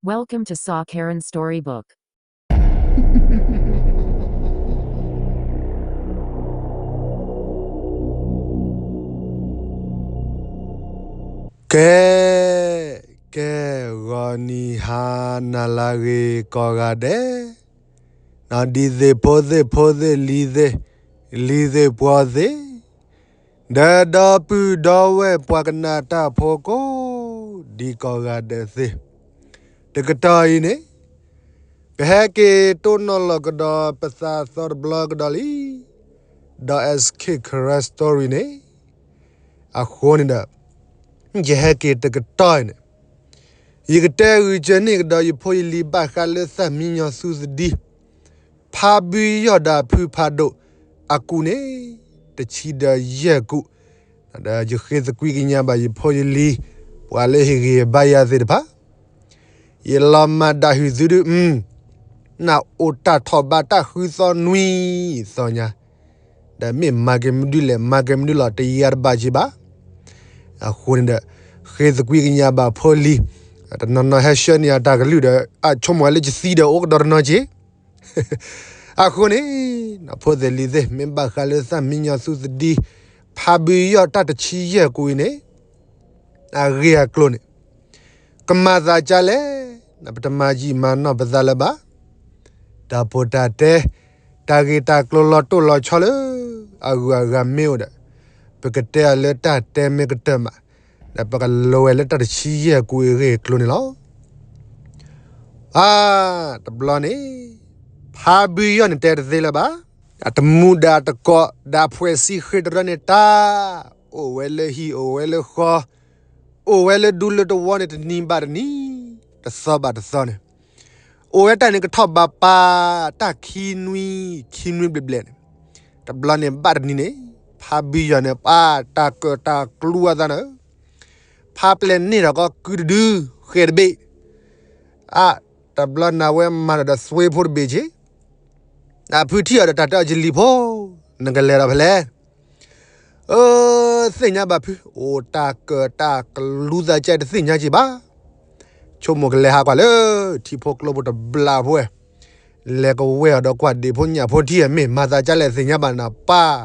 Welcome to Saw Karen Storybook. ကဲ, ကဲ, ဂီၤနံၤဟါနၤလၢအဂ့ၤကိးဂၤဒဲး, ဒ်သ့ၣ်ဖိသ့ၣ်ဖိသ့ၣ်လံၤသ့ၣ်, လံၤသ့ၣ်ပှီၤသ့ၣ်, ဒီးဒီပုၢ်ဒီဝဲၢ်ပှၤကနၣ်တၢ်ဖိကိးဒံကိးဂၤဒဲးသ့ၣ်, တကတီၢ်အံၤန့ၣ် ပဟဲက့ၤတိၢ်နီၣ်လီၤကဒီးပသးသီတဘျီကဒီးလံ, ဒီး S K Karen Story န့ၣ် အဃိန့ၣ်ဒီး ယဟဲက့ၤတကတီၢ်အံၤန့ၣ် ယကတဲဂုာ်စၢၤန့ၢ်ကဒီးယဖိယလံၤဘၣ်ဃးလၢသၣ်မံညီၤသူသဒံ ဖါဘုယီၢ်ဒီးဖုဖးဒိၣ်အကူၣ်န့ၣ် တဆံဒီးယဲၢ်ကူၣ်, ဒီးယဃ့သကွံာ်ကညးဘၣ်ယဖိယလံၤ ပှၤလၢဟ့ၣ်ဂံၢ်ဘါယၤသ့ၣ်တဖၣ်, ယလီၤမၢ်ဒၣ်ဟုၣ်သုဒု, နအိၣ်တၢ်ထီၣ်ဘးတၢ်ဃုသီနွံသီညါ, ဒီးမ့ၢ်မၤက့ၤမနုၤလဲၣ် မၤက့ၤမနုၤလီၤ တယၤတဘၣ်က့ၤဘၣ်. အဃိန့ၣ်ဒီး ဃ့သကွံာ်ကညးဘၣ်ဖိလံၤ, တနီၤနီၤဟဲဆှၢန့ၢ်အတၢ်ကလုၢ်ဒီး အဆိကမိၣ်လၢယသံဒီးအိၣ်ကဒီးတနီၤက့ၤ အဃိန့ၣ် ဖိသ့ၣ်လံၤသ့ၣ် မ့ၢ်ဘၣ်ဃးလၢသၣ်မံညီၤသူသဒံ ဖါဘုယီၢ်တၢ်တဆံယဲၢ်ကူၣ်အံၤန့ၣ် အဂ့ၢ်အကျိၤန့ၣ် ကမၤသးကၢ်လဲၣ်, ပတမၤယံာ်မၤနီၢ်ပသးလၢၤဘၣ်. တၢ်ပိၢ်တၢ်တဲ တၢ်ဂ့ၢ်တၢ်ကျိၤလီၤတိၢ်လီၤဆီလၢ အဂုၤအဂၤမ့ၢ်အိၣ်ဒီး ပကတဲအီၤလၢတၢ်တဲမ့ၢ်ကတၢၢ်မး, ဒီးပကလဲၤဝဲလၢတၢ်တဆံယဲၢ်ကူၣ်အံၤအဂ့ၢ်အကျိၤန့ၣ်လီၤ. အါ, တဘျီန့ၣ် ဖါဘုယီၢ်န့ၣ်တဲတသ့လၢၤဘၣ်. အတမူဒါတကိး ဒီးအဖှဲးစံဃ့တရၢန့ၣ်တၢ် အိၣ်ဝဲလၢဟံၣ် အိၣ်ဝဲလၢဃီ, အိၣ်ဝဲလၢဒူလၢတဝီန့ၣ် တနံၤဘၣ်တနံၤ, တသီဘၣ်တသီန့ၣ်, အိၣ်ဝဲတၢ်န့ၣ်ကထီၣ်ဘးပာ် တၢ်ခံနွံ, ခံနွံဘျဲၣ်ဘျဲၣ်န့ၣ်, တဘျီန့ၣ်ဘၣ်တနံၤန့ၣ် ဖါဘုယီၢ်န့ၣ် ပာ်တၢ်ကၢၣ်တၢ်ကျူအသးန့ၣ်, ဖါပျဲၢ်န့ၢ်ဒီးကီကုတဒု ဃဲၤတဘ့ၣ်, အါ, တဘျီန့ၣ်ဝဲမၤဒီးသွ့ဖိတဘ့ၣ်က့ၤ, အဖုထံၣ်အီၤဒီးတၢ်တဲအီၤ ယလံၤဖိ, နကလဲၤဒီးဖဲလဲၣ်. အၢ, သ့ၣ်ညါဘၣ်ဖု, အိၣ်တၢ်ကၢၣ်တၢ်ကျူသးကဲတသ့ၣ်ညါက့ၤဘၣ်. ဆိကမိၣ်ကလဲၤဟးကွၢ်လၢ ထံဖိကျိဖိတဘျီဖိဝဲ, လဲၤကဝဲၢ်အီၤဒီးကွၢ်ဒ့ၣ်ဖိညၣ်ဖိထံၣ် မ့ၢ်မၤသးကၢ်လဲၣ်သ့ၣ်ညါဘၣ်နၤပၢ်,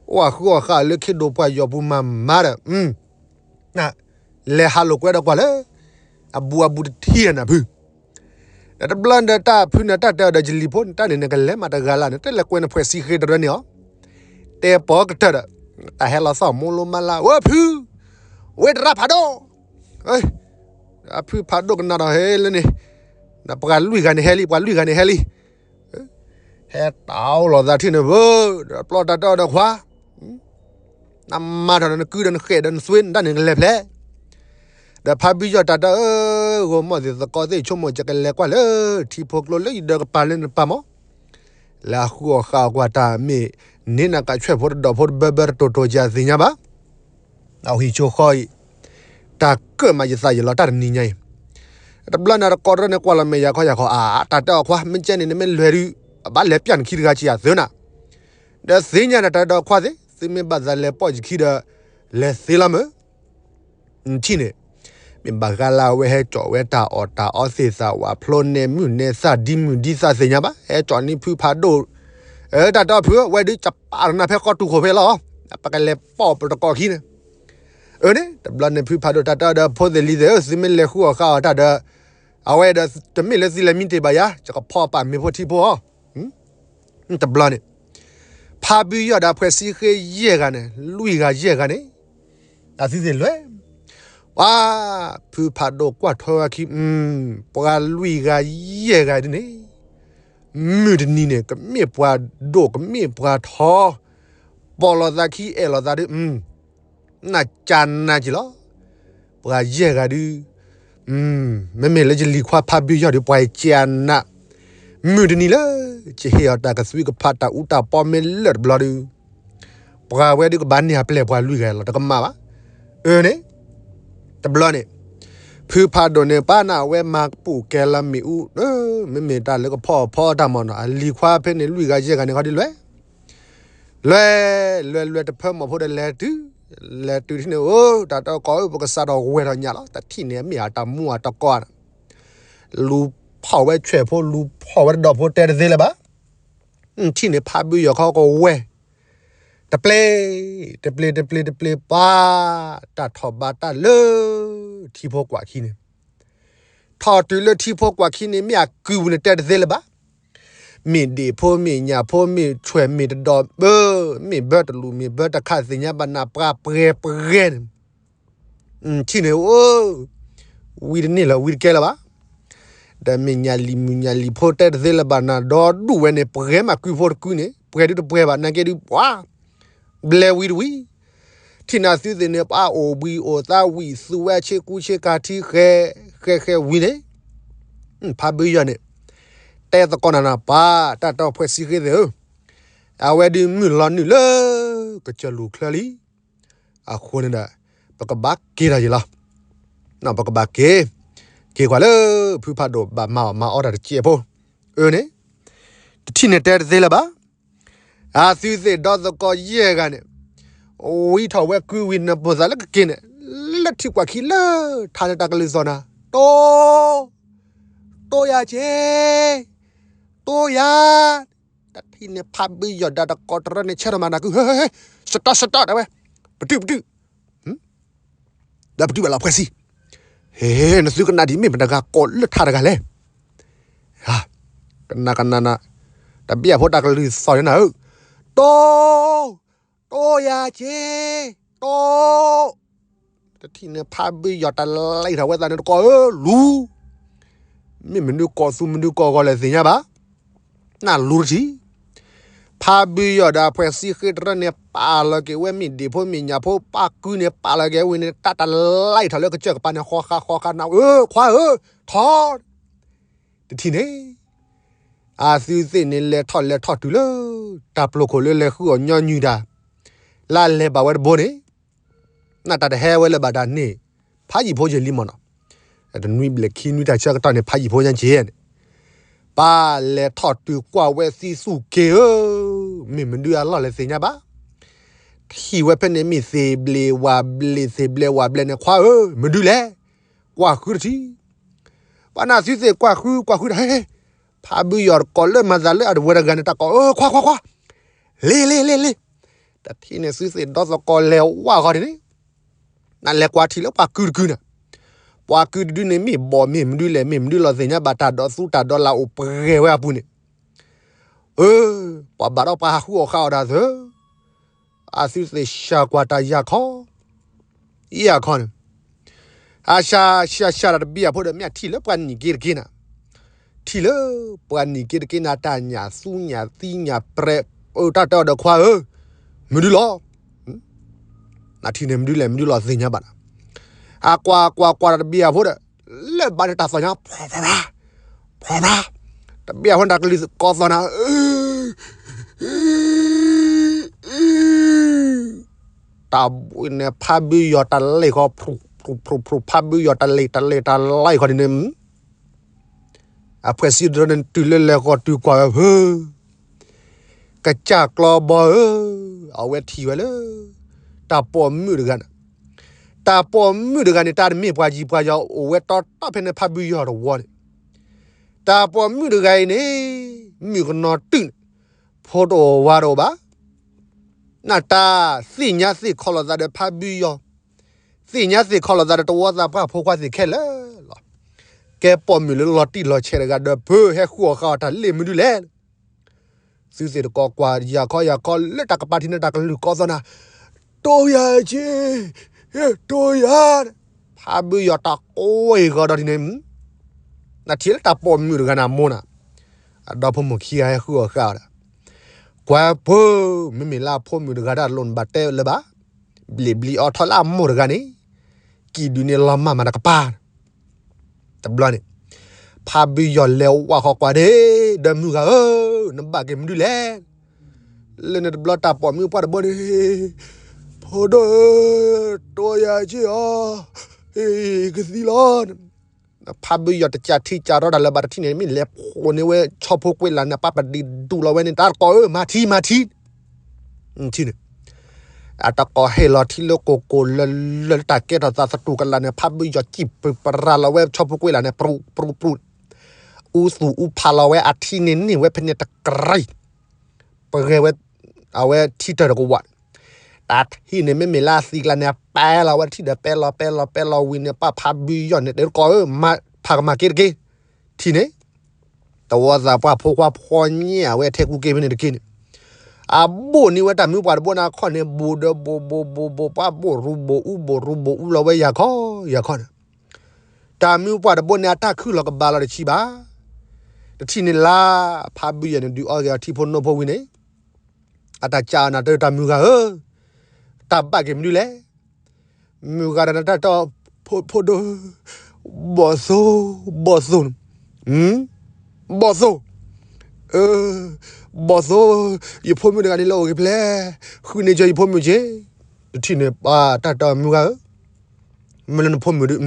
အိၣ်အဃုအီၣ်ဃာ်လၢခ့ဒိၣ်ပှၢ်ယီၤပူၤမၤမၤဒီး လဲၤဟးလိာ်ကွဲဒီးကွၢ်လၢ အဘူးအဘူးတထံၣ်နၤဖု ဒီးတဘျီဒီးတၢ်ဖုန့ၣ် တၢ်တဲအီၤဒီး ယလံၤဖိန့ၣ် တၢ်န့ၣ်နကလဲၤမးတဂၤလၢ်န့ၣ် တလဲၤကွဲနဖှဲးစံဃ့တရၢန့ၣ်အီၤ, တဲပိာ်ကတၢၢ်ဒီး တၢ်ဟဲလီၤသီၣ်မိၢ်လိမါလၢ် ဝဲဖု, ဝဲတရၣ်ဖးဒိၣ်, ဖုဖးဒိၣ်ကနၣ်ဒီးဟဲလၢန့ၣ်, ပှၤလွံၢ်ဂၤန့ၣ်ဟဲလံ ပှၤလွံၢ်ဂၤန့ၣ်ဟဲလံ ဟဲတၢ်အိၣ်လီၤသးထံၣ်န့ၣ်ဘၣ်, ဒီးပျီတၢ်တဲအီၤဒီးခွါ, နမၤထီၣ်ဒီးနကုဒီးနဃဲၣ်ဒီးနသွ့ နတၢ်န့ၣ်ကလဲၤဖျဲး, ဒီးဖါဘုယီၢ်တၢ်တဲအီၤ ဂီၤမီၢ်သ့ၣ်သကိးသ့ၣ် ဆိကမိၣ်ကကလဲၤကွၢ်လၢ ထံဖိကျိလၢယဒၢးကပၤလၢနပၤမး, လၢအဃုအီၣ်ဃာ်အီၣ်ကွၢ်တၢ်မ့ၢ်န့ၣ် နကဆွဲၣ်ဖိတဒီးဖိတဘၢဘၢတတိၤတိၤကသ့ၣ်ညါဘၣ် အဟံၣ်ဆိဃီအံၤ, တၢ်ကၢၣ်မးယသးယလီၤတၢ်တနံၤညါအံၤ, တဘျီန့ၣ်တကိးတရၢန့ၣ် ကွၢ်လီၤမဲာ်ယၤခီယၤခီ အါ တၢ်တဲအီၤခွါ မ့ၢ်ကဲန့ၣ် နမ့ၢ်လဲၤဒုး အဘၣ်လဲၤပျၢ်နခံတဂၤကံယၤသၢနၤ, ဒီးသ့ၣ်ညါနတၢ်တဲအီၤခွါသ့ၣ် သုမ့ၢ်ဘၣ်သးလဲၤပိာ်ယခံဒီး လဲၤသ့လီၤမၢ် နထံၣ်န့ၣ်, မ့ၢ်ဘၣ်ဃးလၢအဝဲဟဲကၠီၣ်ဝဲတၢ်အီၣ်တၢ်အီသ့ၣ်သးဝးဖျိနဲၣ်မုၢ်နဲၣ်သၣ်ဒ်မုၢ်ဒ်သၣ်သ့ၣ်ညါဘၣ် ဟဲကၠီၣ်န့ၢ်ဖုဖးဒိၣ်, တၢ်တဲအီၤဖု ဝဲဒုးကပာ်တနၤဖဲဃီတူၢ်ခိၣ်ဖဲလီၤ, ပကလဲၤပိာ်ပတကိးခံန့ၣ်, အန့ၣ် တဘျီန့ၣ်ဖုဖးဒိၣ်တၢ်တဲအီၤဒီးဖိသ့ၣ်လံၤသ့ၣ်ဧၢ သုမ့ၢ်လဲၤဃုအီၣ်ဃာ်အီၣ်တၢ်ဒီး, အဝဲဒီးတမ့ၢ်လၢသုလဲၤမံတ့ၢ်ဘၣ်ယၤ ယကဖီၣ်ပာ်မ့ၤဖိထံဖိအီၤ တဘျီန့ၣ်, ဖါဘုယီၢ်ဒီးဖှဲးစံဃ့ယဲၢ်ဂၤန့ၣ် လွံၢ်ဂၤယဲၢ်ဂၤန့ၣ်, အသုသ့ၣ်လွဲၢ်, ပှၤ, ဖုဖးဒိၣ်ကွၢ်ထွဲဝဲခံ, ပှၤလွံၢ်ဂၤယဲၢ်ဂၤဒ်န့ၣ်, မုၢ်တနံၤန့ၣ် ကမ့ၢ်ပှၤဒိၣ်ကမ့ၢ်ပှၤထီ, ပိာ်လိာ်သးခံအဲၣ်လိာ်သးဒုး နကၢ်နးက့ၤလီၤ, ပှၤယဲၢ်ဂၤဒုး, မ့မ့ၢ်လၢယလံၤခွါဖါဘုယီၢ်ဒုး ပှၤကၢ်နး, မုၢ်တနံၤလၢ ယဟ့ၣ်အီၤတၢ်ကသွံကဖးတၢ်အူတၢ်ပီမ့ၢ်လၢာ်တဘျီဒုး, ပှၤဝဲဒုးကဘၣ်န့ၢ်အပျဲၢ်ပှၤလွံၢ်ဂၤလီၤ တကမၣ်ဘၣ်, အန့ၣ်, တဘျီန့ၣ်, ဖုဖးဒိၣ်န့ၣ် ပၢ်နၢ်ဝဲမၤပူၤကဲလၢမ့ၣ်အူ, မ့မ့ၢ်တၢ်လၢကဖီၣ်ဖီတၢ်မၤနီၤ အလံၤခွါဖဲန့ၣ်လွံၢ်ဂၤယဲၢ်ဂၤန့ၣ်ခီဒုးလွဲၢ် လွဲၢ် လွဲၢ် လွဲၢ်တဖၢမီၢ်ဖိဒီးလဲၤတုၤ, လဲၤတုၤထံၣ်န့ၣ် အိၣ် တၢ်တဲအီၤကီးဧၢ ပကစးထီၣ်ဝဲထီၣ်ညၣ်လီၤ တထံၣ်န့ၣ် အမ့ၢ်အတၢ်မူအတၢ်ကီၢ်န့ၣ်, လူၤဖီၣ်ဝဲဆွဲးဖိ လူၤဖီၣ်ဝဲတဒီးဖိ တဲတသ့လၢၤဘၣ်. ထံၣ်န့ၣ်ဖးဘုယီၤခီကဝဲၢ် တပျ့ၤ တပျ့ၤ တပျ့ၤ တပျ့ၤ ပှၤ တၢ်ထီၣ်ဘးတၢ်လၢ ထံဖိကွၢ်ခံန့ၣ်, ထီၣ်တုၤလၢထံဖိကွၢ်ခံန့ၣ် မ့ၢ်အကုၢ်ပူၤန့ၣ် တဲတသ့လၢၤဘၣ်. မ့ၢ်ဒ့ၣ်ဖိ မ့ၢ်ညၣ်ဖိ မ့ၢ်ဆွဲး မ့ၢ်တဒီးဘၢ, မ့ၢ်ဘၢတလူး မ့ၢ်ဘၢတခါ သ့ၣ်ညါဘၣ်နၤ ပှၤပှဲၤပှဲၤန့ၣ် ထံၣ်န့ၣ်အိၣ် ဝံတန့ၢ်လၢၤ ဝံတကဲလၢၤဘၣ်. ဒီးမ့ၢ်ညၣ်လံၤမုၣ်ညၣ်လံၤဖိ တဲတသ့လၢၤဘၣ်နၤ ဒီဒူၣ်ဝဲန့ၣ် ပှဲၤမးကုၢ်ဖိတကုၢ်န့ၣ် ပှဲၤဒုတပှဲၤဘၣ် နာ်က့ဒုးပှၤ ဘျဲဝံတဝံ. ထံၣ်နၤသုသ့ၣ်န့ၣ် ပှၤအိၣ်ဘှံးအိၣ်သါဝံၤ သူဝဲဆ့ကူဆ့ကၤထံဃဲ ဃဲဃဲဝံၤန့ၣ် ဖးဘုယီၤန့ၣ် တဲသကိးနၤနၤ ပှၤတၢ်တီဖှဲးစံဃ့သ့ၣ်ဧၢ, အဝဲဒုးမုၢ်လီၤနုာ်လၢ ကစၢၢ်လူၤချၢလံ. အဃိန့ၣ်ဒီး ပကဘၣ်က့ၤထီၣ်ယံၤလီၤ. ပကဘၣ်က့ၤ က့ၤကွၢ်လၢ ဖုဖးဒိၣ်ဘၣ်မၤအီၣ်မၤအီတၢ်တစဲးဖိ အၢန့ၣ် တထံၣ်န့ၣ်တဲတသ့လၢၤဘၣ်. အသုသ့ၣ်ဒီသကိးယဲၢ်ဂၤန့ၣ် ဝံထီၣ်ဝဲကုဝံၤ နပိာ်သးလၢကက့ၤန့ၣ် လၢထံကွၢ်ခံလၢ ထါလၢတၢ်ကလုၢ်သီၣ်နၤ တိ တိယၤက့ တိယၤ တထံၣ်န့ၣ်ဖးဘုယီၤဒီးတကိးတရၢန့ၣ် ဆၢထီၣ်မၤနၤကု ဟဲ ဟဲ ဟဲ စတီၢ် စတီၢ် တဲဝဲ ပတုာ် ပတုာ် ဒီးပတုာ်ဘၣ်လီၤဖှဲးစံ ဟဲ နသုကနၣ်ဒ်မ့ၢ်မတၤတဂၤကိးလၢထါတဂၤလဲၣ်. ကနၣ်ကနၣ်နၤ တဘျီဖိတၢ်ကလုၢ်သီၣ်န့ၣ်နၤဧၢ, တိ တိယၤက့ တိ တထံၣ်န့ၣ်ဖးဘုယီၤတလံာ်ထီၣ်ဝဲသးန့ၣ်တကိးဧၢ လူၤ မ့ၢ်မနုၤကိးသူမနုၤကိးဂီၤလဲၣ်သ့ၣ်ညါဘၣ်. နလူၤတထံၣ် ဖးဘုယီၤဒီးဖှဲးစံဃ့တရၢန့ၣ် ပာ်လီၤက့ၤဝဲမ့ၢ်ဒ့ၣ်ဖိမ့ၢ်ညၣ်ဖိ ပာ်ကုၢ်န့ၣ် ပာ်လီၤက့ၤဝံၤန့ၣ် တၢ်တလံာ်ထီၣ်လၢကစၢၢ်ကပၤန့ၣ် ဃီဃါဃီဃါနၤဧၢ ခွါဧၢ ထီ တထံၣ်န့ၣ် အသုသ့ၣ်န့ၣ် လဲၤထီၣ်လဲၤထီၣ်တုၤလၢ တၢ်ပျိာ်ခိၣ်လၢလဲၤဃုအီၣ်ညီနုၢ်တၢ် လၢလဲၤဘၣ်ဝဲတဘိန့ၣ် နတၢ်တဟဲဝဲလၢၤဘၣ်တၢ်န့ၣ် ဖးယံာ်ဖိယဲၢ်လံမ့ၢ်နီၤ, တနွံဘျဲၣ်ခံနွံတၢ်ဆၢကတီၢ်န့ၣ် ဖးယံာ်ဖိညါက့ၤန့ၣ်, ပၢ်လဲၤထီၣ်တုၤကွၢ်ဝဲသံသူၣ်က့ၤဧၢ, မ့ၢ်မနုၤအလီၢ်လဲၣ်သ့ၣ်ညါဘၣ်. ထံၣ်ဝဲဖဲန့ၣ်မ့ၢ်သ့ၣ်ဘျ့ဝၣ်ဘျ့ သ့ၣ်ဘျ့ဝၣ်ဘျ့န့ၣ် ခွါဧၢ မနုၤလဲၣ်, ကွၢ်ဃုတထံၣ် ပှၤနၢ်သုသ့ၣ်ကွၢ်ဃုကွၢ်ဃုတၢ်ဟဲ, ဖးဘုယီၤတကိးလၢမၤသးလၢအတဝဲတဂၤန့ၣ် တၢ်ကိးဧၢ ခွါခွါခွါ, လ့လ့လ့လ့, တထံၣ်န့ၣ်သုသ့ၣ်ဒီသကိးလဲၤဝၢ်ဃီဒ်န့ၣ်, နလဲၤကွၢ်ထံၣ်လၢပှၤကုၢ်တကုၢ်န့ၣ်, ပှၤကုၢ်တဒုန့ၣ်မ့ၢ်ဘီၣ်မ့ၢ်မနုၤလဲၣ် မ့ၢ်မနုၤလီၤသ့ၣ်ညါဘၣ် တၢ်ဒိးသူတၢ်ဒိးလၢ်အိၣ်ပှဲၤဝဲအပူၤန့ၣ်, အၢ, ပှၤဘၣ်ဒီးပှၤဟးဃုအီၣ်ဃာ်အီၣ်တၢ်သၢ အသုသ့ၣ်ဆှၢကွၢ်တၢ်ယၤခီ, ယၤခီန့ၣ်, အဆှၢဆှၢဆှၢတၢ်တဘံၣ်အဖိဒီး မ့ၢ်အထံၣ်လၢပှၤနံၣ်က့တက့နၤ, ထံၣ်လၢပှၤနံၣ်က့တက့နၤ တၢ်ညၣ်သူညၣ်သံညၣ်ပြဲး, အၢ တၢ်တဲအီၤဒီးခွါဧၢ, မနုၤလီၤ, နထံၣ်န့ၣ်မနုၤလဲၣ် မနုၤလီၤသ့ၣ်ညါဘၣ်နၤ, အကွၢ်ကွၢ်ကွၢ်တၢ်တဘံၣ်အဖိဒီး လၢဘၣ်ဒီးတၢ်သီၣ်ညါ ဖြၢဖြၢဖြၢ, တဘံၣ်အဖိန့ၣ်တၢ်ကလုၢ်ကိးသီၣ်နၤ တၢ်ဘှံးန့ၣ် ဖးဘုယီၤတလံာ်ဃီ ဖြူဖြူဖြူဖြူ ဖးဘုယီၤတလံာ်တလံာ်တလံာ်ဃီဒ်န့ၣ်, အဖှဲးစံတရၢန့ၣ် တုၤလၢလဲၤဃီၤတုၤကွၢ်ဝဲဖု ကစၢ်ကျီဘီဧၢ, အဝဲထံၣ်ဝဲလၢ တၢ်ပိာ်မုၣ်တဂၤန့ၣ်, တၢ်ပိာ်မုၣ်တဂၤန့ၣ် တၢ်တမ့ၢ်ပှၤယံၤပှၤယီၤ အိၣ်ဝဲတီတီဖဲန့ၣ် ဖးဘုယီၤတဝီန့ၣ်, တၢ်ပိာ်မုၣ်တဂၤအံၤန့ၣ် မုၣ်ကနီၤတုၤန့ၣ် ဖိတအိၣ်ဝၤတအိၣ်ဘၣ်, နတၢ်သ့ၣ်ညါသ့ၣ်ခီလိာ်သးဒီးဖးဘုယီၤ, သ့ၣ်ညါသ့ၣ်ခီလိာ်သးဒီးတဝီသးပှၢ်ဖိခွါသ့ၣ်ခဲလၢာ်လီၤ. ကဲပိာ်မုၣ်လၢလီၤတံၢ်လီၤဆဲးတဂၤဒီး ဖုဟဲဃုအီၣ်ဃာ်အီၣ်တၢ်လ့ၣ်မနုၤလဲၣ်, သုသ့ၣ်တကိးကွၢ်ယၤခီယၤခီလၢတၢ်ကပၤထံးန့ၣ် တၢ်ကလုၢ်ကိးသီၣ်နၤ, တိယၤက့, တိယၤ, ဖးဘုယီၤတၢ်ကိးဝဲအံၤဃီဒီးထံးန့ၣ် နထံၣ်လၢတၢ်ပိာ်မုၣ်တဂၤန့ၣ်အမိၢ်နၤ, အဒီဖိမိၢ်ခံဂၤဟဲဃုအီၣ်ဃာ်အီၤဒီး, ကွၢ်ပှၤ, မ့မ့ၢ်လၢအဖိမုၣ်တဂၤတၢ်လိၣ်နဘၣ်တဲလၢၤဘၣ်, ဘျ့ဘျ့အီထီၣ်လၢအမိၢ်တဂၤန့ၣ်, ကံၣ်ဒုးန့ၣ်လီၤမၢ်မးတကပၤ, တဘျီန့ၣ်, ဖးဘုယီၤလဲၤဝၢ်ဃီကွၢ်န့ၣ်, ဒီးမုၢ်ဂၤဧၢ, နဘၣ်က့ၤမနုၤလဲၣ် လၢန့ၣ်တဘျီတၢ်ပိာ်မုၣ်ပှၢ်တဘိန့ၣ်, ဖိဒိၣ်ဧၢ, တိယၤက့အီၤ, ကသံလီၤ, ဖးဘုယီၤတကးထံကးရီတၢ်လၢၤဘၣ်တထံၣ်န့ၣ် မ့ၢ်လဲၤဖိးန့ၢ်ဝဲဆီဖိကွဲးလးန့ၣ် ပၢ်ပဒံးဒူၣ်လီၤဝဲန့ၣ် တၢ်တကိးဧၢ မၤထံမၤထံ ထံန့ၣ်, အတကိးဟ့ၣ်လီၤထံလၢကိၢ်ကိၢ်လၢလၢလၢတၢ်ကဲထီၣ်သးသတူၢ်ကလာ်န့ၣ် ဖးဘုယီၤစံၣ်ပၢၢ်ပရၤလီၤဝဲဆီဖိကွဲးလးန့ၣ် ပြူးပြူးပြူး, အူသူၣ်အူဖးလီၤဝဲအထံန့ၣ်န့ၢ်ဝဲဖဲန့ၣ်တကြၢး ပဂဲၤဝဲ အဝဲထံတၢၢ်တကဝးန့ၣ် တၢ်ထံၣ်န့ၣ် မ့မ့ၢ်လၢအသံကျါန့ၣ် အပဲလီၤဝဲထံဒီး ပဲလီၤပဲလီၤပဲလီၤဝံၤန့ၣ် ပှၤဖးဘုယီၤန့ၣ် တဲတကိးဧၢ ဖးကမၤက့ၤတက့ၢ် ထံၣ်န့ၣ် တဝီသးပှၢ်ဖိခွါဖီညၣ်အဝဲထဲကူက့ၤဖဲန့ၣ်တက့ၢ်န့ၣ် အဘိၣ်န့ၢ်ဝဲတၢ်မုၢ်ပှၢ်တဘိန့ၣ်အခီၣ်န့ၣ် ဘိၣ်ဒီးဘိၣ်ဘိၣ်ဘိၣ်ဘိၣ် ပှၤဘိၣ်ရူဘိၣ်အူဘိၣ်ရူဘိၣ်အူလီၤဝဲယၤခီယၤခီန့ၣ် တၢ်မုၢ်ပှၢ်တဘိန့ၣ် အတၢ်ခုၣ်လီၤကဘၣ်လီၤတဆံးဘၣ်. တထံၣ်န့ၣ်လၢ ဖးဘုယီၤန့ၣ် ဒုးအီၣ်က့ၤအီၤထံဖိနိဖိဝံၤန့ၣ် အတၢ်ကးအီၤနၤတၢ်တၢ်မုၢ်ဂၤဧၢ, တၢ်ဘၣ်က့ၤမနုၤလဲၣ်. မုၢ်ဂၤတဂၤန့ၣ်တၢ်တဲအီၤ ဖိဒိၣ်, ဘီၣ်သိၣ်, ဘီၣ်သိၣ်န့ၣ်, ဘီၣ်သိၣ်, ဘီၣ်သိၣ်, ယဖိမုၣ်တဂၤန့ၣ်လၢအိၣ်ဂ့ၤဖျဲၣ်, ဃုန့ၢ်ကၢၤယဖိမုၣ်က့ၤ. တထံၣ်န့ၣ်ပှၤတၢ်တဲအီၤမုၢ်ဂၤဧၢ မ့ၢ်လၢနဖိမုၣ်ဒီး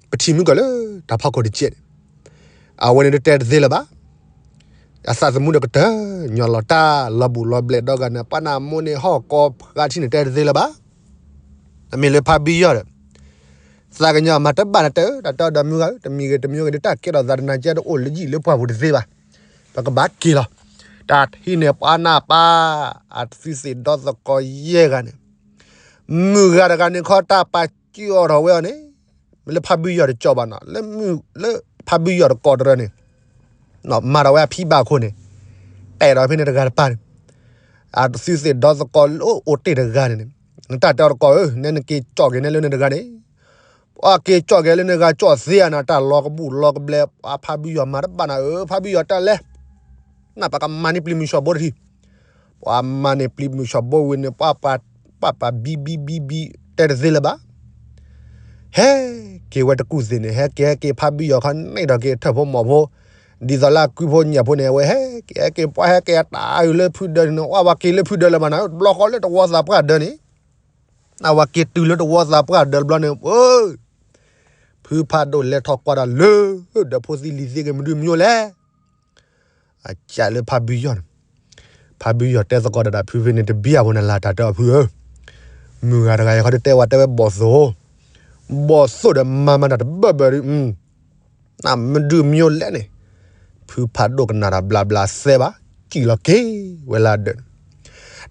ပထံၣ်မုၢ်ကီၢ်လၢတၢ်ဖီခိၣ်တကဲးန့ၣ်, အဝဲန့ၣ်တတဲတသ့လၢၤဘၣ်. အသးသမူဒီးကတၢၢ်ညီလီၤတၢ်လီၤဘူးလီၤဘျဲးဒီဂၤန့ၣ် ပှၤနၢ်မိၢ်န့ၣ်ဟီၣ်ကီၢ်ပှၤထံၣ်န့ၣ်တဲတသ့လၢၤဘၣ်. အမ့ၢ်လၢဖးဘုယီၤဒီး သးကညီၤမၤတဘၣ်နတဲဧၢ တၢ်တဲအီၤဒီးမုၢ်ဂၤဧၢ တမံၤဂ့ၤတမံၤဂ့ၤဒီး တၢ်ကဲထီၣ်သးတနၤကဲတအိၣ်လၢယံာ်လၢပှၢ်ပူၤတသ့ဘၣ်. ပကဘၣ်က့ၤလီၤ. တၢ်ထံၣ်န့ၣ်ပှၤနၢ်ပၢ် အသုသ့ၣ်ဒီသကိးယဲၢ်ဂၤန့ၣ် မုၢ်ဂၤတဂၤန့ၣ်ခီတၢ်ပာ်ကၠီၣ်ထီၣ်ဝဲအီၤန့ၣ် မ့ၢ်လၢဖးဘုယီၤတကီၢ်ဘၣ်နီၤ လၢဖးဘုယီၤတကီၢ်တရၢန့ၣ် မၤထီၣ်ဝဲအဖံဘၣ်အခိၣ်န့ၣ် တဲထီၣ်ဖဲန့ၣ်တဂၤတပၢ်န့ၣ် အသုသ့ၣ်ဒီသကိးလၢအိၣ်တ့ၢ်တဂၤန့ၣ်န့ၣ် နတၢ်တဲအီၤတကိးဧၢ နဲနက့ၤကၠီၣ်က့ၤနဲလၢနတဂၤန့ၣ် ပှၤက့ၤကၠီၣ်က့ၤလၢနဂၤကၠီၣ်သ့ဧါနၤ တၢ်လီၤကဘူၣ်လီၤကဘျဲး ပှၤဖးဘုယီၤမၤတဘၣ်နၤဧၢ ဖးဘုယီၤတၢ်လဲၣ် နပကမၤန့ၢ်ပျံၤမုၢ်ဆှီဘိတထံၣ် ပှၤမၤန့ၢ်ပျံၤမုၢ်ဆှီဘိဝံၤန့ၣ် ပှၤပာ်ဘံဘံဘံဘံ တဲတသ့လၢၤဘၣ်. ဟဲက့ၤဝဲတကူၣ်သ့ၣ်န့ၣ် ဟဲက့ၤဟဲက့ၤဖးဘုယီၤခီ နဲၣ်ထီၣ်က့ၤထၢၣ်ဖိမီၤဖိ ဒ်သိးလၢအကုဖိညၣ်ဖိန့ၣ် အဝဲဟဲက့ၤဟဲက့ၤ ပှၤဟဲက့ၤအတၢ်အုၣ်လၢဖုဒၢန့ၣ် အဝဲက့ၤလၢဖုဒၢလၢၤဘၣ်နၤ ဘျီဃီလၢတဝီသးပှၢ်ဒၢန့ၣ် အဝဲက့ၤတုၤလၢတဝီသးပှၢ်ဒၢတဘျီန့ၣ် ဖုဖးဒိၣ်လဲၤထီၣ်ကွၢ်ဒီးလၢ ဒီးဖိသံလံၤသ့က့ၤမနုၤမညိလဲၣ် အကးလၢဖးဘုယီၤန့ၣ် ဖးဘုယီၤတဲသကိးဒီးတၢ်ဖုဖဲန့ၣ်တဘံၣ်အပူၤန့ၣ် လၢတၢ်တဲအီၤဖုဧၢ, မုၢ်ဂၤတဂၤအံၤခီတတဲဝဲတဲဝဲဘီၣ်သိၣ်, ဘီၣ်သိၣ်ဒီးမၤမၤတၢ်တဘၢဘၢဒီး, နမ့ၢ်ဒုးမညိလဲၣ်န့ၣ်, ဖုဖးဒိၣ်ကနၣ်တၢ်ဘျးဘျးသဲဘၣ်, ကံၣ်လီၤက့ၤဝဲလၢဒၢးန့ၣ်,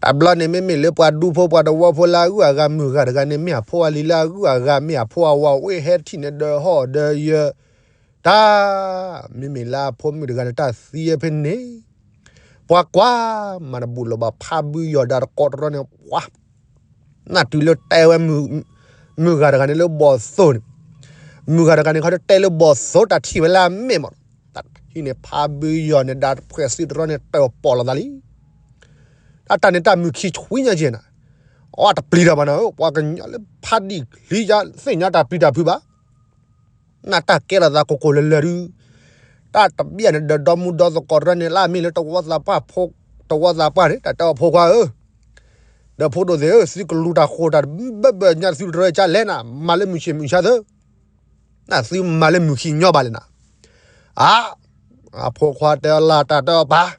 တဘျီန့ၣ်မ့မ့ၢ်လၢပှၤဒူဖိပှၤတဝီဖိလၢအဂုၤအဂၤမုၢ်ဂၤတဂၤန့ၣ် မ့ၢ်အဖိအလံၤလၢအဂုၤအဂၤမ့ၢ်အဖိအဝၤဝ့ၢ်ဟဲထံၣ်န့ၣ်ဒီးဟီၣ်ဒီးယၢၤ တၢ်, မ့မ့ၢ်လၢအဖိမုၣ်တဂၤန့ၣ် တၢ်သံဝဲဖဲန့ၣ်, ပှၤကွၢ်မၤတဘူၣ်လၢၤဘၣ်ဖးဘုယီၤဒီးတကိးတရီန့ၣ် ပှၤ, နတုၤလၢတဲဝဲ, မုၢ်ဂၤတဂၤန့ၣ်လၢဘီၣ်သိၣ်န့ၣ်, မုၢ်ဂၤတဂၤန့ၣ်ခီတတဲလၢဘီၣ်သိၣ်တၢ်ထံၣ်ဝဲလၢအမဲာ်မး, တၢ်ထံၣ်န့ၣ်ဖးဘုယီၤန့ၣ် ဒီးတဖှဲးစုတရီန့ၣ် တၢၢ်ပိာ်လိာ်သးလံ တၢ်တၢ်န့ၣ်တၢ်မုၢ်ခံဆံညါက့ၤနၤ, အတပျံၤတၢ်ဘၣ်နၤဧၢ, ပှၤကညီလၢဖးဒံၣ်လံယါသ့ၣ်ညါတၢ်ပျံၤတၢ်ဖုးဘၣ်, နတၢ်ကဲထီၣ်သးကိၢ်ကိၢ်လၢၤလၢၤဒုး, တၢ်တဘျီန့ၣ်ဒီးဒီမုၢ်ဒီသကိးတရၢန့ၣ် လၢအမ့ၢ်လၢတဝီသးပှၢ်, တဝီသးပှၢ်န့ၣ် တၢ်တဲအီၤဖိခွါဧၢ, ဒီးဖိဒိၣ်သ့ၣ်ဧၢ, သုကလူၤတၢ်ဃိတၢ်ဘၢဘၢညါသုတရၢကလဲၣ်နၤ, မၤလၢမုၢ်ဆ့ၣ်မုၢ်ဆါသၢ နသုမၤလၢမုၢ်ခံညီဘၣ်လဲၣ်နၤ, အါ, အဖိခွါတဲအီၤလၢတၢ်တဲအီၤပၢ်,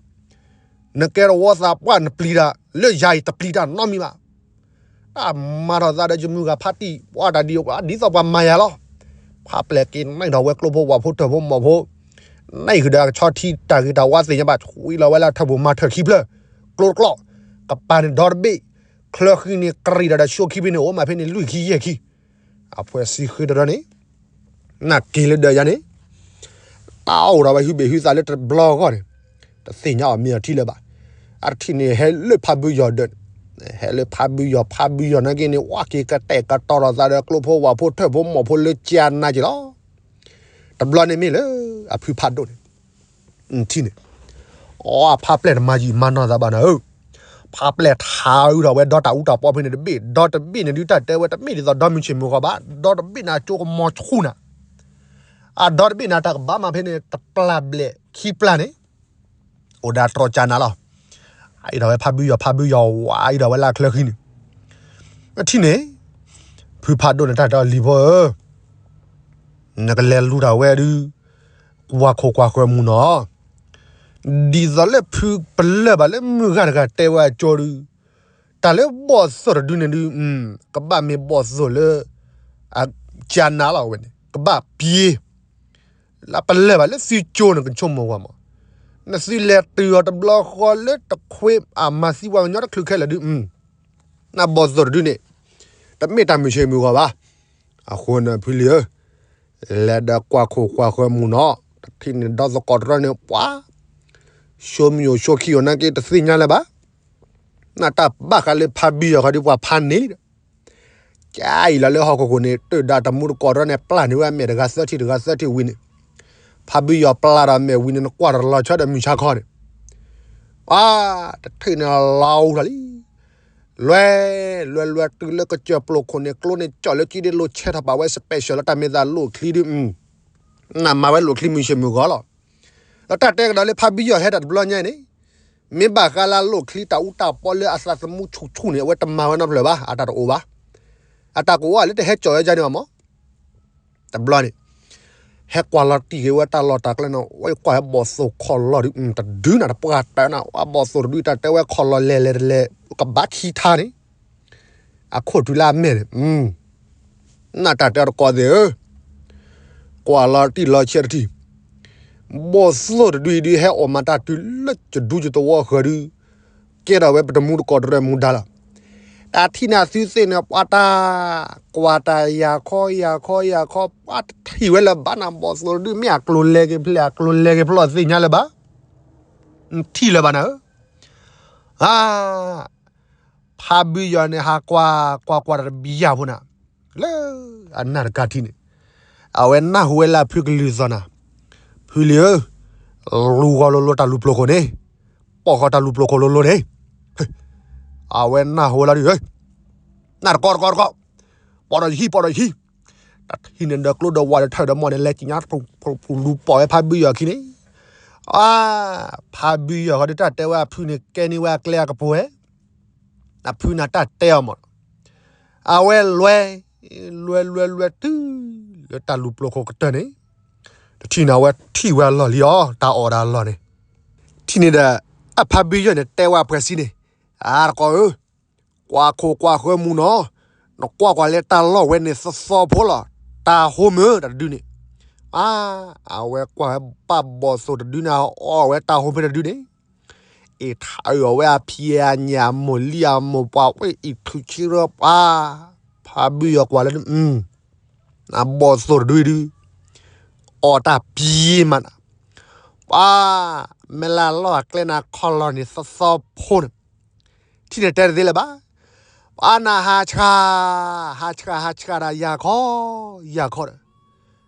နကဲတဝီသးပှၢ်နပျံၤတၢ်, လၢယၤအံၤတပျံၤတၢ်နီတမံၤဘၣ်, တၢ်မၤထီၣ်သးဒီးယမုၢ်ဂၤဖးတံၢ်, ပှၤတၢ်ဒ်အံၤ, ဒ်သိးပှၤမၤယၤလီၤ, ဖးပျဲၢ်က့ၤနဲၣ်ထီၣ်ဝဲကျိဖိဝၣ်ဖိထၢၣ်ဖိမီၢ်ဖိ, နဲၣ်ဃုာ်ဒီးအကဆီထံတၢ်ဂ့ၤတၢ်ဝါသ့ၣ်ညါဘၣ်, ဆွံလီၤဝဲလၢထၢၣ်ပူၤမၤထၢၣ်ခံဖျၢၣ်, ကျိတကျိ, ကပၤန့ၣ်ဒီတဘ့ၣ်, ချၢဃံန့ၣ် ကရံၣ်ဒီးဒီးဆိခံဖဲန့ၣ် အိၣ်မးဖဲန့ၣ်လွံၢ်ခံယဲၢ်ခံ အဖှဲးစံဃ့တရၢန့ၣ်, နက့ၤလၢဒၢးယါန့ၣ်, တၢ်အိၣ်ဒီးဝဲဟုဘ့ၣ်ဟုသးလၢတဘျီဂီၢ်န့ၣ်, တသ့ၣ်ညါအီၤမ့ၢ်အထံလၢၤဘၣ်, အတထံၣ်န့ၣ်ဟဲလၢဖးဘုယီၤဒၢး, ဟဲလၢဖးဘုယီၤ ဖးဘုယီၤနာ်က့န့ၣ် ဝဲက့ၤကတဲာ်ကတီၤထီၣ်သးဒီးကျိဖိဝၣ်ဖိထၢၣ်ဖိမီၢ်ဖိလၢကၠၤနါက့ၤလီၤ, တဘျီန့ၣ်မ့ၢ်လၢ, အဖုဖးဒိၣ်န့ၣ် ထံၣ်န့ၣ်, အီ အဖးပျဲၢ်တမၤယံာ်မၤနီၢ်သးဘၣ်နၤဧၢ, ဖးပျဲၢ်ထါအုးထီၣ်ဝဲဒီတၢ်အူတၢ်ပီဖဲန့ၣ်တဘ့ၣ်, ဒီတဘ့ၣ်န့ၣ်ဒုးတၢ်တဲဝဲတမ့ၢ်ဒ်သိးဒီမုၢ်ဆ့ၣ်မုၢ်ဂီၤဘၣ်, ဒီတဘ့ၣ်န့ၣ်အကၠိကမီၤဆူၣ်နၤ, အဒီတဘ့ၣ်န့ၣ်တၢ်ကဘၣ်မးဖဲန့ၣ် တပျၢ်ဘျဲၣ်ခံပျၢ်န့ၣ်, အိၣ်ဒီးတြီၢ်ကၠၤနါလီၤ, အအံၤထီၣ်ဝဲဖးဘုယီၤ ဖးဘုယီၤဝဲအံၤထီၣ်ဝဲလၢအချၢဃံန့ၣ်, ထံၣ်န့ၣ်, ဖုဖးဒိၣ်န့ၣ်တၢ်တဲအီၤလံၤဖိဧၢ နကလဲၤလူၤတၢ်ဝဲဒုး, ကွၢ်ခိၣ်ကွၢ်ဃၢၤမုၢ်နီၤ, ဒ်သိးလၢဖုပလၢၢ်ဘၣ်လၢမုၢ်ဂၤတဂၤတဲဝဲအကၠိဒုး, တၢ်လၢဘီၣ်သိၣ်တဒုန့ၣ်ဒုး, ကဘၣ်မ့ၢ်ဘီၣ်သိၣ်လၢ, ကၠၤနါလီၤဝဲန့ၣ် ကဘၣ်ပျ့ၤ, လၢပလၢၢ်ဘၣ်လၢသုကၠိန့ၣ် ကဆိကမိၣ်ကွၢ်မး, နသုလဲၤတုၤအီၤတဘျီဃီလၢတခွ့အမၤသံပှၤကညီတချုးခဲလၢာ်ဒုး, နဘီၣ်သိၣ်တဒုန့ၣ် တမ့ၢ်တၢ်မုာ်ဆ့ၣ်မုာ်ဂီၤဘၣ်. အဃိန့ၣ်ဖုလံၤဧၢ, လဲၤဒီးကွၢ်ခိၣ်ကွၢ်ဃၢမူနီၤ, တထံၣ်န့ၣ်ဒီသကိးတရၢန့ၣ် ပှၤ ဆိမိၣ်ဆိခံအီၤနာ်က့တသ့ၣ်ညါလၢၤဘၣ်. နတၢ်ဘၣ်ဃးလၢဖးဘံယီၤဃီဒီးပှၤဖးန့ၢ်လံဒီး ကါအံၤလီၤလၢဟီၣ်ခိၣ်ခိၣ်န့ၣ် တၢၢ်ဒၣ်တမူတကိးတရၢန့ၣ် ပျၢ်န့ၢ်ဝဲအမဲာ်တဂၤသၢထံၣ်တဂၤသၢထံၣ်ဝံၤန့ၣ်, ဖးဘံယီၤပျၢ်ဒီးအမဲာ်ဝံၤန့ၣ် နကွၢ်တလီၤဆီဒီးမုၢ်ဆါခီန့ၣ်, ပှၤ တထံၣ်န့ၣ်လီၤအူထီၣ်လံ. လွဲ လွဲလွဲတုၤလၢကစၢၢ်ပျိၢ်ခိၣ်န့ၣ် ကျိန့ၣ်ကၠီၣ်လၢကံဒ်လိာ်ဆဲးထီၣ်ပာ်ဝဲ special လၢတၢ်မ့ၢ်သးလိၣ်ချံဒုး, နမၤဝဲလိၣ်ချံမုၢ်ဆ့ၣ်မုၢ်ဂီၤလီၤ. ဒီးတၢ်တဲကဒီးလၢဖးဘံယီၤဟဲတၢ်တဘျီညါန့ၣ် မ့ၢ်ဘၣ်ဃးလၢအလိၣ်ချံတၢ်အူတၢ်ပီလၢအသးသမူဆူၣ်ဆူၣ်န့ၣ် အဝဲတမၤဝဲနီတဖျၢၣ်ဘၣ်, အတၢ်တအိၣ်ဘၣ်. အတၢ်ကအိၣ်လၢတဟဲကၠီၣ်ဝဲဒ်န့ၣ်ဘၣ်မး. တဘျီန့ၣ် ဟဲကွၢ်လီၤတံၢ်က့ၤဝဲတၢ်လီၢ်တၢ်ကျဲန့ၣ် ဝဲကွၢ်ဟဲဘီၣ်သိၣ်ခီၣ်လီၢ်ဒုး တဒုနၤတပှၢ်တၢၢ်နၤ ဝဲဘီၣ်သိၣ်တဒုတၢ်တဲဝဲခီၣ်လီၢ်လဲၤလဲၤတလဲၤ ကဘၣ်ခံထါန့ၣ် အခိၣ်တုၤလၢအမဲာ်န့ၣ်, နတၢ်တဲတကိးသ့ၣ်ဧၢ, ကွၢ်လီၤတံၢ်လီၤဆဲးတထံၣ်, ဘီၣ်သိၣ်တဒုအံၤဒုး ဟဲအိၣ်မၤတၢ်တုၤလၢယဒူယသဝီဃၢၤဒုး, ကဲထီၣ်ဝဲပတမူတကိးတရၢမူဒါလီၤ. တၢ်ထံၣ်န့ၣ်အသုသ့ၣ်န့ၣ် ပှၤတၢ်ကွၢ်တၢ်ယၤခီယၤခီယၤခီ ပှၤတထံၣ်ဝဲလၢၤဘၣ်နၤ ဘီၣ်သိၣ်တဒု မ့ၢ်အကျိၤလဲၤက့ၤဖျဲၣ် အကျိၤလဲၤက့ၤဖျီၣ်သ့ၣ်ညါလၢၤဘၣ်, နထံၣ်လၢၤဘၣ်နၤဧၢ, အါ ဖးဘံယီၤန့ၣ် ဟးကွၢ်ကွၢ်ကွၢ် တဘံယၢ်ဖိနၤ, လၢအနၢ်တကးထံၣ်န့ၣ်, အဝဲနၢ်ဟူဝဲလၢအဖုကလုၢ်သီၣ်နၤ, ဖုလံၤဧၢ, လူၤဂီၤလိၤလိၤတၢ်လူၤပျိၢ်ခိၣ်န့ၣ်, ပိာ်ဃီၤတၢ်လူၤပျိၢ်ခိၣ်လိၤလိၤန့ၣ်, အဝဲနၢ်ဟူဝဲလီၤဒုး, နၢ်တကီတကီတကီ, ပိာ်ဒီးယဟံၣ် ပိာ်ဒီးယဟံၣ်, တၢ်ထံၣ်န့ၣ်ဒီးကျိဒီးဝးဒီးထၢၣ်ဒီးမီၢ်န့ၣ် လဲၤကညါဖူဖူလူၤပိာ်ဝဲဖးဘံယီၤခံန့ၣ်, အါ ဖးဘံယီၤဃီဒုး တၢ်တဲဝဲအဖုန့ၣ် ကဲန့ၢ်ဝဲအကျဲအကပူၤဝဲ အဖုန့ၣ်တၢ်တဲအီၤမး, အဝဲလွဲ လွဲလွဲလွဲတုၤလၢတၢ်လူၤပျိၢ်ခိၣ်ကတၢၢ်န့ၣ်, တထံၣ်န့ၣ် အဝဲထံၣ်ဝဲအလီၢ်လံအီၤ တၢ်အီၣ်ဒီးအလီၢ်န့ၣ်, ထံၣ်န့ၣ်ဒီး အဖးဘံယီၤန့ၣ် တဲဝဲအဖှဲးဆံန့ၣ်, အါတကီဧၢ, ကွၢ်ခိၣ်ကွၢ်ဃၢမူနီၤ, နကွၢ်ကွၢ်လၢတၢ်လီၢ်ဝဲန့ၣ်သီသီဖိလီၤ, တၢ်ဟိမ့ၢ်တၢ်တဒုန့ၣ်, အါ အဝဲကွၢ်ဝဲဘၣ်ဘီၣ်သိၣ်တဒုန့ၣ် အီၣ်ဝဲတၢ်ဟိမ့ၢ်တၢ်တဒုန့ၣ် အ့ၣ်ထးအုးအီၤဝဲအဖံအညၣ်အမိၢ်လံၢ်အမိၢ်ပှၤဝဲအံၤထုးဆံရၢပှၤ, ဖးဘံယီၤကွၢ်လၢ နဘီၣ်သိၣ်တဒုဒု, အီၣ်တၢ်ပံၤမးနၤ, ပှၤ မ့ၢ်လၢအလီၢ်အကျဲန့ၣ်ခီၣ်လီၢ်န့ၣ်သီသီဖိန့ၣ်, ထံၣ်န့ၣ်တဲတသ့လၢၤဘၣ်, ပှၤနဟးဆှး, ဟးဆှးဟးဆှးဒီးယၤခီ, ယၤခီဒီး,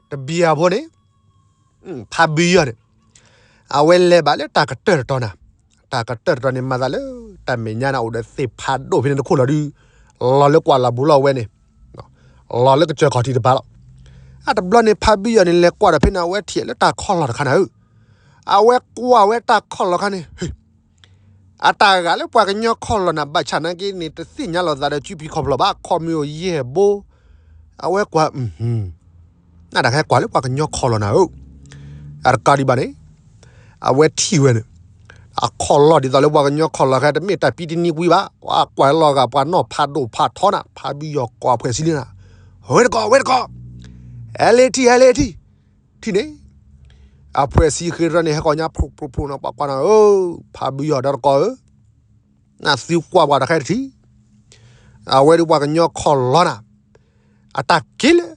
တဘံယၢ်ဖိန့ၣ် ဖးဘံယီၤန့ၣ်, အဝဲလဲၤဘၣ်လၢတၢ်ကတၢၢ်တတီၤနၤ, တၢ်ကတၢၢ်တတီၤန့ၣ် မၤသးလၢ တၢ်မဲာ်ညါန့ၣ် အိၣ်ဒီးသ့ၣ်ဖးဒိၣ်ဖဲန့ၣ်တခိၣ်လီၤဒုး, လီၤလၢကွၢ်လၢ်ဘူးလီၤဝဲန့ၣ်, လီၤလၢကစၢၢ်ခီၣ်ထံးတပၤလီၤ. အတဘျီန့ၣ် ဖးဘံယီၤန့ၣ် လဲၤကွၢ်ဒီးဖဲန့ၣ် အဝဲထံၣ်လၢတၢ်ခီၣ်လီၢ်တခါနၤဧၢ, အဝဲကွၢ်ဝဲတၢ်ခီၣ်လီၢ်ခါန့ၣ် အတၢ်ဂၤလၢပှၤကညီခီၣ်လီၢ်နၤ ဘၣ်ဆၣ်နာ်က့န့ၣ် တသ့ၣ်ညါလိာ်သးဒီးစုဖံးခီၣ်ဖျီၣ်ဘၣ်, ခီၣ်မ့ၢ်အိၣ်ယဲၢ်ဘိ, အဝဲကွၢ်, နတၢ်ဟဲကွၢ်လၢပှၤကညီခီၣ်လီၢ်နၤဧၢ, အတကးဒံးဘၣ်န့ၣ်, အဝဲထံၣ်ဝဲန့ၣ်, အခီၣ်လီၢ်ဒ်သိးလၢပှၤကညီခီၣ်လီၢ်ခဲ တမ့ၢ်တၢ်ပံတနံၤကွံာ်ဘၣ်, ပှၤကွၢ်လီၤဂာ်ပှၤနီၢ်ဖးဒိၣ်ဖးထီနၤ, ဖးဘံယီၤကွၢ်ဖှဲးဆံလံနၤ, ဝဲတကီၢ် ဝဲတကီၢ်, ဟဲလၢထံၣ် ဟဲလၢထံၣ်, ထံၣ်န့ၣ် အဖှဲးဆံဃ့တရၢန့ၣ် ဟဲကီၢ်ညါဖျိဖျိဖျိန့ၣ် ပှၤကွၢ်နၤဧၢ, ဖးဘံယီၤဒီးတကီၢ်ဧၢ, နသုကွၢ်ပှၤတခါတထံၣ်, အဝဲဒုးပှၤကညီခီၣ်လီၢ်နၤ, အတၢ်က့ၤလၢ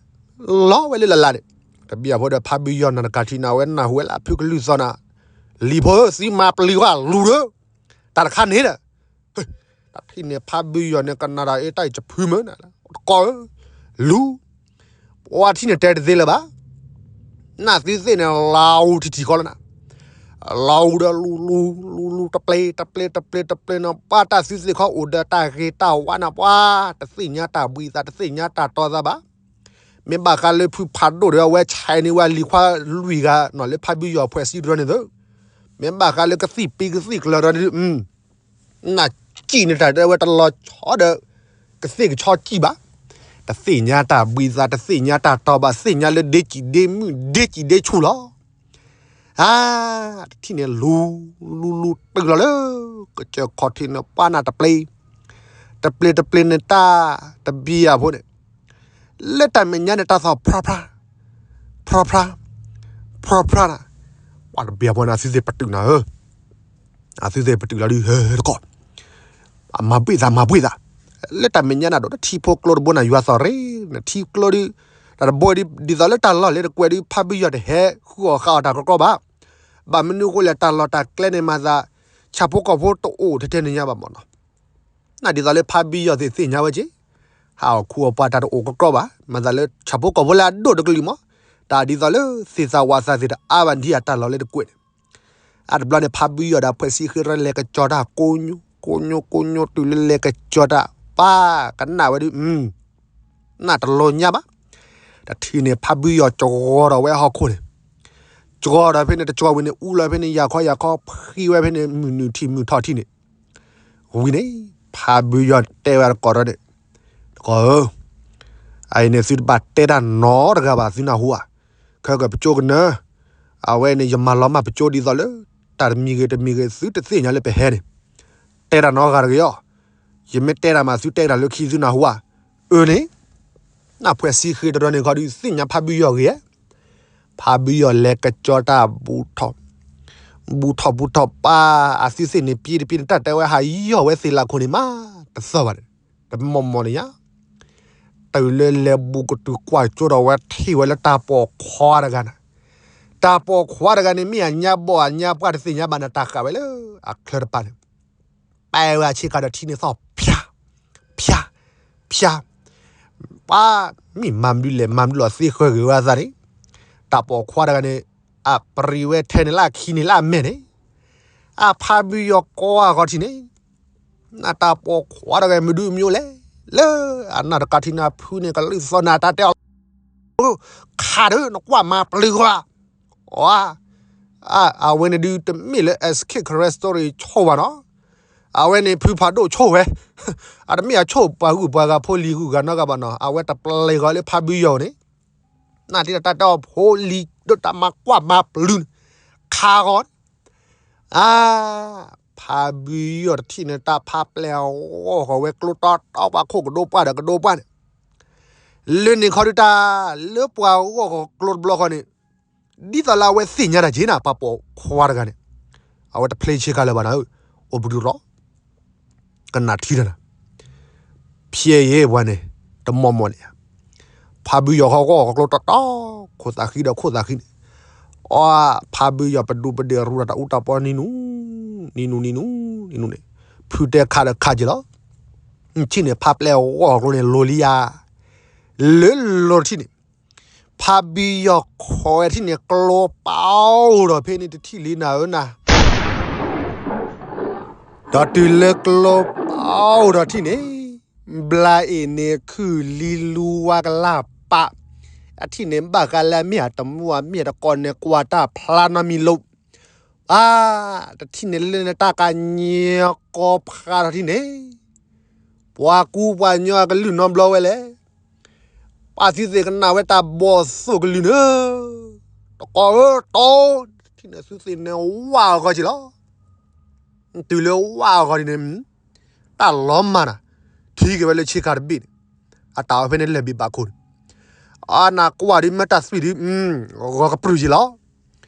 လီၤဝဲလၢလၢ်လၢ်န့ၣ်, တဘံယၢ်ဖိဒီးဖးဘံယီၤနၤတကးထံၣ်နၤ အဝဲနၢ်ဟူဝဲလၢအဖုကလုၢ်သီနၤ, လံၤဖိဧၢ သုမၤပျံၤကွၢ်လူၤဒီး, တၢ်တခါန့ၣ်ဒီး တၢ်ထံၣ်န့ၣ် ဖးဘံယီၤန့ၣ် ကနၣ်ဒီးအ့ၣ်တၢ်အံၤတဖုမ့ၢ်နၤ, တကီၢ်ဧၢ, လူၤ, ပှၤထံၣ်န့ၣ်တဲတသ့လၢၤဘၣ်, နသုသ့ၣ်န့ၣ် လီၤအူထံထံဃီလီၤနၤ, လီၤအူဒီးလူၤလူၤ လူၤလူၤ တပျ့ၤ တပျ့ၤ တပျ့ၤ တပျ့ၤန့ၣ် ပှၤတၢ်သုသ့ၣ်ခီအိၣ်ဒီးတၢ်ဂ့ၤတၢ်ဝါနၤ ပှၤတသ့ၣ်ညါတၢ်ဘှံးသး တသ့ၣ်ညါတၢ်တီသးဘၣ်, မ့ၢ်ဘၣ်ဃးလၢဖုဖးဒိၣ်ဒီး အဝဲဆဲးန့ၢ်ဝဲလံၤခွါလွံၢ်ဂၤနီၤ လၢဖးဘံယီၤဖှဲးဆံတရၢန့ၣ်သၢ, မ့ၢ်ဘၣ်ဃးလၢကသံၣ်ပ့ၤကသံၣ်ကျၢၤဒီး နစံၣ်န့ၣ်တၢ်တဲဝဲတလီၤဆီဒီး ကသ့ၣ်ကဆီစံၣ်ဘၣ်, တသ့ၣ်ညါတၢ်ဘှံးသး တသ့ၣ်ညါတၢ်တီဘၣ် သ့ၣ်ညါလၢဒ့စံၣ်ဒ့မုၣ် ဒ့စံၣ်ဒ့ဆူၣ်လီၤ. အါ တထံၣ်န့ၣ်လူၤ လူၤလူၤတုၤလီၤလၢ ကစၢၢ်ခီၣ်ထံးန့ၣ် ပှၤနၢ်တပျ့ၤ တပျ့ၤတပျ့ၤန့ၣ် တၢ်တဘံယၢ်ဖိန့ၣ် လၢတၢ်မဲာ်ညါန့ၣ် တၢ်သီၣ်ဖြါဖြါ ဖြါဖြါ ဖြ ဖျါဖျါနၤ, ပှၤတဘၣ်ပှၤန့ၣ် အသုသ့ၣ်ပတုာ်နၤဧၢ, အသုသ့ၣ်ပတုာ်လီၤဒုး ဟဲတကီၢ်, မၤဘှ့ၣ်သး မၤဘှ့ၣ်သး, လၢတၢ်မဲာ်ညါနၤဒီး တထံၣ်ဖိကျိတဘိနၤ ယွၤသီၣ်ရ့, နထံၣ်ကျိဒုး, တၢ်တဘိဒ်သိးလၢတၢ်လီၢ်လၢတကွဲးဒုး ဖါဘုယီၢ်တဟဲဃုအီၣ်ဃုအီတၢ်ကီကီဘၣ်, ဘၣ်မနုၤအဃိလဲၣ် တၢ်လီၢ်တၢ်ကျဲန့ၣ်မၤသး, ဆၣ်ဖိကီၢ်ဖိတအိၣ်ထဲထဲန့ၣ်ညါဘၣ်မၢ်နီၤ နဒ်သိးလၢဖါဘုယီၢ်သ့ၣ်သ့ၣ်ညါဝဲက့ၤ, ဟးအီၣ်ခူအီၣ်ပှၤတၢ်တအိၣ်ကီကီဘၣ်, မၤသးလၢဆၣ်ဖိကီၢ်ဖိလၢအဒိၣ်တကလုာ်မး, တၢ်ဒ်သိးလၢသ့ၣ်သၣ်ဝးသးသ့ၣ်တအါဘၣ်ဒ်အတၢ်လီၢ်လၢတကွဲးန့ၣ်, အတဘျီန့ၣ် ဖါဘုယီၢ်ဒီးအဖှဲးဆံဃ့ရဲလဲၤကစီၤတၢ်ကိညိ, ကိညိကိညိတုၤလၢလဲၤကစီၤတၢ်, ပၢ်ကနၣ်ဝဲဒုး, နၢ်တလိၤညါဘၣ်, တထံၣ်န့ၣ် ဖါဘုယီၢ်ကၠီၤဒီးဝဲဟီၣ်ခိၣ်န့ၣ်, ကၠီၤဒီးဖဲန့ၣ် တကၠီၤဝံၤန့ၣ် အူလီၤဖဲန့ၣ် ယၤခီယၤခီ ဖှံဝဲဖဲန့ၣ် မုၢ်နုာ်ထံၣ်မုၢ်ထီၣ်ထံၣ်န့ၣ်, ဝံၤန့ၣ် ဖါဘုယီၢ်တဲဝဲတကိးဒီးန့ၣ်, တကိးဧၢ, အအံၤန့ၣ်သုတဘၣ်တဲတၢ်နီတဂၤဘၣ် သုနၢ်ဟူဧါ, ခဲကပကၠိကနၢ, အဝဲန့ၣ် ယမၤလီၤမၢ်ပကၠိဒ်သိးလၢ တၢ်တမံၤဂ့ၤတမံၤဂ့ၤ သုတသ့ၣ်ညါလၢပဟဲန့ၣ်, တဲတၢ်နီတဂၤတဂ့ၤအီၤ, ယမ့ၢ်တဲတၢ်မး သုတဲတၢ်လၢခံ သုနၢ်ဟူဧါ, အၢန့ၣ် နၢ်ဖှဲးဆံဃ့တရီန့ၣ်ခီဒုး သ့ၣ်ညါဖါဘုယီၢ်ဂ့ၤ, ဖါဘုယီၢ်လဲၤကစီၤတၢ်ဘူးထီၣ်, ဘူးထီၣ်ဘူးထီၣ်ပၢ် အသုသ့ၣ်န့ၣ် ပံတပံန့ၣ် တၢ်တဲဝဲဟးယီၢ်ဝဲသ့ၣ်လၢခိၣ်န့ၣ်မး တသီၣ်ဘၣ်န့ၣ်, တမီၢ်မီၢ်န့ၣ်ညါ, တုၤလၢလဲၤဘူးကတုၤကွၢ်ကၠိဒီးဝဲထံၣ်ဝဲလၢတၢ်ပိာ်ခွါတဂၤန့ၣ်, တၢ်ပိာ်ခွါတဂၤန့ၣ် မ့ၢ်အညါဘီၣ်အညါပှၢ်တသ့ၣ်ညါဘၣ်န့ၣ် တၢ်ဃးဝဲလၢအချၢတပၤန့ၣ် ပာ်ဝဲအဆ့ကၤဒီးထံန့ၣ်သီၣ်ဖၠါ, ဖၠါ, ဖၠါ, ပှၤမ့ၢ်မၤမနုၤလဲၣ် မၤမနုၤလီၤသ့ဃၢၤဂ့ၤဝဲအသးန့ၣ်, တၢ်ပိာ်ခွါတဂၤန့ၣ် အပြံၤဝဲထဲန့ၣ်လၢအခံန့ၣ်လၢအမဲာ်န့ၣ်, အဖါဘုယီၢ်ကိးအဂီၢ်ထံၣ်န့ၣ်, နတၢ်ပိာ်ခွါတဂၤမနုၤမနုၤလဲၣ်, လၢအနၢ်တကးထံၣ်နဖုန့ၣ် ကလုၢ်သီၣ်နၤတၢ်တဲအီၤ ခးဒီးနကွၢ်မၤပျုၤဂီၢ်, အဝဲန့ၣ်ဒုးတမ့ၢ်လၢ Escape Correct Story ဆိၣ်ဘၣ်နီၤ, အဝဲန့ၣ်ဖုဖးဒိၣ်ဆိၣ်ဝဲ, အတမ့ၢ်အဆိၣ်ပှၤဂုၤပှၤဂၤဖိလံၤဂုၤဂၤနီတဂၤဘၣ်နီၤ, အဝဲတပျဲၤဂီၤလၢဖါဘုယီၢ်န့ၣ်, နတၢ်တဲအီၤဖိလံၤဒိၣ်တၢ်မၤကွၢ်မၤပျုၤန့ၣ်, ခးဂီၤ အါ, ဖါဘုယီၢ်တထံၣ်န့ၣ် တၢ်ဖးပျဲၢ်အဂီၢ်ဃီၤဝဲကျိတီတီ ပှၤခိၣ်ကဒိပှၢ်ဒီးကဒိပှၢ်န့ၣ်, လၢန့ၣ်ခီဒုးတၢ်, လၢပှၤဂီၢ်ဃီၤကျိတဘျီဃီန့ၣ်, ဒ်သိးလၢအဝဲသ့ၣ်ညါတၢ်က့ၤနၤ ပှၤပိာ်ခွါတဂၤန့ၣ်, အဝဲတဖျဲဆ့ကၤလၢၤဘၣ်နၤဧၢ, အိၣ်ပဒုးရီ ကနၣ်ထံတနၤ, ဖျဲယဲပှၤန့ၣ်, တမီၢ်မီၢ်န့ၣ်, ဖါဘုယီၢ်ဃီဂီၢ်ကျိတီတီ, ခိၣ်သးဃံဒီးခိၣ်သးဃံန့ၣ်, အီ, ဖါဘုယီၢ်ပဒူပဒ့ၣ်ရူဒီးတၢ်အူတၢ်ပီနံၤနူ, နံၤနူနံၤနူ, နံၤနူန့ၣ်, ဖုတဲခးဒီးခးက့ၤလီၤ, ထံၣ်န့ၣ် ဖါပျဲၢ်အဂီၢ်ကျိန့ၣ် လိၤလံယါ, လၢလိၤတထံၣ်န့ၣ် ဖါဘုယီၢ်ခိးဝဲထံၣ်န့ၣ် ကျိပာ်အိၣ်ဒီးဖဲန့ၣ်တထံၣ်လံနၤဧၢနၤ, ဒီးတုၤလၢကျိပာ်အိၣ်ဒီးထံၣ်န့ၣ်, ဘျါအ့ၣ်န့ၣ် ခုၣ်လံလူဝါကလၢ်ပာ်, အထံၣ်န့ၣ်ဘၣ်ဃးလၢအမ့ၢ်အတမူအမ့ၢ်တကိးန့ၣ် ကွၢ်တၢ်ဖျါနီတမံၤလိာ် အါ, တထံၣ်န့ၣ်လၢန့ၣ်တၢ်ကညံၤကီဖျါထီၣ်ထံၣ်န့ၣ်, ပှၤကူပှၤညီအကလုၢ်နီတဘျီဝဲလဲၣ်, ပှၤသုသ့ၣ်ကနၣ်ဝဲတၢ်ဘီၣ်သိၣ်ကလုၢ်န့ၣ်, တကိးဧၢတီ, တထံၣ်န့ၣ်သုသ့ၣ်န့ၣ်ဝၣ်အဂီၢ်က့ၤလီၤ, တုၤလၢဝၣ်အဂီၢ်ဒ်န့ၣ် တၢ်လီၤမၢ်နၤ, ထံၣ်က့ၤဝဲလၢဆ့ကၤတဘ့ၣ်န့ၣ်, အတၢ်အီၣ်ဖဲန့ၣ်လဲၤဘံၣ်ဘၣ်ခိၣ်န့ၣ်, အနၢ်ကွၢ်ဒ်မ့ၢ်တၢ်သွံၣ်ဒ်, ဂီၤကပြုၢ်ယံၤလီၤ.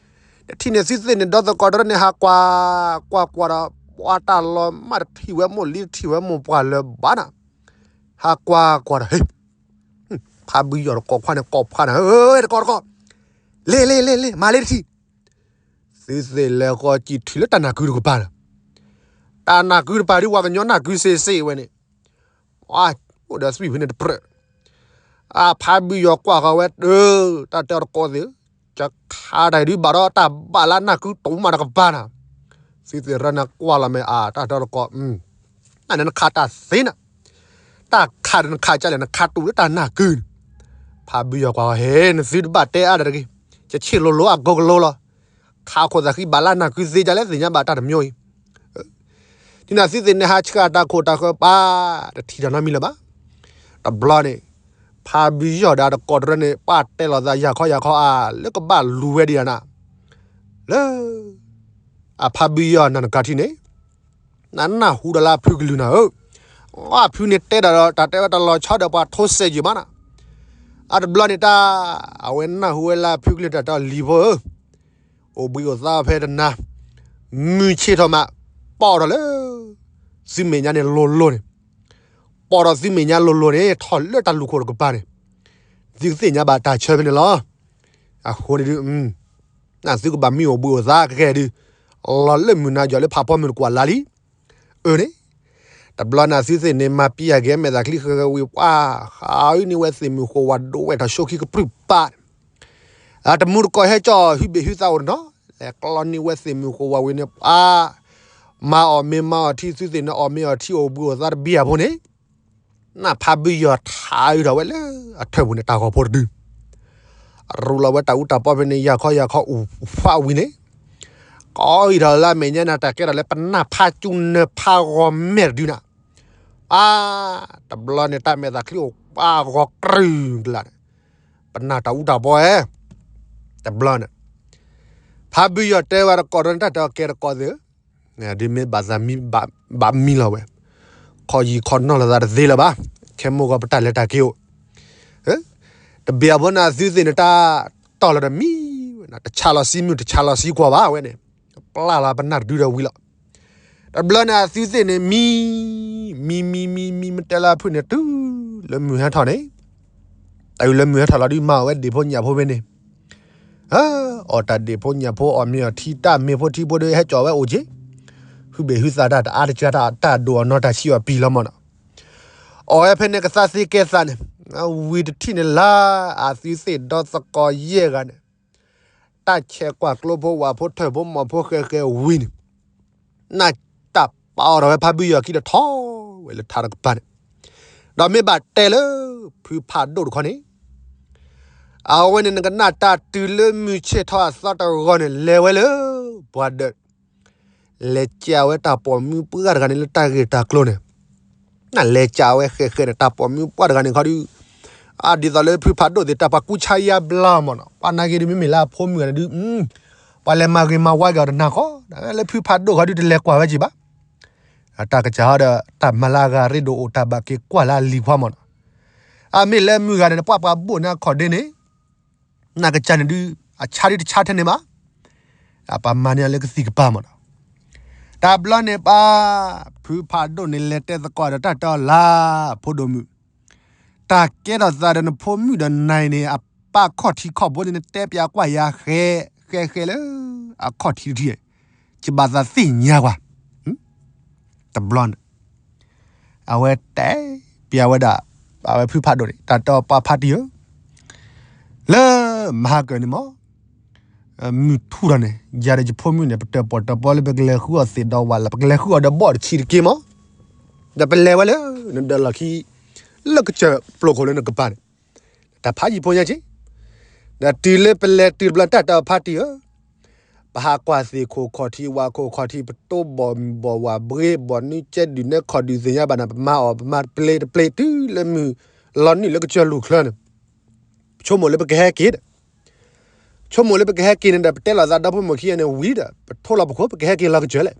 တထံၣ်န့ၣ်သုသ့ၣ်န့ၣ် ဒီသကိးတရၢန့ၣ် ဟးကွၢ်, ကွၢ်ကွၢ်ဒီး, ပှၤတၢ်လီၤမၢ်တထံၣ်ဝဲမိၢ်လံ တထံၣ်ဝဲမိၢ်ပှၢ်လၢၤဘၣ်နၤ, ဟးကွၢ်ကွၢ်ဒီး, ဖါဘုယီၢ်တကိးခွါန့ၣ် ကိးခွါန့ၣ်, တကိးတကိး, လ့လ့လ့လ့ မၤလ့တထံၣ် သုသ့ၣ်လဲၤဃီၤကံၣ်ထံၣ်လၢတၢ်နၢ်ကုတကပၤလၢၤ, တၢ်နၢ်ကုတပၤဒ်ပှၤကညီနၢ်ကုစ့စ့ဝဲန့ၣ်, အိၣ်ဒီးသွံၣ်ဖဲန့ၣ်တပြၢး, အဖါဘုယီၢ်ကွၢ်ဃီၤဝဲ, တၢ်တဲတကိးသ့ၣ်, ယခးတၢ်ဒုးဘၣ်ဒီးတၢ်ဘၣ်လၢနၢ်ကုတမးတကပၤနၤ, သုသ့ၣ်ရၢန့ၣ်ကွၢ်လီၤမ့ၢ်အါ တၢ်တဲတကိး နန့ၣ်နခးတၢ်သ့နၤ, တၢ်ခးဒီးနခးကလဲၣ် နခးတူာ်လၢတၢ်နၢ်ကုန့ၣ်, ဖါဘုယီၢ်ကွၢ်ဃီၤ ဟဲ နသုတဘၣ်တဲအါတဂ့ၤ, ယဆ့ၣ်လိၤလိၤအကိကလိလီၤ, ခးခိၣ်သးဃံဘၣ်လၢနၢ်ကုသ့ဒ်လဲၣ် သ့ၣ်ညါဘၣ်တၢ်တမံၤအံၤ ဒ်န့ၣ်သုသ့ၣ်န့ၣ်ဟးဆှၢတၢ်ခိၣ်တၢ်ဃၢၤပၢ်, တထံၣ်တၢ်နီတမံၤလၢၤဘၣ်. တဘျီန့ၣ်, ဖါဘုယီၢ်ဒီးတကိးတရၢန့ၣ် ပှၤတဲလိာ်သးယၤခီယၤခီအါ လၢကဘၣ်လူၤဝဲဒံးနၤ, လၢ အဖါဘုယီၢ်နၢ်နကၤထံၣ်န့ၣ်, နနၢ်ဟူဒီးလၢအဖုကလုၢ်နၤဧၢ, အဖုန့ၣ်တဲဒၣ်ဒီးတၢ်တဲဝဲတၢ်လီၤဆီဒီးပှၤထိစဲးယံာ်မးနၤ, အတဘျီန့ၣ်တၢ်, အဝဲနၢ်ဟူဝဲလၢအဖုကလုၢ်တၢ်တဲအီၤလံၤဖိဧၢ အိၣ်ဘှံးအိၣ်သါဖဲတနၤ, မုၢ်ဆ့ၣ်ထီၣ်မး, ပိာ်ထီၣ်လၢ သုမဲာ်ညါန့ၣ်လိၤလိၤန့ၣ်, ပိာ်ထီၣ်သုမဲာ်ညါလိၤလိၤန့ၣ် ထီၣ်လၢတၢ်လူၢ်ခိၣ်တကပၤန့ၣ်, သုကသ့ၣ်ညါဘၣ်တၢ်ဆၢဖဲန့ၣ်လီၤ. အဃိန့ၣ်ဒုး နသုကဘၣ်မံအိၣ်ဘှံးအိၣ်သါကဲဒုး, လီၤလၢမုၢ်နၤယီၤလၢဖးဖီမုၢ်တကွၢ်လၢ်လံ. အၢန့ၣ်, တဘျီန့ၣ်သုသ့ၣ်န့ၣ် မၤပံယၤက့ၤမဲာ်သၣ်ချံဃဲၤဃဲၤဝံၤပှၤ, ဃုန့ၢ်ဝဲသ့ၣ်မုၢ်ဃိဝါဒိးဝဲထီၣ်ဆိခံကပြုၢ်ပာ်န့ၣ်, အတမူတကိးဟဲကၠီၣ်ဟုဘ့ၣ်ဟုသးအိၣ်တနီၤ, လဲၤကျီန့ၢ်ဝဲသ့ၣ်မုၢ်ဃိဝါဝံၤန့ၣ်ပှၤ, မၤအီၣ်မ့ၤမၤအီၣ်ထံ သုသ့ၣ်န့ၣ်အီၣ်မ့ၤအီၣ်ထံအိၣ်ဘှံးအိၣ်သါတဘံၣ်အဖိန့ၣ် နၢ်ဖးဘုယီၤထးအုးထီၣ်ဝဲလၢအထၢၣ်ပူၤန့ၣ် တၢ်ဂီၤဖိတဒု, ရူးလီၤဝဲတၢ်အူတၢ်ပီဖဲန့ၣ် ယၤခီယၤခီအူးဖးဝံၤန့ၣ်, ကီအံၤထီၣ်လၢအမဲာ်ညါန့ၣ်တၢ်ကဲထီၣ်လၢပနၢ်ဖးကၠူနၢၤဖးဂီၤမဲာ်တဒုနၤ, အါ, တဘျီန့ၣ် တၢ်မဲာ်သၣ်ချံအိၣ်ပှၤဂီၤကြုာ်ကလာ်န့ၣ်, ပနၢ်တၢ်အူတၢ်ပီဧၢ, တဘျီန့ၣ် ဖးဘုယီၤတဲဝဲတကိးဒီးန့ၣ် တၢ်တဲအီၤကဲတကိးသ့ၣ်ဧၢ, ဒ်မ့ၢ်ဘၣ်သးမံဘၣ်မံလီၤဝဲ, ခီယံၤခီနီၢ်လိာ်သးတသ့လၢၤဘၣ်, ခဲမိၢ်ဂီၤပတၢ်လဲၤတၢ်က့ၤအိၣ်, တဘ့ၣ်အဖိန့ၣ် အသုသ့ၣ်န့ၣ် တၢ်တီၢ်လီၤဒီးမံဝဲ, တဆးလီၤစံမုၢ် တဆးလီၤစံကွၢ်ဘၣ်ဝဲန့ၣ်, ပျၢ်လီၤပနၢ်တဒုဒီးဝံၤလီၤ. တဘျီန့ၣ် အသုသ့ၣ်န့ၣ်မံ, မံမံမံမံ မ့ၢ်တဲလၢအဖုၣ်န့ၣ် တုၤလၢမုၢ်ဟဲထီၣ်န့ၣ်, တၢ်အုၣ်လၢမုၢ်ဟဲထီၣ်လီၤဒုး မၤအီၣ်ဝဲဒ့ၣ်ဖိညၣ်ဖိဖဲန့ၣ် အီၣ်တၢ်ဒ့ၣ်ဖိညၣ်ဖိ အီၣ်မ့ၤအီၣ်ထံ တၢ်မ့ၤဖိထံဖိဒီးဟဲကၠီၣ်ဝဲအိၣ်က့ၤ, ဟုဘ့ၣ်ဟုသးတၢ်တအါတကၢတၢ် တၢ်ဒိၣ်အီၤနီတၢ်ဆံးအီၤပံၤလီၤမၢ်နီၤ, အီၣ်ဝဲဖဲန့ၣ်ကသးသ့ကဲသးန့ၣ်, ဝံၤတထံၣ်န့ၣ်လၢ အသုသ့ၣ်ဒီသကိးယဲၢ်ဂၤန့ၣ်, တၢ်ဆဲးကွၢ်ကျိဖိဝၣ်ဖိထၢၣ်ဖိမီၢ်ဖိဃဲဃဲဝံၤန့ၣ် နၢ်တၢ်ပာ်အီၤထီၣ်ဝဲဖးဘုယီၤခံဒီးထီၣ်ဝဲလၢထးတကပၤန့ၣ်, ဒီးမ့ၢ်ဘၣ်တဲလၢ ဖုဖးဒိၣ်တခီန့ၣ်, အဝဲန့ၣ်နကနၣ်တၢ်တုၤလၢမုၢ်ဆ့ၣ်ထီၣ်အသီတဂီၤန့ၣ် လဲၤဝဲလၢ ပှၤဒီး လဲၤကးဝဲတၢ်ပိာ်မုၣ်ပှၢ်တဂၤန့ၣ်လၢတၢ်ဂ့ၢ်တၢ်ကျိၤန့ၣ်, နလဲၤကးဝဲဃဲဃဲန့ၣ် တၢ်ပိာ်မုၣ်ပှၢ်တဂၤန့ၣ်ခီဒုး, အဒ်သိးလၢဖုဖးဒိၣ်သ့ၣ်တၢ်ပှၤကူၣ်ဆါယါဘျါမၢ်နီၤ, ပှၤနာ်က့ဒုးမ့မ့ၢ်လၢအဖိမုၣ်ဂၤန့ၣ်ဒုး, ပှၤလဲၤမၤဂ့ၤမၤဝါက့ၤအီၤတနၤဃီ, လၢဖုဖးဒိၣ်ခီဒုးတလဲၤကွၢ်ဝဲက့ၤဘၣ်, အတၢ်ကစၢ်ဟီဒီး တၢ်မၤလၢအဂၤရ့ဒိၣ်အိၣ်တၢ်ဘၣ်က့ၤကွၢ်လၢအလံၤခွါမၢ်နီၤ, အမ့ၢ်လၢမုၢ်ဂၤန့ၣ် နပှၢ်ပှၤဘိၣ်န့ၢ်အခီၣ်ဒ့န့ၣ် နကစၢ်န့ၣ်ဒုး အဆါဒုးတဆါထဲန့ၣ်ဘၣ်, အပှၤမၤန့ၢ်အီၤလၢကသံၣ်ကပၤမၢ်နီၤ, တဘျီန့ၣ်ပှၤ ဖုဖးဒိၣ်န့ၣ်လဲၤတဲသကိးဒီးတၢ်တဲအီၤလၢ ဖိဒိၣ်မုၣ်, တၢ်ကဲထီၣ်သးဒီးနဖိမုၣ်ဒီးနၤအံၤန့ၣ် အပၢ်ခီၣ်ထံးခီၣ်ဘိန့ၣ် နတဲပၠးကွၢ်ယၤဃဲ ဃဲဃဲလၢ အခီၣ်ထံးတထံး, ယဘၣ်သးသ့ၣ်ညါကွၢ် တဘျီန့ၣ် အဝဲတဲပၠးဝဲဒၣ် အဝဲဖုဖးဒိၣ်န့ၣ် တၢ်တဲအီၤပှၤဖါတံၢ်ဧၢ, လၢမဟါကၢၤန့ၣ်မၢ်, မုၢ်ထူၣ်ထီၣ်န့ၣ် ယၤဒီးယဖိမုၣ်န့ၣ် ပတၢၣ်ပီၣ်တၢၣ်ပီလၢပကလဲၤဃုအီၣ်သ့ၣ်ဒီးဝၣ်လၢ ပကလဲၤဃုအီၣ်ဒီးဘီၣ်တဆံးတက့ၢ်မၢ်, ဒီးပလဲၤဝဲလၢ နဒၢးလီၢ်ခံ လၢကစၢၢ်ပျိာ်ခိၣ်လၢနကပၤန့ၣ်, တၢ်ဖးယံၤဖိညါက့ၤ, ဒီးတုၤလၢပလဲၤတုၤတဘျီ တၢ်တဲအီၤဖါတံၢ်ဧၢ ပဟးကွၢ်သ့ၣ်ခိၣ်ခီၣ်ထံးဝၣ်ခိၣ်ခီၣ်ထံး ပတိဘီၣ်မုၢ်ဘီၣ်ဝၣ်ဘှ့ဘီၣ် နွံကဲဒုၣ်နဲခီၣ်ဒုၣ်သ့ၣ်ညါဘၣ်န့ၣ် ပမၤအီၣ်ပမၤတပျ့တပျ့တုၤလၢမုၢ်လီၤနုာ်လၢကစၢၢ်လူၢ်ချၢန့ၣ်, ပဆိကမိၣ်လၢပကဟဲက့ၤဒီး, ဆိကမိၣ်လၢပကဟဲက့ၤန့ၣ်ဒီး ပတဲလိာ်သးဒီဖိမိၢ်ခံဂၤန့ၣ်ဝံၤဒီး ပထိလီၤပခိၣ် ပကဟဲက့ၤလီၤကစၢၢ်လဲၣ်,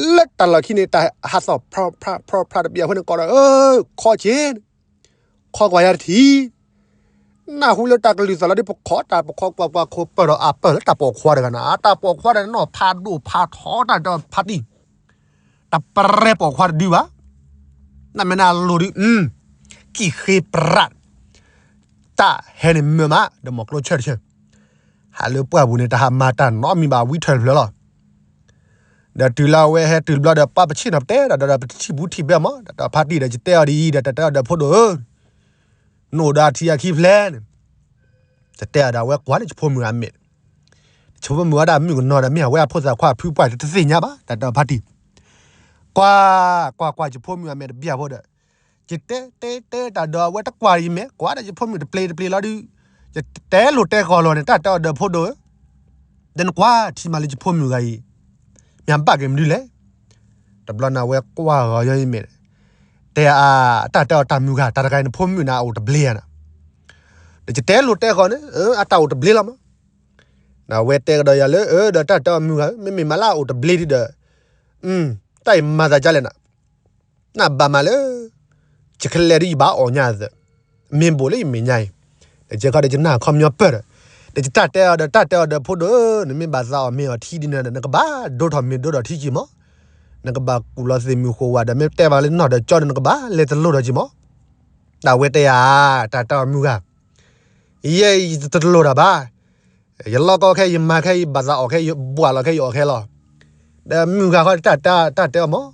လၢတၢ်လီၢ်ခံန့ၣ် တၢ်ဟးသီၣ်ဖျါဖျါဖျါဖျါတဘျီအဃိန့ၣ် ကိးဒီး ခီက့ၤ ခီကွၢ်ယၤတထံၣ်, နၢ်ဟူလၢတၢ်ကလုၢ်သီၣ်လီၤဒ် ပခီတၢ်ပခီကွၢ်ကွၢ်ခိၣ်ပၢၢ်ဒီးအပၢၢ်လၢတၢ်ပိာ်ခွါတဂၤန့ၣ် အတၢ်ပိာ်ခွါတဂၤန့ၣ် နီၢ်ဖးဒိၣ်ဖးထီတၢ်ဒီးဖါတံၢ်, တပရဲပိာ်ခွါတဒုဘၣ်, နမ့ၢ်နလိၤဒုး, ကံၣ်ဃ့ပြး, တၢ်ဟဲန့ၣ်မၢမး ဒီးမီၢ်ကျိဆၢတဆၢ, ဟးလၢပှၢ်ပူၤန့ၣ် တဟးမၤတၢ်နီတမံၤဘၣ် ဝံထၢၣ်တဖျၢၣ်လီၤ. ဒီးတုၤလၢအဝဲဟဲတုၤတဘျီဒီး ပှၤပဆ့ၣ်နီၤပတဲဒီး ဒီးပတထံၣ်ဘူးထံၣ်ဘဲမး ဒီးဖါတံၢ်ဒီး ယတဲအီၤဒ်အံၤဒီး တၢ်တဲအီၤဒီးဖိဒိၣ်ဧၢ, နအိၣ်ဒီးအထံအခံဖျဲးန့ၣ်, တတဲအီၤဒီး အဝဲကွၢ်လၢယဖိမုၣ်အမဲာ်, ယဖိမုၣ်ဝဲဒၣ်မုၣ်ကနီၤဒီး မ့ၢ်အဝဲအဖိသၣ်ခွါအဖုပှၢ်တသ့ၣ်ညါဘၣ် တၢ်တဲအီၤဖါတံၢ်, ကွၢ်, ကွၢ်ကွၢ်ယဖိမုၣ်အမဲာ်တဘျီဖိဒီး ယတဲတဲတဲတၢ်ဒီးအဝဲတကွၢ်ယမဲာ် ကွၢ်ဒီးယဖိမုၣ်တပျ့ၤတပျ့ၤလီၤဒုး, ယတဲလိာ်တဲဂီၤလီၤန့ၣ် တၢ်တဲအီၤဒီးဖိဒိၣ်ဧၢ, ဒီးနကွၢ်ထံမးလၢယဖိမုၣ်ဂၤအံၤ, မ့ၢ်ဘၣ်က့ၤမနုၤလဲၣ်, တဘျီန့ၣ်အဝဲကွၢ်ဂီၤယီၤယမဲာ်, တဲအါ, တၢ်တဲအီၤတၢ်မုၢ်ဂၤ တၢ်တဂၤအံၤ နဖိမုၣ်န့ၣ်အအိၣ်တဘျ့ဧါန့ၣ်, ဒီးယတဲလိာ်တဲဂီၤန့ၣ် အတၢ်အိၣ်တဘျ့လီၤမး, ဒီးအဝဲတဲကဒီးယၤလၢ အၢ ဒီးတၢ်တဲအီၤမုၢ်ဂၤ မ့မ့ၢ်မးလၢအအိၣ်တဘျ့ဒုးဒီး, တၢ်အံၤမၤသးဒ်လဲၣ်နၤ နဘၣ်မးလၢ ယကလဲၤဒ်ယဘၣ်အီၣ်ညါသၢ, မ့ၢ်ဘိၣ်လၢယမဲာ်ညါအံၤ, ဒီးကဲခီဒီးယနၢ်ခီပညီပၢၢ်ဒီး, တၢ်တဲအီၤဒီး တၢ်တဲအီၤဒီး ဖိဒိၣ်ဧၢ, နမ့ၢ်ဘၣ်သးအီၣ်မ့ၤအီၣ်ထံဒ်န့ၣ်ဒီး နကဘၣ်ဒိထီၣ်မ့ၤဒိထီၣ်ထံက့ၤမး, နကဘၣ်ကူၣ်လီၤသ့ၣ်မုၢ်ဃိဝါဒီး မ့ၢ်တဲဘၣ်လၢနီၢ်ဒီးကၠီဒီး နကဘၣ်လဲၤတလိၤဒီးက့ၤမး. တၢ်ဝဲတဲယၤ, တၢ်တဲအီၤမုၢ်ဂၤ, ယဲယတလိၤတၢ်ဘၣ်, ယလီၢ်ကီခဲ ယမၤခဲ ယဘၣ်သးအီၣ်ခဲ ယဘှၣ်လီၤခဲ ယအီၣ်ခဲလီၤ. ဒီးမုၢ်ဂၤဃီ တၢ်တဲအီၤမး,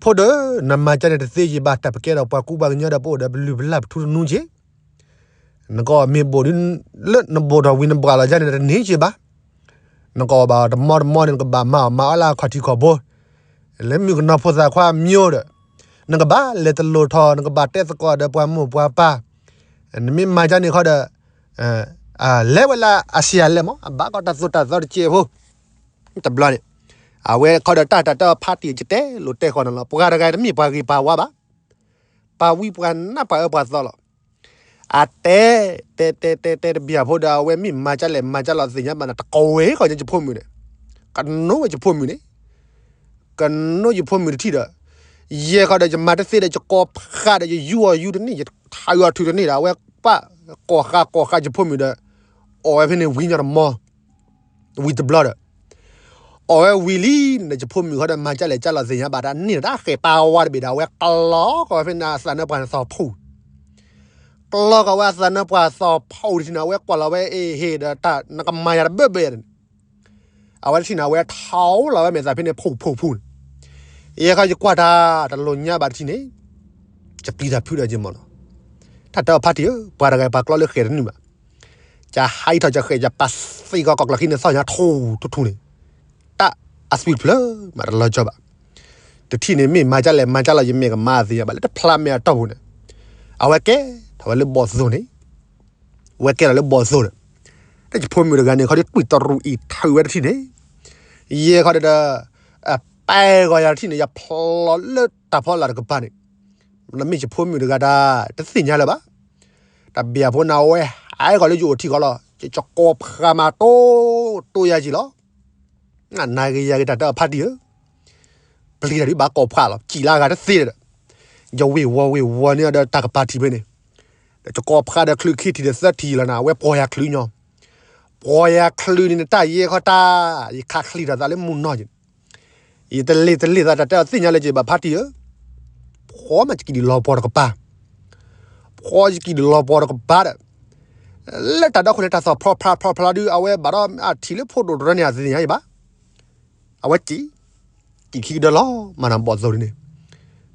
ဖိဒိၣ်ဧၢ, နမၤကၢန့ၣ်တသ့က့ၤဘၣ်, တၢ်ပကဲဒီးပှၤကူပှၤကညီဒီး ပအိၣ်ဒီးပလုၢ်ပလၢ်ပထူတနူက့ၤ နကအီၣ်မ့ၤဘိၣ်ဒု လၢနဘိၣ်ထီၣ်ဝံၤနဘှၣ်လီၤယါန့ၣ် တန့ၢ်က့ၤဘၣ်. နကအီၣ်ဘၣ်တမီတမီန့ၣ် နကဘၣ်မၤအီၣ်မၤအီၣ်လၢအခီၣ်ထံးခီၣ်ဘိ, လၢမုၣ်ကနီၤဖိသၣ်ခွါမံၤဒီး နကဘၣ်လဲၤတလိၤထီၣ် နကဘၣ်တဲသကိးဒီးပှၤမိၢ်ပှၤပၢ်, နမ့ၢ်မၤကၢန့ၣ်ခီဒီး လဲၤဝဲလၢအစံးအလဲမး အဘၣ်ကီးတၢ်သိၣ်တၢ်သီတကဲးဖိ, တဘျီန့ၣ် အဝဲခီဒီးတၢ်တၢ်တဲအီၤဖးတံၢ် ယတဲလိာ်တဲဃီၤနၤလီၤ. ပှၤတဂၤတမ့ၢ်ပှၤဂ့ၤပှၤဝါဘၣ်, ပှၤဝံပှၤနါပှၤအၢပှၤသီလီၤ. အတဲ တဲ တဲ တဲ တဲတဘျီဖိဒီး အဝဲမ့ၢ်မၤကၢလဲၣ်မၤကၢလီၤသ့ၣ်ညါဘၣ်န့ၣ် တကဝဲၤဃီညါယဖိမုၣ်န့ၣ်, ကနိဝဲယဖိမုၣ်န့ၣ်, ကနိယဖိမုၣ်တထံၣ်ဒီး, ယဲဃီဒီးယမၤတသ့ဒီး ယကိးဖးဒီး ယယူအီၤယူတန့ၢ် ယထုးအီၤထုးတန့ၢ်ဒီး အဝဲပၣ်ကိးဃါကိးဃါယဖိမုၣ်ဒီး အီၣ်ဝဲဖဲန့ၣ်ဝံၤညီတမီ ဝံၤတဘျီဒီး အီၣ်ဝဲဝံၤလံန့ၣ် ယဖိမုၣ်ဃီဒီး မၤကၢလဲၣ်ကၢလီၤသ့ၣ်ညါဘၣ်တၢ်န့ၣ်ဒီး တၢ်ဃဲၤပာ်ဝါတဘ့ၣ်ဒီး အဝဲကလီကီးဝဲဖဲန့ၣ် အသးနၢပှၤသီၣ်ဖှိၣ်, ကလီကီးဝဲအသးနၢပှၤသီၣ်ဖှိၣ်တထံၣ်န့ၣ် အဝဲကွၢ်လီၤဝဲအ့ၣ်ဟ့ၣ်ဒီး တၢ်နကမၤယၤတဘၣ်ဘၣ်န့ၣ်, အဝဲတထံၣ်န့ၣ် အဝဲထီၣ်လီၤဝဲမဲာ်သးဖဲန့ၣ် ဖှိၣ်ဖှိၣ်ဖှိၣ်န့ၣ်, ယဲခီယကွၢ်တၢ်တလိၤညါဘၣ်တထံၣ်န့ၣ် ယပျံၤတၢ်ဖုးဒီးက့ၤမးနီၤ, တၢ်တဲအီၤဖးတံၢ်ဧၢ, ပှၤတဂၤပှၤကျီလၢဃဲၤတနုာ်ဘၣ် ကဟးအံးထီၣ်ကဃဲး ယပာ်သံကီးကီၢ်ကျၢၢ်ခံန့ၣ် သီၣ်ညါထူထူထူန့ၣ်, တၢ်အသွံၣ်ဖျၢၣ်မးတလီၤကၠီဘၣ်, တထံၣ်န့ၣ်မ့ၢ်မၤကၢလဲၣ်မၤကၢလီၤ ယမဲာ်ကမၤအသ့ၣ်ညါဘၣ်လၢတဖျါမဲာ်အတီၢ်ပူၤန့ၣ်, အဝဲကဲထီၣ်ဝဲလၢဘီၣ်သိၣ်န့ၣ်, ဝဲကဲထီၣ်လၢဘီၣ်သိၣ်န့ၣ်, တၢ်ယဖိမုၣ်တဂၤန့ၣ် ခီဒီးတွံၢ်တရူးအံၤထုးဝဲတထံၣ်န့ၣ်, ယဲခီဒီး အပၢ်ဂီၤယၤတထံၣ်န့ၣ် ယဖျီလၢတၢ်ဖီလာ်တကပၤန့ၣ်, နမ့ၢ်ယဖိမုၣ်တဂၤတၢ် တသ့ၣ်ညါလၢၤဘၣ်, တဘျီဖိန့ၣ် အဝဲဟးဂီၤလၢယအိၣ်ထံးကီးလီၤ, ယကိးဖးမၤတိတိယၤက့ၤလီၤ, နၤဂ့ၤယၤဂ့ၤ တၢ်တဲအီၤဖးတံၢ်ဧၢ, ပျံၤတၢ်ဒုးဘၣ်ကိးဖးလီၤ စံၣ်လၢအဂၤတသ့ဒီး, ယဝ့ၢ်ဝီၤဝ့ၢ်ဝီၤန့ၢ်အီၤဒီးတၢ်ကပၤထံးဖဲန့ၣ်, ဒီးယကိးဖးဒီးချုးခံထံၣ်ဒီးသၢထံၣ်လီၤနၤ အဝဲပီၢ်ယၤချုးညီ, ပီၢ်ယၤချုးန့ၣ် နတၢ်ယဲခီတၢ်, ယခးချံးထီၣ်သးလၢမုၢ်နီၢ်က့ၤ ယတလ့ၢ်တလ့ၢ်သး တၢ်တဲအီၤသ့ၣ်ညါလၢက့ၤဘၣ်ဖးတံၢ်ဧၢ, ဖှီၣ်မးယကံၣ်ဒုးလီၤပီၢ်တကပၤ, ဖှီၣ်ယကံၣ်ဒုးလီၤပီၢ်တကပၤဒီး, လၢတၢ်ဒီခိၣ်န့ၣ် တၢ်သီၣ်ဖျီဖျါဖျီဖျါဒုး အဝဲဘၣ်ဒီးအထံၣ်လၢဖိဒိၣ်တရၢန့ၣ် အသ့ၣ်ညါယဘၣ်, အဝဲကံၣ်, ကံၣ်ခံကဒၢလီၤ မၤနၤဘီၣ်သိၣ်ဒ်န့ၣ်,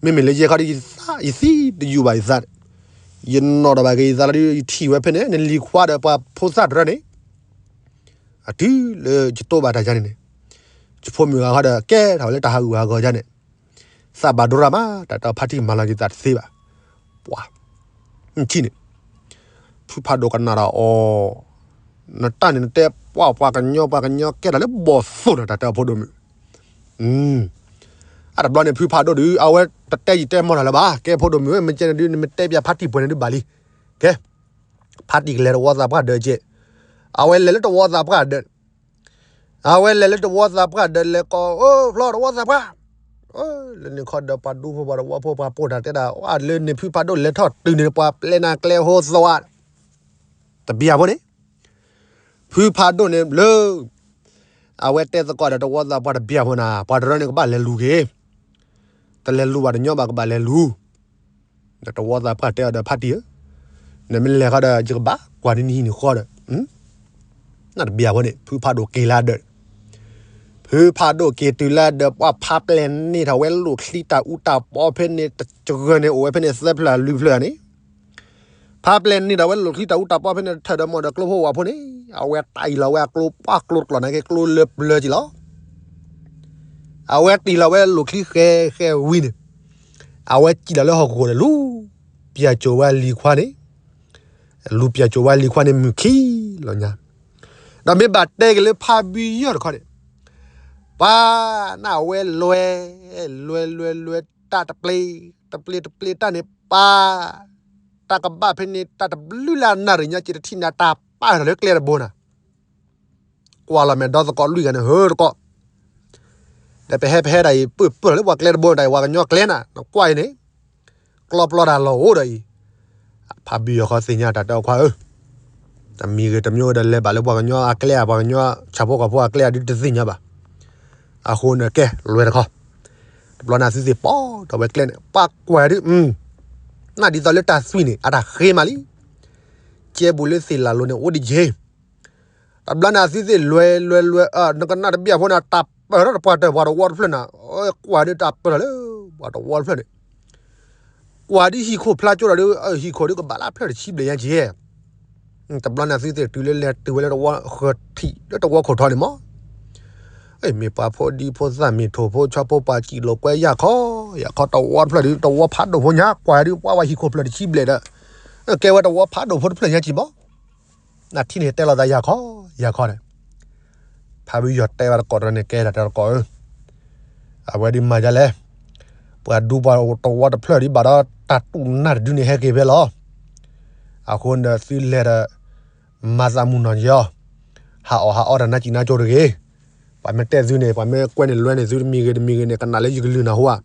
မ့မ့ၢ်လၢယဲခီဒီး ယသံတယုၢ်ဘၣ်ယသး, ယနီၣ်ဒီးဘၣ်က့ၤယသးလီၤဒုး ယထံၣ်ဝဲဖဲန့ၣ် နလံၤခွါဒီးပှၤဖိသၣ်တရၢန့ၣ် အတုၤလၢယတိၢ်ဘၣ်တၢ်ယါန့ၣ်န့ၣ်, ယဖိမုၣ်ဂၤဃီဒီး ကဲထီၣ်ဝဲလၢတၢ်ဟးဂူာ်ဟးဂီၤယါန့ၣ်, သးဘၣ်ဒိရၣ်မး တၢ်တဲအီၤဖးတံၢ်မၤလီၤက့ၤသးတသ့ဘၣ်, ပှၤ, နထံၣ်န့ၣ်, ဖုဖးဒိၣ်ကနၣ်ဒီးအီၤ, နတၢ်န့ၣ်နတဲပှၤပှၤကညီပှၤကညီကဲထီၣ်လၢဘီၣ်သိၣ်နီၤ တၢ်တဲအီၤဖိဒိၣ်မုၣ်, အတဘျီန့ၣ် ဖုဖးဒိၣ်ဒုး အဝဲတတဲယံာ်တဲမီၢ်တၢ်လၢၤဘၣ်, ကဲဖိဒိၣ်မုၣ်ဧၢ မ့ၢ်ကဲန့ၣ်ဒုး နမ့ၢ်တဲပၠးဖးတံၢ်ပှဲၤန့ၣ်ဒုးဘၣ်လံ, ကဲ ဖးတံၢ်ကလဲၤတဝီသးပှၢ်ဒၢးကဲ, အဝဲလဲၤလၢတဝီသးပှၢ်ဒၢး, အဝဲလဲၤလၢတဝီသးပှၢ်ဒၢး လဲၤကိး အိၣ်ဖျီတဝီသးပှၢ်, လၢန့ၣ်ခီဒီးပှၤဒူဖိပှၤတဝီဖိပှၤပိာ်တၢ်တဲဒၣ် အလၢန့ၣ်ဖုဖးဒိၣ်လဲၤထီၣ်တုၤန့ၣ် ပှၤပျဲနၤကျဲဟိသဝါ, တဘျီဖိန့ၣ် ဖုဖးဒိၣ်န့ၣ်လၢ အဝဲတဲသကိးဒီးတဝီသးပှၢ်တဘျီဖိန့ၣ် ပှၤတရၢန့ၣ်ကဘၣ်လဲၤလူၤက့ၤ, တလဲၤလူၤဘၣ်တညီဘၣ်ကဘၣ်လဲၤလူၤ ဒီးတဝီသးပှၢ်တဲအီၤဒီးဖးတံၢ်ဧၢ, နမ့ၢ်လဲၤဃီဒီး ယကဘၣ်ကွၢ်နဟံၣ်န့ၣ်ဃီဒီး, နတဘျီဖိန့ၣ် ဖုဖးဒိၣ်က့ၤလၢဒၢး, ဖုဖးဒိၣ်က့ၤတုၤလၢဒၢး ပှၤဖးပျဲၢ်န့ၢ်ထီၣ်ဝဲလိာ်ချံတၢ်အူတၢ်ပီဖဲန့ၣ် တဂၢၢ်န့ၣ် အိၣ်ဝဲဖဲန့ၣ် သၢဖျၢၣ်လွံၢ်ဖျၢၣ်န့ၣ် ဖးပျဲၢ်န့ၢ်ဒီးဝဲလိာ်ချံတၢ်အူတၢ်ပီဖဲန့ၣ် တထၢၣ်ဒီးမီၢ်ဒီးကျိဖိဝၣ်ဖိန့ၣ် အဝဲတၢ်အံၤလီၤဝဲအကျိပှၢ်ကျိတကျိာ်နာ်က့ ကျိလၢပျၢၤက့ၤလီၤ. အဝဲတံၢ်လီၤဝဲလိာ်ချံဃဲဃဲဝံၤန့ၣ် အဝဲစံၣ်လီၤလၢဟီၣ်ခိၣ်ဒီး လူၤပၠးစိာ်ဝဲလံၤခွါန့ၣ်, လူၤပၠးစိာ်ဝဲလံၤခွါန့ၣ်မုၢ်ခံလီၤညါ, ဒီးမ့ၢ်ဘၣ်တဲက့ၤလၢဖးဘံယီၢ်တခီန့ၣ် ပှၤန့ၣ်အဝဲလွဲ, လွဲလွဲလွဲတၢ်တပျ့ၤ, တပျ့ၤတပျ့ၤတၢ်န့ၣ် ပၢ်, တၢ်ကဘၣ်ဖဲန့ၣ် တၢ်တဘျုးလၢအနၣ်ရံၣ်ညါက့ၤတထံၣ်န့ၣ် တၢ်ပာ်ထီၣ်လၢကျဲတဘိနၤ, ကွၢ်လီၤမဲာ်ဒီသကိးလွံၢ်ဂၤန့ၣ် ဟၢတကိး, ဒီးပဟဲပဟဲဒၣ်အံၤ ပၢၢ်ပၢၢ်လီၤလၢပှၤကျဲတဘိတၢ်အံၤ ပှၤကညီကျဲနၤ နကွၢ်အံၤန့ၣ် ကျီပျီတၢ်လီၢ်အိၣ်ဒီးအံၤ, ဖးဘံယီၢ်ဃီသ့ၣ်ညါတၢ်တဲအီၤခွါဧၢ, တမံၤဂ့ၤတမံၤဂ့ၤဒီး လဲၤဘၣ်လၢပှၤကညီအကျဲဧါ, ပှၤကညီဆၣ်ဖိကီၢ်ဖိအကျဲဧါဒုးတသ့ၣ်ညါဘၣ်. အဃိန့ၣ် ကဲ လွဲတခီ, တဘျီန့ၣ်အသုသ့ၣ်ပိာ်ထီၣ်ဝဲကျဲန့ၣ် ပှၤကွၢ်ဒုး နဒ်သိးလၢတၢ်သွံၣ်န့ၣ် အတၢ်ဃ့မးလံ. ကဲဘူးလၢသ့ၣ်လၣ်လိၤန့ၣ် အိၣ်ဒံးက့ၤ. တဘျီန့ၣ်အသုသ့ၣ်လွဲလွဲလွဲ နကနၣ်တဘ့ၣ်အဖိန့ၣ် တၢ်ပၢၢ်ထီၣ်တပှၢ်တၢၢ် ပှၤတဝီတဖျၢၣ်န့ၣ်, ကွၢ်ဒုးတၢ်ပၢၢ်ထီၣ်လၢ ပှၤတဝီတဖျၢၣ်န့ၣ် ကွၢ်ဒုးဟံၣ်ခိၣ်ဖျါကၠိဒီး ဟံၣ်ခိၣ်ဒုးကဘၣ်လၢဖျၢၣ်တဆံဘျဲၣ်ညါက့ၤ. တဘျီန့ၣ်အသုသ့ၣ်တုၤလၢလဲၤတုၤဝဲလၢတဝီဃၢၤထံး လၢတဝီခိၣ်ထီန့ၣ်မး, မ့ၢ်ပှၤဖိဒံဖိသၣ်မ့ၢ်ထိၣ်ဖိဆီဖိ ပှၤစံၣ်လိာ်ကွဲယၢ်ခီ, ယၢ်ခီတဝီတဖျၢၣ်ဒုး တဝီဖးဒိၣ်ဖိညါ ကွၢ်ဒုး ပှၤဝဲဟံၣ်ခိၣ်ဖျၢၣ်တဆံဘျဲၣ်ဒီး ကဲဝဲတဝီဖးဒိၣ်ဖိတဖျၢၣ်ညါက့ၤမး. နထံၣ်န့ၣ်တဲလိာ်သးယၢ်ခီ, ယၢ်ခီန့ၣ် ဖးဘံယီၤတဲဝဲတကိးတရၢန့ၣ် ကဲဒၣ်တကိးဧၢ, အဝဲဒုးမၤဒ်လဲၣ်, ပှၤဒူပှၤတဝီတဖျၢၣ်ဒုးဘၣ်ဒီးတၢ်တူၢ်နၢ်တဒုန့ၣ်ဟဲက့ၤဖဲလီၤ. အဃိန့ၣ်သုလဲၤဒီး မၤသးမုၢ်နီၢ်က့ၤအီၤ, ဟးအီၣ်ဟးအီတၢ်နါစံၣ်နါကၠိတဂ့ၤ. ပှၤမ့ၢ်တဲသုန့ၣ် ပှၤမ့ၢ်ကွဲန့ၣ်လွဲန့ၣ် သုတမံၤဂ့ၤတမံၤဂ့ၤန့ၣ် ကနၣ်လၢယကလုၢ်နၢ်ဟူဧါ.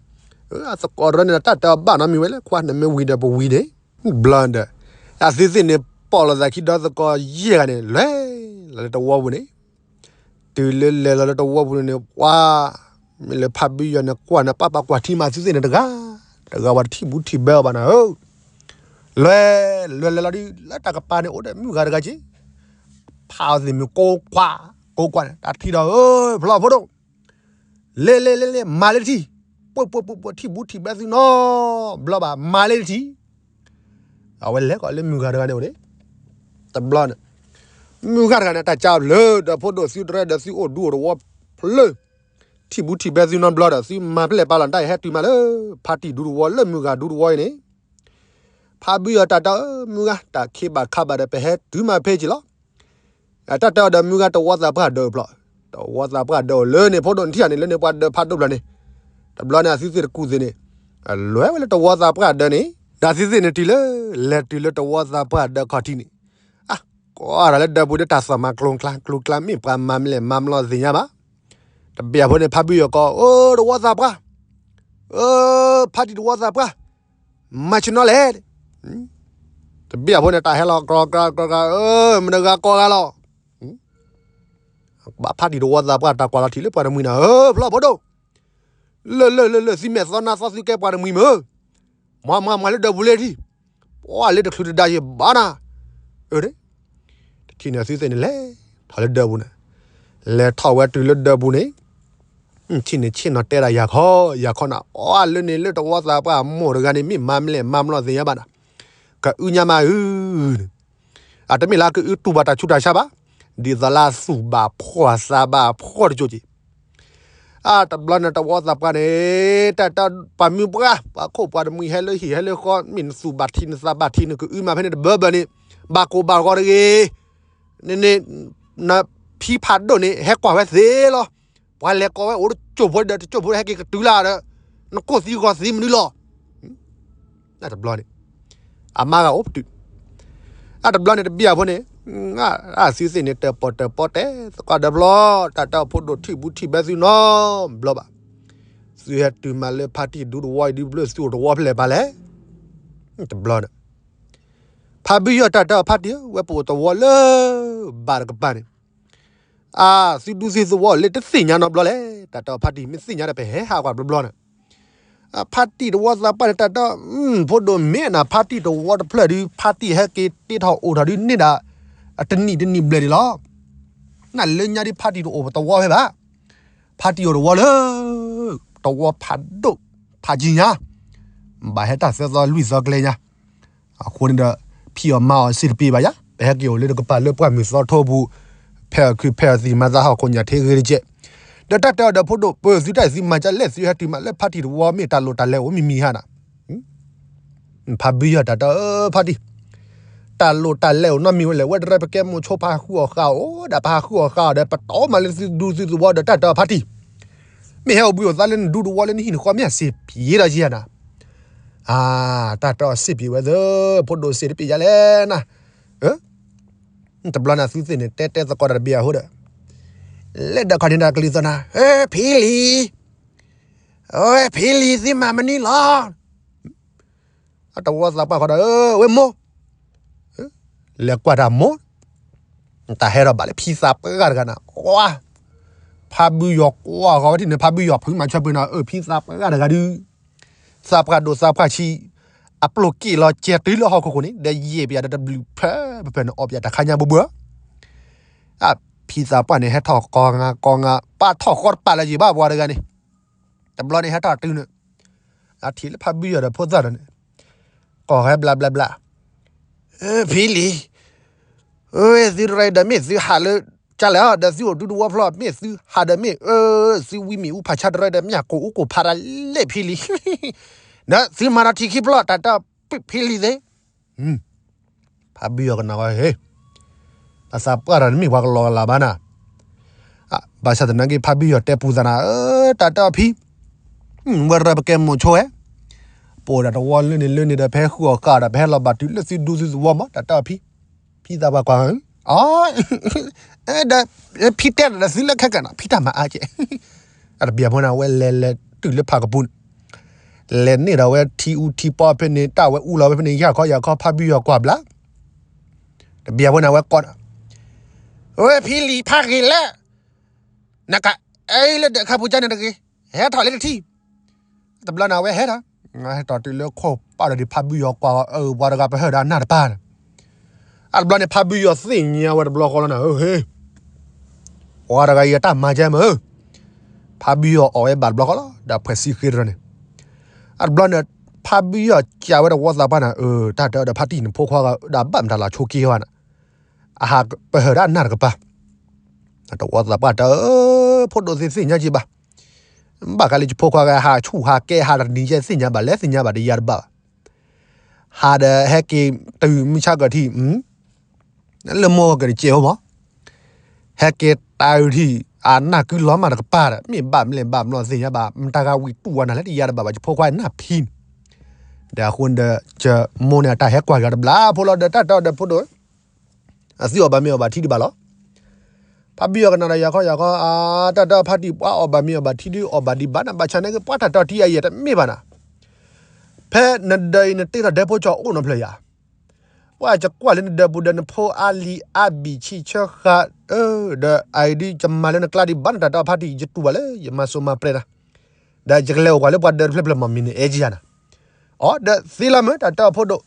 သကိးတရၢန့ၣ် တၢ်တဲအီၤဘၣ်နီတမံၤဝဲလဲၣ် ခွါ နမ့ၢ်ဝံၤဒီးပဝံၤန့ၣ် ဘျီဒီး အသုသ့ၣ်န့ၣ် ပိာ်လိာ်သးခံဒီးသကိးယဲၢ်ဂၤန့ၣ် လဲၤလီၤလၢတဝီပူၤန့ၣ်, တုၤလၢလဲၤလီၤလၢတဝီပူၤန့ၣ် ပှၤ မ့ၢ်လၢဖးဘံယီၤန့ၣ် ကွၢ်န့ၣ် ပၢ်ပၢ်ကွၢ်ထံမးသုသ့ၣ်န့ၣ်တဂၤ, တဂၤဝဲတထံၣ်ဘူးထံၣ်ဘဲအီၤဘၣ်နၤဧၢ. လဲၤ လဲၤလဲၤလီၤဒုး လၢတၢ်ကပၤန့ၣ် အိၣ်ဒီးမုၢ်ဂၤတဂၤက့ၤ, ဖးအီၤသ့ၣ်မုၢ်ကိးကွၢ် ကိးကွၢ်န့ၣ် တၢ်ထံၣ်ဒီး ဧၢ ဖျီဖိဒိၣ် လဲၤလဲၤလဲၤလဲၤ မၤလၢတထံၣ်, ပှဲၤပှဲၤပှဲၤပှဲၤ ထံၣ်ဘူးထံၣ်ဘဲသုနီ ဘျီဘၣ် မၤလၢတထံၣ်. အဝဲလဲၤကီးလၢမုၢ်ဂၤတဂၤန့ၣ်အိၣ်န့ၣ်, တဘျီန့ၣ် မုၢ်ဂၤတဂၤန့ၣ် တၢ်ကၢ်ဘျၢဒီး ဖိဒိၣ်သုတရဲဒီး သုအိၣ်ဒူအိၣ်တဝီဖျၢၣ်, ထံၣ်ဘူးထံၣ်ဘဲသုနီတဘျီဒီး သုမၤဖဲလဲၣ်ပာ်လီၤတၢ်အံၤ ဟဲတုၤမးလၢ ဖါတံၢ်ဒူတဝီ လၢမုၢ်ဂၤဒူတဝီအံၤန့ၣ်, ဖးဘံယီၤတၢ်တဲ မုၢ်ဂၤ တၢ်ခ့ဘၣ်ခးဘၣ်ဒီး ပဟဲတုၤမးဖဲက့ၤလီၤ. တၢ်တဲအီၤဒီး မုၢ်ဂၤ တဝီသးပှၢ်ဒၢးဖျိ, တဝီသးပှၢ်ဒၢးအိၣ်လၢန့ၣ် ဖိဒိၣ်နထံၣ်ဧါန့ၣ် လၢန့ၣ်ပှၤဒၢးဖးဒိၣ်ဖျၢၣ်န့ၣ်, တဘျီန့ၣ် အသုသ့ၣ်တကူၣ်သ့ၣ်န့ၣ် လဲၤဝဲလၢတဝီသးပှၢ်ဒၢးန့ၣ်, ဒီးသုသ့ၣ်န့ၣ်တုၤလၢ လဲၤတုၤလၢတဝီသးပှၢ်ဒၢးခီၣ်ထံးန့ၣ်, အ ကွၢ်တၢ်လၢဒၢးပူၤဒီး တၢ်သီၣ်မၤကျိၤကျါ ကျိၤကျါ မ့ၢ်ပှၤမၤမလဲၣ်မၤမလီၤသ့ၣ်ညါဘၣ်. တဘ့ၣ်အဖိန့ၣ် ဖးဘံယီၤကိး အိ တဝီသးပှၢ်, အိ ဖါတံၢ်တဝီသးပှၢ်, မၤဆ့ၣ်နီၤလဲၣ်. တဘ့ၣ်အဖိန့ၣ် တၢ်ဟဲလီၤ ကြီကြီကြီကြီ မတဂၤကိးဂၤလီၤ. ဘၣ်ဖါတံၢ်တဝီသးပှၢ် တၢ်ကွၢ်လီၤထံးလၢပှၤတမှံၤနၤဧၢ ဖျီဖိဒိၣ်, လၢၢ်လၢၢ်လၢၢ်လၢၢ် သုမဲာ်သီနါသီ သုကဲပှၤတမှံၤမ့ၢ်, မၤမၤမၤလၢဒၢးပူၤလၢထံၣ်, ပှၤလၢတချုးတဒါယံၤဘၣ်နၤ, အၢ တထံၣ်န့ၣ် သုသ့ၣ်န့ၣ်လဲၤထီၣ်လၢဒၢးပူၤန့ၣ်, လဲၤထီၣ်ဝဲတုၤလၢဒၢးပူၤန့ၣ်, ထံၣ်န့ၣ်ဆ့ၣ်နီၤတဲဒၣ်ယၤခီ, ယၤခီနၤ အီလၢန့ၣ်လၢတဝီသးပှၢ်မိၢ်တဂၤန့ၣ် မ့ၢ်မၤမလဲၣ်မၤမလီၤသ့ၣ်ညါဘၣ်နၤ, ကအုညါမးဧၢန့ၣ်, အတမ့ၢ်လၢကအုတူၢ်ဘၣ်တၢ်ဆူးတၢ်ဆါဘၣ်, ဒ်သိးလၢသူၣ်ဘၣ်ဖှီၣ်သးဘၣ်ဖှီၣ်တကၠိက့ၤ အတဘျီန့ၣ် တဝီသးပှၢ်န့ၣ် တၢ်တဲပှၤမုၢ်ပှၢ် ပှၤခိၣ်ပှၤတမှံၤဟဲလၢဟံၣ်ဟဲလၢဃီ မ့ၢ်နသူၣ်ဘၣ်ထံးနသးဘၣ်ထံး နကအုမးဖဲန့ၣ်တဘၢဘၢန့ၣ် ဘၣ်ကိၢ်ဘၣ်ဂီၤတဂ့ၤ, န န နဖံဖးဒိၣ်န့ၣ် ဟဲကွၢ်ဝဲသ့လီၤ. ပှၤလဲၤကိးဝဲအိၣ်တကၠိၢ်ဖိဒီး တကၠိၢ်ဖိဟဲက့ၤကတုၤလၢဒီး နကိၢ်သံဂီၤသံမနုၤလီၤ. အတဘျီန့ၣ် အမါဂၤအိၣ်ပတုာ်, အတဘျီန့ၣ်တဘ့ၣ်အဖိန့ၣ် အသုသ့ၣ်န့ၣ် တၢၣ်ပီၣ်တၢၣ်ပီတဲသကိးဒီးဖျီ, တၢ်တဲအီၤဖိဒိၣ်ထံၣ်ဘူးထံၣ်ဘဲသုနီတဘျီဘၣ်. သုဟဲတုၤမးလၢဖါတံၢ်ဒူတဝီအံၤဒုး ဘျၢသုအိၣ်တဝီဖဲလဲၣ်ပာ်လဲၣ်. တဘျီန့ၣ် ဖါဘံယီၤတၢ်တဲအီၤဖါတံၢ်ဧၢ, ဝဲပအိၣ်တဝီလၢဘၣ်တကပၤန့ၣ် အသုဒူသုသဝီလၢ တသ့ၣ်ညါနီတဘျီလဲၣ်. တၢ်တဲအီၤဖါတံၢ် မ့ၢ်သ့ၣ်ညါဒီး ပဟဲဟးကွၢ်ဘျီဘျီန့ၣ်, ဖါတံၢ်တဝီသးပှၢ်န့ၣ် တၢ်တဲအီၤ ဖိဒိၣ်မ့ၢ်နၤ ဖါတံၢ်တဝီတဖျၢၣ်ဒုး ဖါတံၢ်ဟဲက့ၤတ့ထီၣ်အိၣ်ထီၣ်ဒုးန့ၢ်ဒၣ် အတနံၣ်တနံၣ်ဘျဲၣ်ဒံးလီၤ. နလၢညါဒုး ဖါတံၢ်တအိၣ်ပတဝီဖဲဘၣ်. ဖါတံၢ်အိၣ်တဝီလၢ တဝီဖးဒိၣ်ဖးကံညါ, ဘၣ်ဟဲတၢ်သၢသီလွံၢ်သီကျဲညါ အဃိန့ၣ်ဒီး ဖံးအီၣ်မၤအီၣ်စ့ၢ်တပ့ၤဘၣ်ယါ, ပဟဲက့ၤအိၣ်လၢတကပၤလၢပှၢ်မုၢ်သီထိပူၤ, ဖဲအီၣ်ခုးဖဲအီၣ်သံး မၤသးဟီၣ်ခိၣ်ညၣ်ထ့ဂ့ၤတကဲး, ဒီးတၢ်တဲအီၤဒီးဖိဒိၣ် ပၢသုတၢ်အံၤသုမၤကလဲၣ် သုဟဲတုၤမးလၢဖါတံၢ်တဝီ မ့ၢ်တၢ်လိၣ်တၢ်လဲအိၣ်မံၤမံၤဟါနၤ ဖါဘံယီၤတၢ်တဲအီၤ ဖါတံၢ်, တၢ်လိၣ်တၢ်လဲအိၣ်နီတမံၤဝဲလဲၣ်, ဝဲတရဲပကဲမိၢ်ဆိပဟးဃုအီၣ်ဃာ်အီၤ, အိၣ်ဒၣ်ပဟးဃုအီၣ်ဃာ်အီၤဒီး ပတီၢ်မးလၢသုဒူသုသဝီဒီး တၢ်တဲအီၤဖါတံၢ်, မ့ၢ်ဟဲအိၣ်ဘှံးအိၣ်သါလၢနဒူတဝီလၢနဟံၣ်နဃီ မ့ၢ်အစ့ၢ်ပှဲၤဒီးယဲနၤ, အါ, တၢ်တဲအီၤစ့ၢ်ပှဲၤဝဲသၢ, ဖိဒိၣ်စ့ၢ်တပ့ၤယါလဲၣ်နၤ, တဘျီန့ၣ်သုသ့ၣ်န့ၣ် တဲတဲသကိးတၢ်တဘ့ၣ်အဃိဒီး လဲၤဒီးခီၣ်န့ၣ်တၢ်ကလုၢ်သီနၤ, ဧၢ ဖံလံၤ, ဧၢ ဖံလံၤ သုမၤမနုၤလီၤ. အတဝီသးပှၢ်ဃီဒီး ဝဲမိၢ်, လဲၤကွၢ်တၢ်မိၢ်, တၢ်ဟဲထီၣ်ဘၣ်လၢဖံသးပှၢ်တဂၤနၤ, ကွၢ်, ဖးဘုယီၤကွၢ်ဃီဝဲထံၣ်န့ၣ် ဖးဘုယီၤဖုးမၤဆၢပှ့ၤနီၤ, အၢ ဖံသးပှၢ်တဂၤဒုး, သးပှၢ်ဒိၣ်သးပှၢ်ဆံး, အပျိၢ်က့ၣ်လီၤကဲတုၤလၢဟီၣ်ခိၣ်ခိၣ်န့ၣ် ဒီးယဲၢ်ပယၤဒီးတဘျုးဖၢ ဖဲဖဲန့ၣ်အီၣ်ပယၤတခါညါဘိဘိဧၢ, အဖံသးပှၢ်န့ၣ် ဟဲထီၣ်ကီၤငါကီၤငါ ပာ်ထီၣ်ဃီတပာ်လၢၤယံၤဘၣ် ပှၤတဂၤန့ၣ်, တဘျီန့ၣ်ဟဲထီၣ်တုၤန့ၣ်, အထံၣ်လၢဖးဘုယီၤဒီးဖိသၣ်ဒီးန့ၣ်, ကီၢ်ဟဲဘျးဘျးဘျး, ဖံလံၤ, သုတရံးဒီးမ့ၢ်သုဟးလၢ, ကလဲၣ်ဒီးသုအိၣ်ဒူတဝီဖျီ မ့ၢ်သုဟးဒီးမ့ၢ်, သုဝံမ့ၢ်အူဖးဆါတရံးဒီးမ့ၢ်ကိၣ်အူကိၣ်ဖးဒၣ်လဲၣ်ဖံလံၤ, ဒီးသုမၤဒီးထံခံဖျီ တၢ်တဖံလံၤသ့ၣ် ဖးဘုယီၤကနၣ်ဝဲ, တၢ်သးပှၢ်တဂၤန့ၣ်မ့ၢ်ပှၤကလီကလီဘၣ်နၤ, ဘၣ်ဆၣ်သနာ်က့ ဖးဘုယီၤတဲပူၤသးနၤ, တၢ်တၢ်ဖံ, ဝဲရၢပကဲမိၣ်ဆိဝဲ, ပအိၣ်ဒီးတဝီလၢန့ၣ်လၢန့ၣ်ဒီး ပဟဲဃုအီၣ်ဃာ်ဒီး ပဟဲလီၤဘၣ်တုၤလၢသုဒူသုသဝီမး တၢ်တၢ်ဖံ, ဖံသးပှၢ်ကွၢ်, အ, ဒီး, ဖံတဲဒီးသုလၢခဲကနၤ ဖံတၢ်မၤအါကဲ, အတဘျီဖိန့ၣ် အဝဲလဲၤလဲၤတုၤလၢဖးကပူၤန့ၣ် လဲၤန့ၢ်ဒီးဝဲထံအူထံပီဖဲန့ၣ် တၢ်ဝဲအူလီၤဝဲဖဲန့ၣ် ယၢ်ခီယၢ်ခီ ဖးဘုယီၤကွၢ်ဘျါ, တဘျီဖိန့ၣ် အဝဲကိး, ဝဲဖံလံၤဖးဂ့ၤလဲၣ်, နကအၢလၢဒၢးခါပူၤကန့ၣ်တဂ့ၤ, ဟဲထီၣ်လၢတထံၣ်, တဘျီန့ၣ် အဝဲဟဲထီၣ်, ဟဲထီၣ်တုၤလၢခိၣ်ပာ်ဒီးဒံး ဖးဘုယီၤကွၢ်, အၢ ပှၤတဂၤပဟၢၣ်ဒီးအနၢ်တပၢ်န့ၣ်, အတဘျီန့ၣ် ဖးဘုယီၤသ့ၣ်ညါဝဲတဘျီဃီလီၤနၤဧၢ, ပှၤတဂၤအံၤအတၢ်မၤကဲမးဧၢ, ဖးဘုယီၤအီၣ်ဝဲဘၣ်တဘျီဃီလီၤ ဒီးဖှဲးစံဃ့တရၢန့ၣ်, အတဘျီန့ၣ်, ဖးဘုယီၤကးဝဲတဝီသးပှၢ်နၤ, အၢ တၢ်တအၢဒီးဖါတံၢ်နဖိခွါဂၤ ဒီးဘၣ်မတၤလၢဆိးက့ဝဲနၤ, အဟးပဟၢၣ်ဒီးအနၢ်တကပၤ, တဝီသးပှၢ်တအၢ, ဖိဒိၣ်သ့ၣ်သ့ၣ်ညါက့ဘၣ်, ဘၣ်ဃးလၢယဖိခွါဂၤဟးဆူၣ်ဟးကဲဟးတနံၤယဲၢ်သ့ၣ်ညါဘၣ်လဲၣ်သ့ၣ်ညါဘၣ်တယါတဘၣ်ဘၣ်, ဟးဒီးဟဲက့ၤတုၤမုၢ်ဆါကီၢ်ထံး, လၢမိၢ်ကတကဲးဖိမး, ဟဲက့ၤတၢ်အုးထံၣ်, အနၢ်ကုလီၤမးတကပၤဒီး မ့ၢ်ဘၣ်မလဲၣ်ဘၣ်မနီၤသ့ၣ်ညါဘၣ် မတၤဂၤဝံၤတူၢ်ဝဲနၤလဲၣ်တယါတဘၣ်ဘၣ် ယဖိခွါနၢ်ဖံန့ၣ်, ဒီးအဃိန့ၣ်ဒီး ယမိၢ်န့ၣ်အတၢ်ဟဲကွၢ်က့ၤတဘျီဖိလီၤဒီး တၢ်တအၢဒီးဖိဒိၣ် အသုအီၣ်ဘၣ်မ့ၤအီၣ်ဘၣ်ထံဒံးဘၣ်လီၤ. ဖးဘံယီၤကနၣ်ဒီးယၤခီယၤခီ, အါ တၢ်တၢ်ဖါတံၢ် ပှၤအီၣ်ဘၣ်မ့ၤအီၣ်ဘၣ်ထံဒုးအီၣ်ဘၣ်ဒံးဘၣ်နၤ ဘၣ်ဆၣ်န့ၣ်က့ ပှၤတၢ်တၢ်ထံအယဲၢ်တမ့ၢ်ဘၣ်နၤ. ဖဲနဒၢအံၤနတ့ထီၣ်ဒၢဖိကၠီအိၣ်နီဖျၢၣ်ယၤ, ပှၤကကွၢ်လၢနဒၢပူၤဒီး နဖိအါလံၤအါဘံၣ်ဆံၣ်ဆၢဃာ်, ဒီးအအံၤဒုး ယမၤလၢနကျါဒံးဘၣ်နၤ တၢ်တၢ်ဖါတံၢ် ယတူၢ်ဘၣ်လၢယမၤစိၤမၤပြဲၤနၤ, ဒီးယကလဲၤအိၣ်ကွၢ်လၢပှၤဒၢးတဖျၢၣ်ဖျၢၣ်မ့ၢ်မံၤန့ၣ် အဲၣ်ကယၤနၤ. အိ ဒီးသ့လီၤမ့ၢ်တၢ်တၢ်ဖိဒိၣ်,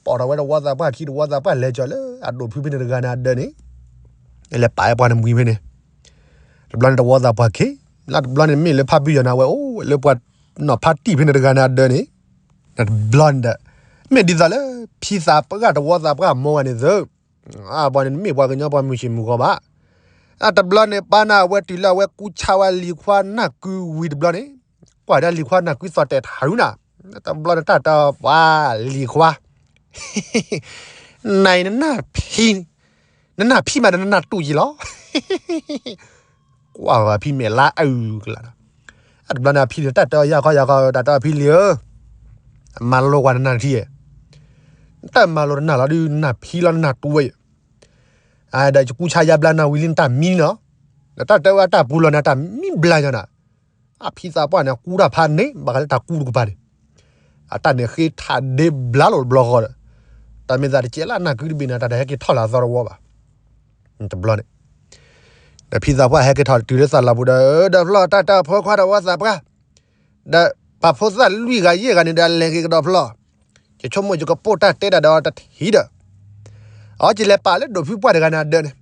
ပိာ်ထီၣ်ဝဲတဝီသးပှၢ်ခံ တဝီသးပှၢ်လဲၤကၠီၤလၢအဒိၣ်ဖုဖဲန့ၣ်တဂၤန့ၣ်အဒၢးန့ၣ်, လဲၤပာ်ဝဲပှၤနမှံၤဖဲန့ၣ်, တဘျီန့ၣ်တဝီသးပှၢ်ခံ, လၢတဘျီန့ၣ်မ့ၢ်လၢဖးဘံယီၤန့ၣ် အဝဲအိၣ်ဝဲလၢပှၤနီၢ်ဖါတံၢ်ဖဲန့ၣ်တဂၤန့ၣ်အဒၢးန့ၣ်, တဘျီန့ၣ်ဒီး, မ့ၢ်ဒ်သိးလၢ ဖံသးပှၢ်တဝီသးပှၢ်အမိၢ်ဂၤန့ၣ်သု, အပှၤန့ၣ်တမ့ၢ်ပှၤကညီပှၤမုၢ်ဆ့ၣ်မုၢ်ဂီၤဘၣ်. တဘျီန့ၣ် ပာ်နၤဝဲတုၤလၢအဝဲကူၣ်ဆါဝဲလံၤခွါနၢ်ကုဝံၤတဘျီန့ၣ်, ကွၢ်ဒၣ်လံၤခွါနၢ်ကုသီၣ်တဲာ်ထးရူနၤ, တဘျီန့ၣ်တၢ်တၢ်ပှၤလံၤခွါ နၤအံၤနနၢ်ဖံ, နနၢ်ဖံမးဒီးနနၢ်တူၢ်ယံၤလီၤ. ကွၢ်ဝဲဖံမဲာ်လါအုၣ်ကလးဒီး, အတဘျီန့ၣ်အဖံလံၤတၢ်တဲအီၤယၤခီယၤခီ တၢ်တဲအီၤဖံလံၤဧၢ, မၤလိကွၢ်နနၢ်ထံဧါ, တၢ်မၤလိတနၢ်လီၤဒုး နနၢ်ဖံလီၤနနၢ်တူၢ်ဝဲအံၤ, ဒီးယကူၣ်ဆါယါဘျါနၤဝံၤလံနတၢ်မံလီၤ, ဒီးတၢ်တဲဝဲအတၢ်ပူၤလီၤန့ၣ် အတၢ်မံဘျါညီနၤ. အဖံသးပှၢ်န့ၣ် ကူတၢ်ဖးန့ၣ် ဘၣ်ဃးလၢတၢ်ကူတကပၤန့ၣ်, အတၢ်န့ၣ်ဃ့ထးဒ့ဘျါလိာ်တဘျီဃီဒီး, တၢ်မ့ၢ်သးတကဲလၢအနၢ်ကုတဘ့ၣ်န့ၣ် တၢ်တဟဲက့ၤထီၣ်လၢအသီတဝီဘၣ်. တဘျီန့ၣ်, ဒီးဖံသးပှၢ်ဟဲက့ၤထီၣ်တုၤလၢသးလီၤပူၤဒီး, ဒီးဖျီတၢ်တၢ်ဖိခွါဒီးဝီသးပှၢ်, ဒီးပာ်ဖိသၣ်လွံၢ်ဂၤယဲၢ်ဂၤန့ၣ်ဒီး အလဲၤက့ၤကဒီးဖျီ, ယဆိကမိၣ်ယကပိာ်တၢ်တဲတၢ်ဒီးတထံၣ်ဒီး, အီကလဲၤပာ်လၢဒိၣ်ဖုပှၢ်တဂၤန့ၣ်အဒၢးန့ၣ်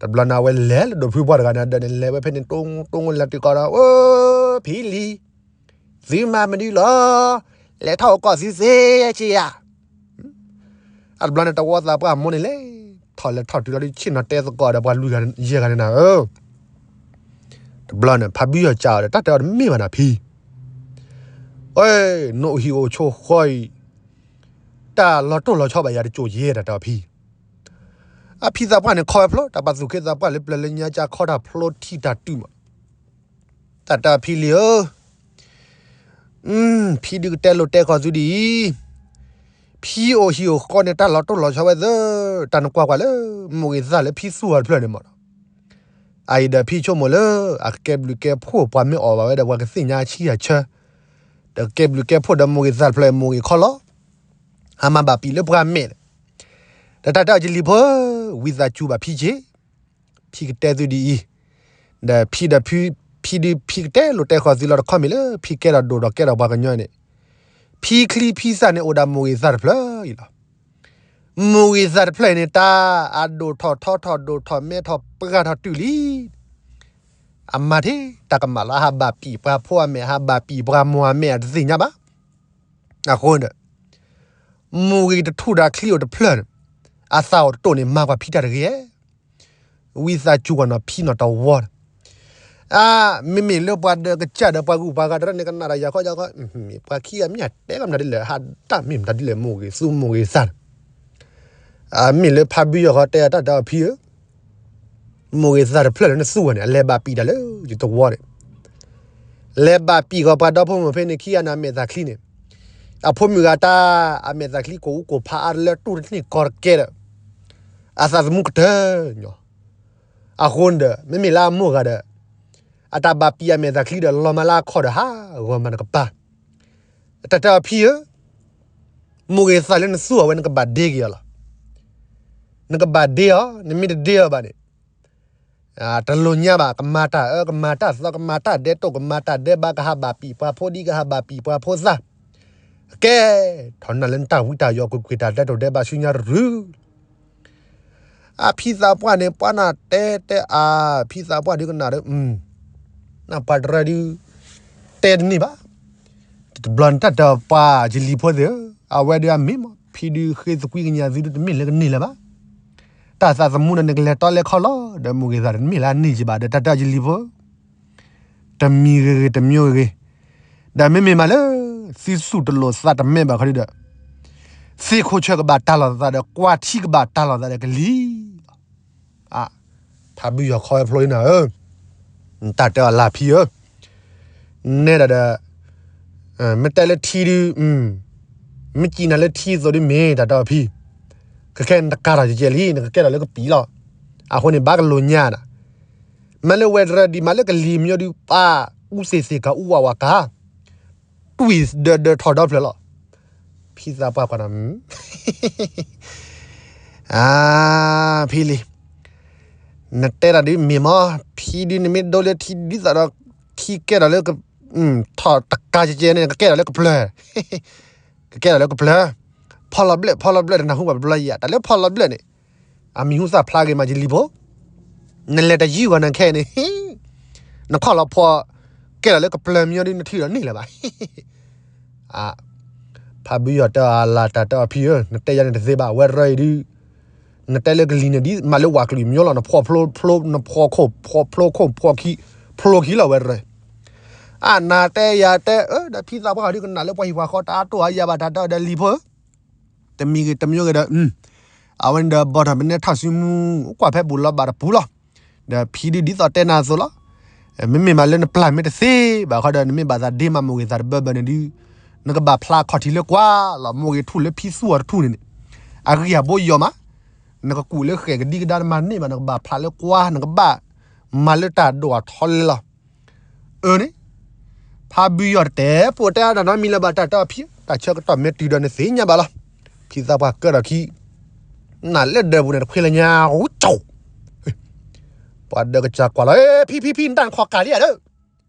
တဘျီန့ၣ်အဝဲလဲၤလၢဒိၣ်ဖုပှၢ်တဂၤန့ၣ်အဒၢးန့ၣ် လဲၤဝဲဖဲန့ၣ် တိတိလဲၤတုၤကီးဒီး အိ ဖံလံၤ, သုမၤမနုၤလီၤ, လဲၤထီၣ်အိၣ်ကီၢ်သုသ့က့ယၤ. အတဘျီန့ၣ် တဝီသးပှၢ်အမိၢ်န့ၣ်လဲၤထီၣ်လဲၤထီၣ်တုၤလီၤဒုး ဆ့ၣ်နီၤတဲသကိးဒီးပှၤလွံၢ်ဂၤယဲၢ်ဂၤန့ၣ်နၤဧၢ. တဘျီန့ၣ် ဖးဘံယီၤကးအီၤဒီး တၢ်တဲအီၤတမ့ၢ်ဘၣ်နၤဖံ, နအိၣ်ဟံၣ်အိၣ်ဆိးဃီအံၤ, တၢ်လီၤတိၢ်လီၤဆီဘၣ်ယၤတကၠိၣ်ယဲၢ်တၢ်တဲအီၤဖံ. အဖံသးပှၢ်န့ၣ်ခီဝဲဖျိ တၢ်ပာ်သူၣ်ခ့သးပှၢ်လၢပျၢၤလၢညါကခီတၢ်ဖျိထံၣ်တၢ်တုၤမး, တၢ်တဲအီၤဖံလံၤဧၢ, ဖံဒုးကတဲလိာ်တဲခီၣ်သုဒ်အံၤ, ဖံအိၣ်ဟံၣ်အိၣ်ဃီန့ၣ် တၢ်လီၤတိၢ်လီၤဆီဝဲသၢ, တၢ်နကွၢ်ကွၢ်လၢ မိၢ်ဂ့ၤသၣ်လၢဖံသူၣ်အီၤတဖျၢၣ်န့ၣ်မး, အအံၤဒီးဖံဆိကမိၣ်လၢ အကကဲဘျုးကဲဖှိၣ်ပှၤမ့ၢ်အီၣ်ဘၣ်ဝဲဒီး ပှၤကသ့ၣ်ညါအဆံအဆၢ, ဒီးကကဲဘျုးကဲဖှိၣ်ဒီးမိၢ်ဂ့ၤသၣ်တဖျၢၣ် မိၢ်ဂ့ၤခီလီၤ, ဟးမၤဘၣ်ပံာ်လၢပှၤမဲာ်ဒီး ဒီးတၢ်တဲအီၤ ယလံၤဖိဧၢ, ဝံသးစူၤဘၣ်ဖံက့ၤ, ဖံကတဲသုဒ်အံၤ, ဒီးဖံဒီးဖံ, ဖံဒုးဖံကတဲလိာ်တဲဃီၤသုလီၤတခီမ့ၢ်လၢ ဖံကဲထီၣ်ဒိၣ်ထီၣ်ကဲထီၣ်ပှၤကညီန့ၣ်, ဖံချံဖံသၣ်န့ၣ်အိၣ်ဒၣ်မိၢ်ဂ့ၤသၣ်တဖျၢၣ်အံၤလီၤ. မိၢ်ဂ့ၤသၣ်တဖျၢၣ်အံၤန့ၣ် တၢ်အဒိၣ်ထီၣ်ထီထီၣ်ဒိၣ်ထီၣ်မဲထီၣ်ပှၢ်ထီၣ်တုၤလံ. အမၤထဲတၢ်ကမၣ်လီၤ, ဟးဘၣ်ပံာ်ပှၤဖိအမဲာ်, ဟးဘၣ်ပံာ်ပှၤမိၢ်အမဲာ် အတသ့ၣ်ညါဘၣ်. အဃိန့ၣ်ဒီး မိၢ်ဂ့ၤတထူၣ်ဒီးချံအိၣ်တဖျၢၣ်န့ၣ်, အသးအိၣ်တတိၢ်န့ၣ် မၤကွၢ်ဖံတၢ်တဂ့ၤဧါ. ဝံသးစူၤကွၢ်နီၤဖံနီၤတဝီန့ၣ်, အါ, မ့မ့ၢ်လၢပှၤဒၢးကစၢ်ဒီးပှၤဂုၤပှၤဂၤတရၢန့ၣ် ကနၣ်တၢ်ယၤဃီယၤဃီ, မ့ၢ်ပှၤခံဂၤမ့ၢ်တဲကမတၤဒ်လဲၣ်, ဟးတၢ်မ့ၢ်မတၤဒ်လဲၣ်, မိၢ်ဂ့ၤသူမိၢ်ဂ့ၤသၣ်န့ၣ်, အါ, မ့ၢ်လၢဖါဘုယီၤဃီတဲအတၢ်ဒီးအဖံဧၢ, မိၢ်ဂ့ၤသၣ်တဖျၢၣ်လၢနသူဝဲန့ၣ် အလဲၤဘၣ်ပံာ်တၢ်လၢယတဝီန့ၣ်, လဲၤဘၣ်ပံာ်ဃီပှၤဒီဖိမိၢ်ဖဲန့ၣ်ခံဂၤန့ၣ် အမဲာ်သၣ်ချံန့ၣ်, အဖိမုၣ်ဂၤတၢ် အမဲာ်သၣ်ချံကိၢ်အူကိၢ်ဖးအါ တလၢတူၢ်တန့ၢ်ကီၢ်တကဲဒီး, အသးသမူကတၢၢ်ညီ, အဃိန့ၣ်ဒီး မ့မ့ၢ်လၢအမိၢ်ဂၤဒီး အတၢ်ဘၣ်ပံာ်အမဲာ်သၣ်ချံဒီး လီၤမၢ်လၢအခီၣ်ဒီး ဟးဂီၤမၤနကပၤ, တၢ်တဲအီၤဖံဧၢ, မိၢ်ဂ့ၤသၣ်လၢနသူအီၤဝဲ နကဘၣ်ဒ့က့ၤအီၤလီၤ. နကဘၣ်ဒ့အီၤ, နမ့ၢ်တဒ့အီၤဘၣ်န့ၣ် တလိၣ်ညါဘၣ်, ကမၤတၢ်အၢ ကမၤတၢ်သီ ကမၤတၢ်ဒဲးတိၢ် ကမၤတၢ်ဒဲးဘး ကဟးဘၣ်ပံာ်ပှၤဖိဒံ ကဟးဘၣ်ပံာ်ပှၤဖိသၣ်, ကဲထီၣ်နၢ်လၢနတၢ်ဝံတၢ်ယိး ကွ့ၢ်ကွ့ၢ်တၢ်ဒဲးတိၢ်ဒဲးဘးဆူညါတရုၤ အဖံသးပှၢ်န့ၣ် ပှၤနၢ်တဲတဲအါ, ဖံသးပှၢ်ဒုးကနၣ်ဒီး, နၢ်ပှၤတရၢဒုး တဲတန့ၢ်ဘၣ်. တဘျီန့ၣ်တၢ်တဲအီၤပှၤယလံၤဖိသ့ၣ်ဧၢ, အဝဲဒုးအမ့ၢ်မး ဖံဒုးဃ့သကွံကညးသုဒုးတမ့ၢ်လၢကန့ၢ်လၢၤဘၣ်. တၢ်သးသမူဒီးနကလဲၤတီလဲၤခီလီၤ, ဒီးမိၢ်ဂ့ၤသၣ်တမ့ၢ်လၢအန့ၢ်က့ၤဘၣ် ဒီးတၢ်တဲအီၤယလံၤဖိ တမံၤဂ့ၤဂ့ၤ တမံၤဂ့ၤဂ့ၤ, ဒီးမ့မ့ၢ်မးလၢ သုသူၣ်တလိာ်သးတမဲဘၣ်ခီဒုဒီး, သ့ၣ်ခိၣ်ဆၢကဘၣ်တၢ်လီၤသးဒီး ကွၢ်ထံကဘၣ်တၢ်လီၤသးဒီးကလံၤလီၤ. ဖါဘုယီၤခီဖျိလံနၤဧၢ, တၢ်တဲအီၤလၢဖံဧၢ, နဲဒၣ်ဒီး မ့ၢ်တဲလၢထံဒု, မ့ၢ်စံးနၤလၢထံသိးဒုမ့ၢ်တၢ်တဲအီၤဖံ, ကခဲနတကးထီၣ်ကဲကဲလံ နကကဲထီၣ်လၢကပံာ်လီၤ. အဃိန့ၣ် ဘၣ်ကလိာ်ညါနၤ, မ့ၢ်လၢဝဲတရၢဒံးမးလၢကလံၤမညီဒုး ပၢ်အူသ့ၣ်သ့ၣ်ကၤအူဝးဝးကၤ တွံၢ်ဒၢဒၢထီၣ်ဒီဖျၢၣ်လီၤ. ဖံသးပှၢ်ကွၢ်နၤ, အါ, ဖံလံၤ, နတဲတၢ်ဒုးမ့ၢ်မး, ဖံဒုးနမ့ၢ်ဒိလၢထံဒ်သိးဒီး ထံကဲထီၣ်လၢ ထီၣ်တကးကဲကဲန့ၣ် ကကဲထီၣ်လၢကပျၢၤ, ကကဲထီၣ်လၢကပျၢၤ, ဖီလီၤဘျၢၣ် ဖီလီၤဘျၢၣ် တနၢ်ဟူဘၣ်ဘျီယၤ တၢ်လၢဖီလီၤဘျၢၣ်န့ၣ်, အမံၤဟူသၣ်ဖျါဂ့ၤမးယလံၤဖိ, နလဲၤတယုၢ်ဂီၤနၤခဲအံၤန့ၣ် နခီၣ်လီၤဖီ, ကဲထီၣ်လၢကပျၢၤမညီဒုး နထံၣ်ဒီးန့ၢ်လၢၤဘၣ်. ဖါဘုယီၤတဲအီၤလၢတၢ်တဲအီၤဖံဧၢ, နတဲယၤန့ၣ်တသ့ဘၣ်, ဝဲတရၢအံၤဒုး နတဲလၢကလံၤန့ၣ်ဒ်မးလၢဝးကလုာ်မညီလီၤ, နဖီၣ်ဖျိဖျိ နဖီၣ်ခိၣ်ဖီၣ်ဖျိခိၣ်ဖီၣ်ခံ, ဖျိခံလီၤဝဲတရၢ. အနၤတဲယၤတဲ, ဒီးဖံသးပှၢ်ဒုးကနၣ်လၢပှၤဟံၣ်ပှၤဃီတၢ်အါတိၢ်အါယၤဘၣ် တၢ်တဲအီၤဒီးလံၤဖိဧၢ, တမံၤဂ့ၤတမံၤဂ့ၤဒီး အဝဲန့ၣ်ဒီးဘီထီၣ်မ့ၢ်နဲထီၣ်စုမူ ကွၢ်ဖဲဘူးလီၤဘၣ်တပူၤလီၤ. ဒီးဖံဒုးဒ်သိးတဲနၤအသိးလီၤ. မ့မ့ၢ်မးလၢနပျၢ်မ့ၢ်တသ့ဘၣ်ဃီဒီး နမ့ၢ်ဘၣ်သးဒ့မးမိၢ်ဂ့ၤသးတဘၢဘၢန့ၣ်ဒုး နကဘၣ်ဖျါခီၣ်ထံးလၢကွၢ်လီၤ. မိၢ်ဂ့ၤထူၣ်လၢဖံသူၣ်အီၤတထူၣ်န့ၣ်န့ၣ် အဂံၢ်အဘိယီၤမး, နကကူၣ်လၢဃဲၣ်ကဒံကဒါတမၤန့ၢ်ဘၣ်, နကဘၣ်ဖျါလၢကွၢ်, နကဘၣ်မၤလၢတၢ်ဒိၣ်အထီလဲလီၤ. အၢန့ၣ် ဖါဘုယီၤတတဲပိာ်တဲအါတၢ်နီတမံၤလၢၤဘၣ် တၢ်တဲအီၤဖံ, တၢ်ဆၢကတီၢ်မ့ၢ်တုၤဒီးနသ့ၣ်ညါဘၣ်လီၤ. ဖံသးပှၢ်ကၢထီၣ်ခံ, နၤလၢဒၢးပူၤန့ၣ် တခွ့လၢညါ ဝူကၠိ, ပှၤဒၢးကစၢ်ကွၢ်လီၤ, ဖံဖံဖံ နတၢ်နခီၣ်ကၢ်လံဧါဒီး,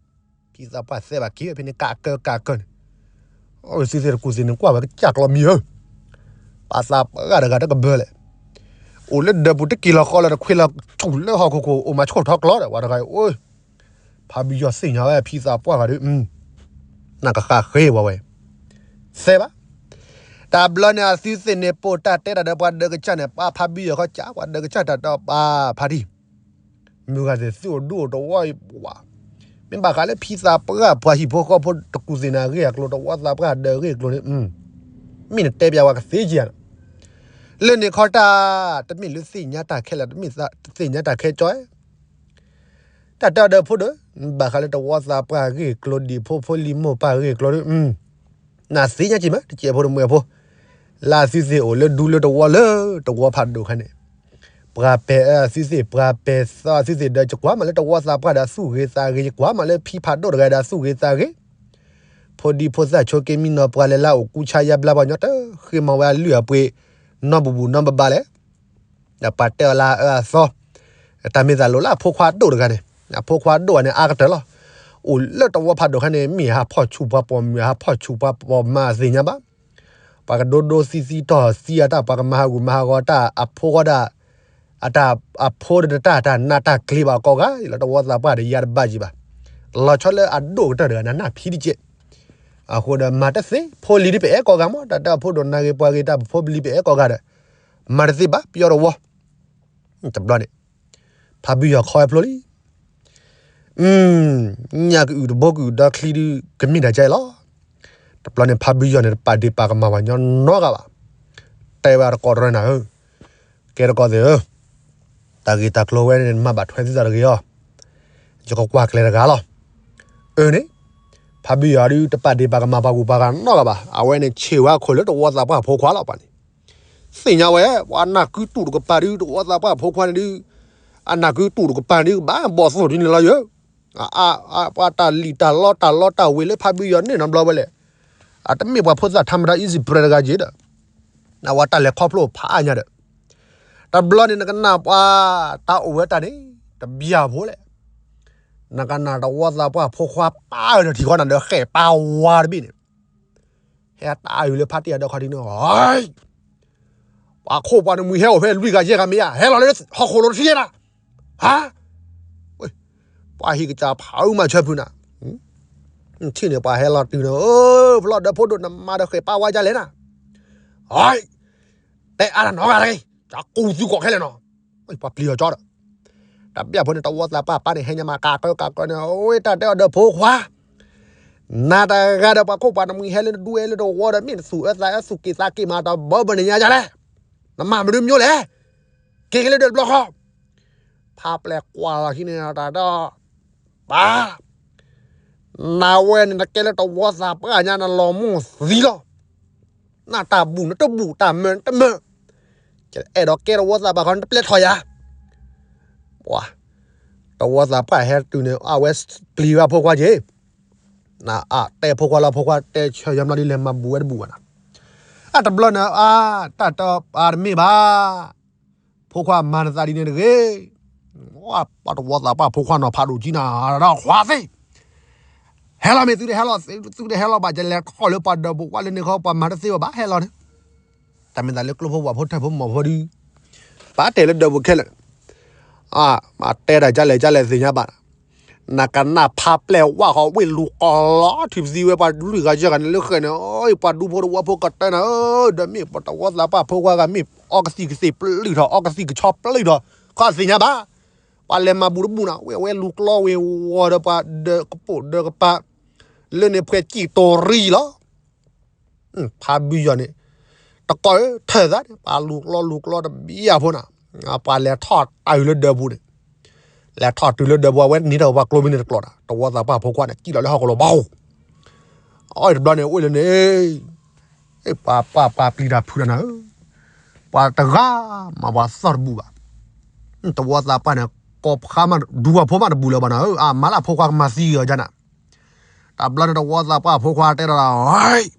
ဖံသးပှၢ်သဲဘၣ်က့ၤဖဲန့ၣ် ကးကၢကးကၢန့ၣ်, သုသ့ၣ်တကူၣ်သ့ၣ်န့ၣ် ကွၢ်ဝဲကစၢ်ကျီမံၤဧၢ, ပှၤသးပှၢ်တဂၤတကဘၢလဲၣ်, အိၣ်လၢဒၢးပူၤတက့ၤလီၤဃီလၢတခွ့လၢ ဆူၣ်လၢဟီၣ်ခိၣ်ခိၣ် အိၣ်မၤဆိၣ်ထီၣ်ကျီဒီး ပှၤတဂၤအံၤ ဖါဘုယီၤသ့ၣ်ညါဝဲဖံသးပှၢ်ဂၤဒီး, နကဃးဃ့ဝဲဝဲ, သဲဘၣ်. တၢ်ဘျီန့ၣ် အသုသ့ၣ်န့ၣ် ပိာ်တၢ်တဲတၢ်ဒီးပှၤဒၢးကစၢ်န့ၣ် ပှၤဖါဘုယီၤခီကၢ် ပှၤဒၢးကစၢ်တၢ်ဒီးပှၤဖါတံၢ်, မုၢ်ဂၤသ့ၣ်သုအိၣ်ဒူအိၣ်တဝီအံၤပှၤ, မ့ၢ်ဘၣ်ဃးလၢဖံသးပှၢ်ပှၤဟံၣ်ဖိဃီဖိတကူၣ်သ့ၣ်န့ၣ် အဂ့ၢ်အကျိၤ တဝီသးပှၢ်ဒၢးအဂ့ၢ်အကျိၤန့ၣ်, မ့ၢ်နတဲပျးဝဲကသ့က့ၤဧါ, လၢန့ၣ်ခီတၢ်, တမ့ၢ်လၢသ့ၣ်ညါတၢ်ခဲလၢာ် တမ့ၢ်သ့ၣ်ညါတၢ်ခဲကၠီ တၢ်တဲအီၤဒီးဖိဒီး, ဘၣ်ဃးလၢတဝီသးပှၢ်အဂ့ၢ်အကျိၤ ဒံၣ်ဖိဖိလံၤမိၢ်ပၢ်အဂ့ၢ်အကျိၤဒီး, နသ့ၣ်ညါက့ၤမး တကဲဖိတမှဲဖိ, လၢအသုသ့ၣ်အိၣ်လၢဒူလၢတဝီလၢတဝီဖးဒိၣ်ခါန့ၣ်, ပှၤပဲာ်အသုသ့ၣ် ပှၤပဲာ်သီအသုသ့ၣ်ဒီး ယကွၢ်မးလၢတဝီသးပှၢ်ဒီးအသူၣ်ဂ့ၤသးဂ့ၤ, ယကွၢ်မးလၢဖံဖးဒိၣ်တဂၤဒီးအသူၣ်ဂ့ၤသးဂ့ၤ, ဖိဒံဖိသၣ်ဆိက့မံနီၤ ပှၤလဲၤလၢအိၣ်ကူဆါယါဘျါပှၤကညီတဃ့မၤဝဲအလုၢ်အပှ့ၤ, နီၢ်ဘူးဘူးနီၢ်ဘၣ်ဘၣ်လဲၣ် ဒီးပှၤတဲအီၤလၢအအၢအသီ, တၢ်မ့ၢ်သးလိၤလၢအဖိခွါဒိၣ်တဂၤန့ၣ်, အဖိခွါဒိၣ်ဂၤန့ၣ် အါကတၢၢ်လီၤ. အိၣ်လၢတဝီဖးဒိၣ်ခါန့ၣ် မ့ၢ်ဟးဖီၣ်ဆူၣ်ပှၤပိာ်မုၣ် ဟးဖီၣ်ဆူၣ်ပှၤပိာ်မုၣ်အသ့ၣ်ညါဘၣ်. ပှၤကဒိဒိသံသံတီၢ်သံအတၢ် ပှၤကမၤဟးဂူာ်မၤဟးဂီၤတၢ် အဖိခွါဒၣ် အတၢ်အဖိဒီးတၢ်တၢ်နးတၢ်ကျ့ဘၣ်ကိးဂၤ လၢတဝီသးပှၢ်ဒီးယါတဘၣ်ကံဘၣ်. လီၤဆီလၢအဒိၣ်ကတၢၢ်တဂၤန့ၣ် နၢ်ဖံးတကဲး. အဃိဒီးမၤတသ့ ဖိလံၤဒ်ပအဲၣ်ကိးဂၤမး တၢ်တဲအဖိဒိၣ်နၢ်ဂ့ၤပှၤဂ့ၤ တၢ်ပဖိပလံၤပအဲၣ်ကိးဂၤဒီး မၤတသ့ဘၣ် ပယီၤတဝီ. တဘျီန့ၣ် ဖးဘုယီၤခီဝဲဖျိလံ. ညၣ်ကအုၣ်တဘိကအုၣ်ဒီချံဒုး ကမ့ၢ်တၢ်ကဲလီၤ. တဘျီန့ၣ် ဖးဘုယီၤန့ၣ် တပာ်ဒ့ၣ်ပာ်ကမၣ်ပှၤညီနီတဂၤဘၣ်. တဲဝဲတကိးတရၢနၤဧၢ, ကဲတကိးသ့ၣ်ဧၢ, တၢ်ဂ့ၢ်တၢ်ကျိၤဝဲန့ၣ် နမၤဘၣ်ထွဲသုသးတဂ့ၤအီၤ, ယကကွၢ်ကျဲတဂၤလီၤ. အၢန့ၣ် ဖးဘုယီၤဒုး တပာ်ဒ့ၣ်ပာ်ကမၣ်ပှၤဂုၤပှၤဂၤနီတဂၤဘၣ်. အဝဲန့ၣ်ဆ့ၣ်ဝဲအခိၣ်လၢတဝီသးပှၢ်ဖိခွါလီၤ. ပှၤန့ၣ် သ့ၣ်ညါဝဲ ပှၤနၢ်ကုတူၢ်တကပၤဒုး တဝီသးပှၢ်ဖိခွါန့ၣ်ဒုး, အနၢ်ကုတူၢ်တကပၤဒုး ဘၣ်ဘီၣ်သိၣ်ဒ်န့ၣ်လီၤယၢ. ပှၤတၢ်လံၣ်တၢ်လီတၢ်လီတၢ်ဝ့ၤလၢဖးဘုယီၤန့ၣ်နီတဘျီဝဲလဲၣ်. အတမ့ၢ်ပှၤဖိသၣ်ထါမတၤ easy prey တဂၤက့ၤဒီး နဝဲတၢ်လဲၤခီဖျိဖးအါညါဒီး တဘျီန့ၣ်နကနၣ်ပှၤတၢ်အိၣ်ဝဲတၢ်န့ၣ် တဘျီဖိလဲၣ်. နကနၣ်တဝီသးပှၢ်ဖိခွါပၢ်အၢဒီးထံၣ်ဃီနၤဒီးဃဲၣ်ပၢ်ဝါတဘ့ၣ်န့ၣ် ဟဲတၢ်အုၣ်လၢဖးတံၢ်အဒၢးခီၣ်ထံးန့ၣ်, ပှၤခိၣ်ပှၤနမှံၤဟဲအိၣ်ဖဲလွံၢ်ဂၤယဲၢ်ဂၤမ့ၢ်ဧါ, ဟဲလီၤလၢဟီၣ်ခိၣ်လိၤတထံၣ်ဧါ, ဟါ, ပှၤဟံၣ်ကစၢ်ဖးအုၣ်မၤဆၢဖုနၤ, ထံၣ်န့ၣ်ပှၤဟဲလီၤတုၤန့ၣ်, ဖျီၣ်ဒၢဖိဒိၣ် နမၤဒီးဃဲၣ်ပၢ်ဝါဒ်လဲၣ်နၤ, တဲအါတၢ်နီတဂၤတဂ့ၤ, ကကူသုကိးခဲလၢာ်နီၤ, ပှၤပျံၤအီၤကၠီဒီး တဘျီဖိန့ၣ် တဝီသးပှၢ်ပၢ်န့ၣ် ဟဲညါမး ကးကၢကးကၢန့ၣ် အဝဲတၢ်တဲအီၤဒီးဖိခွါ, နၤတဂၤဒီးပှၤခိၣ်ပှၤနမှံၤဟဲလၢနဒူဟဲလၢတဝီဒီး မ့ၢ်နသူၣ်အၢသးအၢ သူၣ်က့ၣ်သးက့ၣ်မး တဘၢဘၢန့ၣ်ညါဒ်လဲၣ်, နမၤမနုၤမၠိလဲၣ်, က့ၤက့ၤလၢဒၢးတဘျီဃီ, ဖးပျဲၢ်ကွၢ်လီၤခံန့ၣ် တၢ်ဒီး ပၢ်, နဝဲန့ၣ် နကဲလၢတဝီသးပှၢ်ညါ နလီၤမိၢ်သံလီၤ, နတၢ်ဘူၣ်နတဘူၣ် တၢ်မၢနတမၢ, အဲၣ်ဒိးကဲတဝီသးပှၢ်ခီ နတပျဲထီၣ်ယၤ, ပှၤ, တဝီသးပှၢ်ဟဲတုၤန့ၣ် အဝဲပျံၤဝဲဖိခွါက့ၤ, နအတဲဖိခွါလီၤ ဖိခွါတဲဆၢယါမျီဒ်လဲၣ် မၤဘူၣ်ဝဲတဘူၣ်ဘၣ်နၤ, အတဘျီန့ၣ် အါ, တၢ်တပာ်တမ့ၢ်ဘၣ် ဖိခွါမၤနသးဒ်န့ၣ်တဂ့ၤ, ပှၤတဝီသးပှၢ်ဖိခွါနီၤဖးဒိၣ်ကံနၤ ဒီးခွါသ့ၣ်, ဟဲလီၤမ့ၢ်သုတဟဲလီၤ, သုတဟဲလီၤဘၣ် ယလဲၤထီၣ်လၢပှၤဒၢးပူၤ ပှၤလၢန့ၣ်ခီ ပှၤမၤတသ့ဘၣ် ဘၣ်ဟဲလီၤန့ၣ်, တၢ်မ့ၢ်သးလၢကျိဖိဝၣ်ဖိထၢၣ်ဖိမီၢ်ဖိဒုး, ပာ်တဲလၢဒၢးပူၤခဲလၢာ်, မၤတဲဒၣ်ကလဲၣ်ကလဲၣ်သ့ၣ်ညါဘၣ်, နကနၣ်ဖးပျဲၢ်ဝၣ်ဃီဝ့ၢ်လူၤကီၢ်လီၤ ထံၣ်ပသံဝဲပှၤလွံၢ်ဂၤယဲၢ်ဂၤန့ၣ်လၢဃဲၣ်န့ၣ်, ပှၤဒူဖိတဝီဖိကတၢၢ်နၤဧၢ, ဒီးမ့ၢ်ပှၤတဝီသးပှၢ်ဖိခွါဂၤမ့ၢ် အီကသံၣ်ကသ့ၣ်ပျုၢ်ထီၣ် အီကသံၣ်ကဆီပျုၢ်ထီၣ်, ခီသ့ၣ်ညါဘၣ်, ပှၤလဲၤမၤဘူၣ်တဘူၣ်နၤ ဝဲဝဲလူၤကျီဝ့ၤဝီၤဒီးပှၤဒၢးကပိာ်ဒၢးကပၤ, လၢန့ၣ်ဖှဲးကံၣ်တိၤရံလီၤ ဖးဘုယီၤန့ၣ်, တကိးထၢၣ်သးန့ၣ် ပှၤလူၤကျီလူၤကျီတဘျီဖိနၤ, ပှၤလဲၤထီၣ်တၢ်အုၣ်လၢဒၢးပူၤန့ၣ်, လဲၤထီၣ်တုၤလၢဒၢးပူၤ အဝဲန့ၣ်ဒီးပှၤကျိမ့ၢ်န့ၣ်တကျိးနၤ တဝီသးပှၢ်ဖိခွါန့ၣ် ကံၣ်လီၤလၢဟီၣ်ခိၣ်လိၤဘၣ်, အီတဘျီန့ၣ် အိၣ်လၢန့ၣ်, ပှၤပှၤပှၤပျံၤတၢ်ဖုးတၢ်နၤဧၢ, ပှၤတဂၤမၤပှၤသီၣ်တဘူၣ်ဘၣ်, တဝီသးပှၢ်န့ၣ် ကိးဖးမးဒူပှၤဖိမးတဘူၣ်လၢၤဘၣ်နၤဧၢ, အမၤလၢအဖိခွါကမၤသံအီၤဒ်နၤ တဘျီန့ၣ်တဝီသးပှၢ်ဖိခွါတဲဒီး,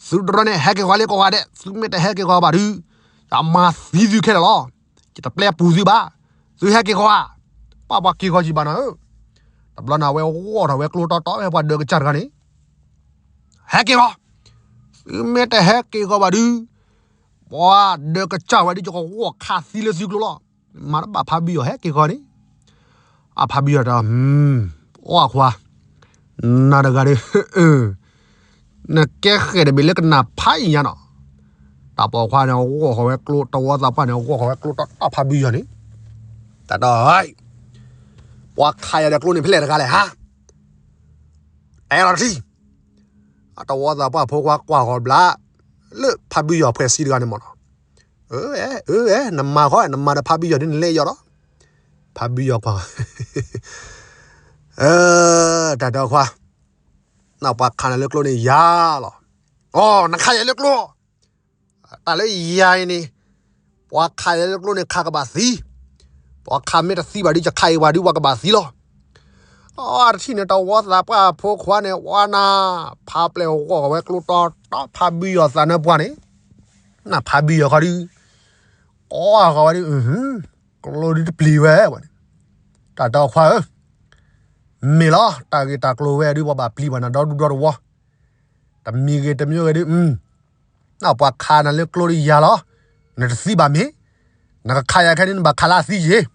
သုတရၢန့ၣ် ဟဲက့ၤဃီလၢကိးဂၤဒဲး, သုမ့ၢ်တဟဲက့ၤဃီဘၣ်ဒုး, ယမၤသံသုခဲလၢာ်လီၤ, ယတပျဲပူၤသုဘၣ်, သုဟဲက့ၤဃီဧါ, ပှၤပှၤက့ၤဃီကံဘၣ်နၤဧၢ, တဘျီန့ၣ် အဝဲဂီၢ်ထီၣ်ဝဲကျိတီတီဝဲပှၤဒၢးကစၢ်တဂၤန့ၣ်, ဟဲက့ၤဃီ, သုမ့ၢ်တဟဲက့ၤဃီဘၣ်ဒုး, ပှၤဒၢးကစၢ်ဝဲဒုး ယကဂီၢ်ခးသံလၢသုကျိလီၤ, မၤတဘၣ်ဖးဘုယီၤဟဲက့ၤဃီန့ၣ်, အဖးဘုယီၤတဲ, အိၣ်အခွါ, နၤတဂၤဒီး နကဲဃဲၣ်တဘ့ၣ်လၢကနၣ်ဖးအံၤညါနီၤ, တၢ်ပိာ်ခွါန့ၣ် ဂီၢ်ဃီၤဝဲကျိ တဝီသးပှၢ်န့ၣ် ဂီၢ်ဃီၤဝဲကျိတီတီဖးဘုယီၤန့ၣ်, တၢ်ဒီး, ပှၤခးယၤဒီးကျိန့ၣ်ဖဲလဲၣ်တခါလဲၣ်ဟါ, တဲလီၤတထံၣ်, အတဝီသးပှၢ်ဖိခွါကွၢ်ဃီၤဘျါ, လၢဖးဘုယီၤဖှဲးစံတဂၤန့ၣ်မ့ၢ်နီၤ, အၢ, အၢ, နမၤဃီ နမၤဒီးဖးဘုယီၤဒ်နလဲၤယီၤလီၤ, ဖးဘုယီၤကွၢ် အၢ, တၢ်ဒီးခွါ, နပှၤခးနၤလၢကျိန့ၣ်ယၤလီၤ, အိ, နခးယၤလၢကျိ, တၢ်လၢယၤအံၤန့ၣ်, ပှၤခးယၤလၢကျိန့ၣ် ခးကဘၣ်သံ, ပှၤခးမ့ၢ်တသံဘၣ်ဒုး ယခးအံၤဝဲဒုး ပှၤကဘၣ်သံလီၤ, အိ, တထံၣ်န့ၣ် တဝီသးပှၢ်ဖိခွါန့ၣ် ဝါနၤ, ဖးပျဲၢ်ဂီၢ်ဝဲကျိတီတီ ဖးဘုယီၤသးနၢပှၢ်န့ၣ်, နဖးဘုယီၤခီဒုး, အီၣ်အဂီၤဝဲဒုး, ကျိဒုးတပျံၤဝဲဘၣ်န့ၣ်, တၢ်တဲအီၤခွါဧၢ, မ့ၢ်လီၤ တၢ်ဂ့ၢ်တၢ်ကျိၤဝဲဒုး ပှၤဘၣ်ပျံၤဘၣ်နၤဒီဒူၣ်ဒီတဝီ, တမံၤဂ့ၤတမံၤဂ့ၤဒုး, ပှၤခးနၤလၢကျိဒုးယၤလီၤ, နတသံဘၣ်မ့ၢ်, နကခးယၤခဲန့ၣ် နဘၣ်ခးလၢအသံယ့ၢ်,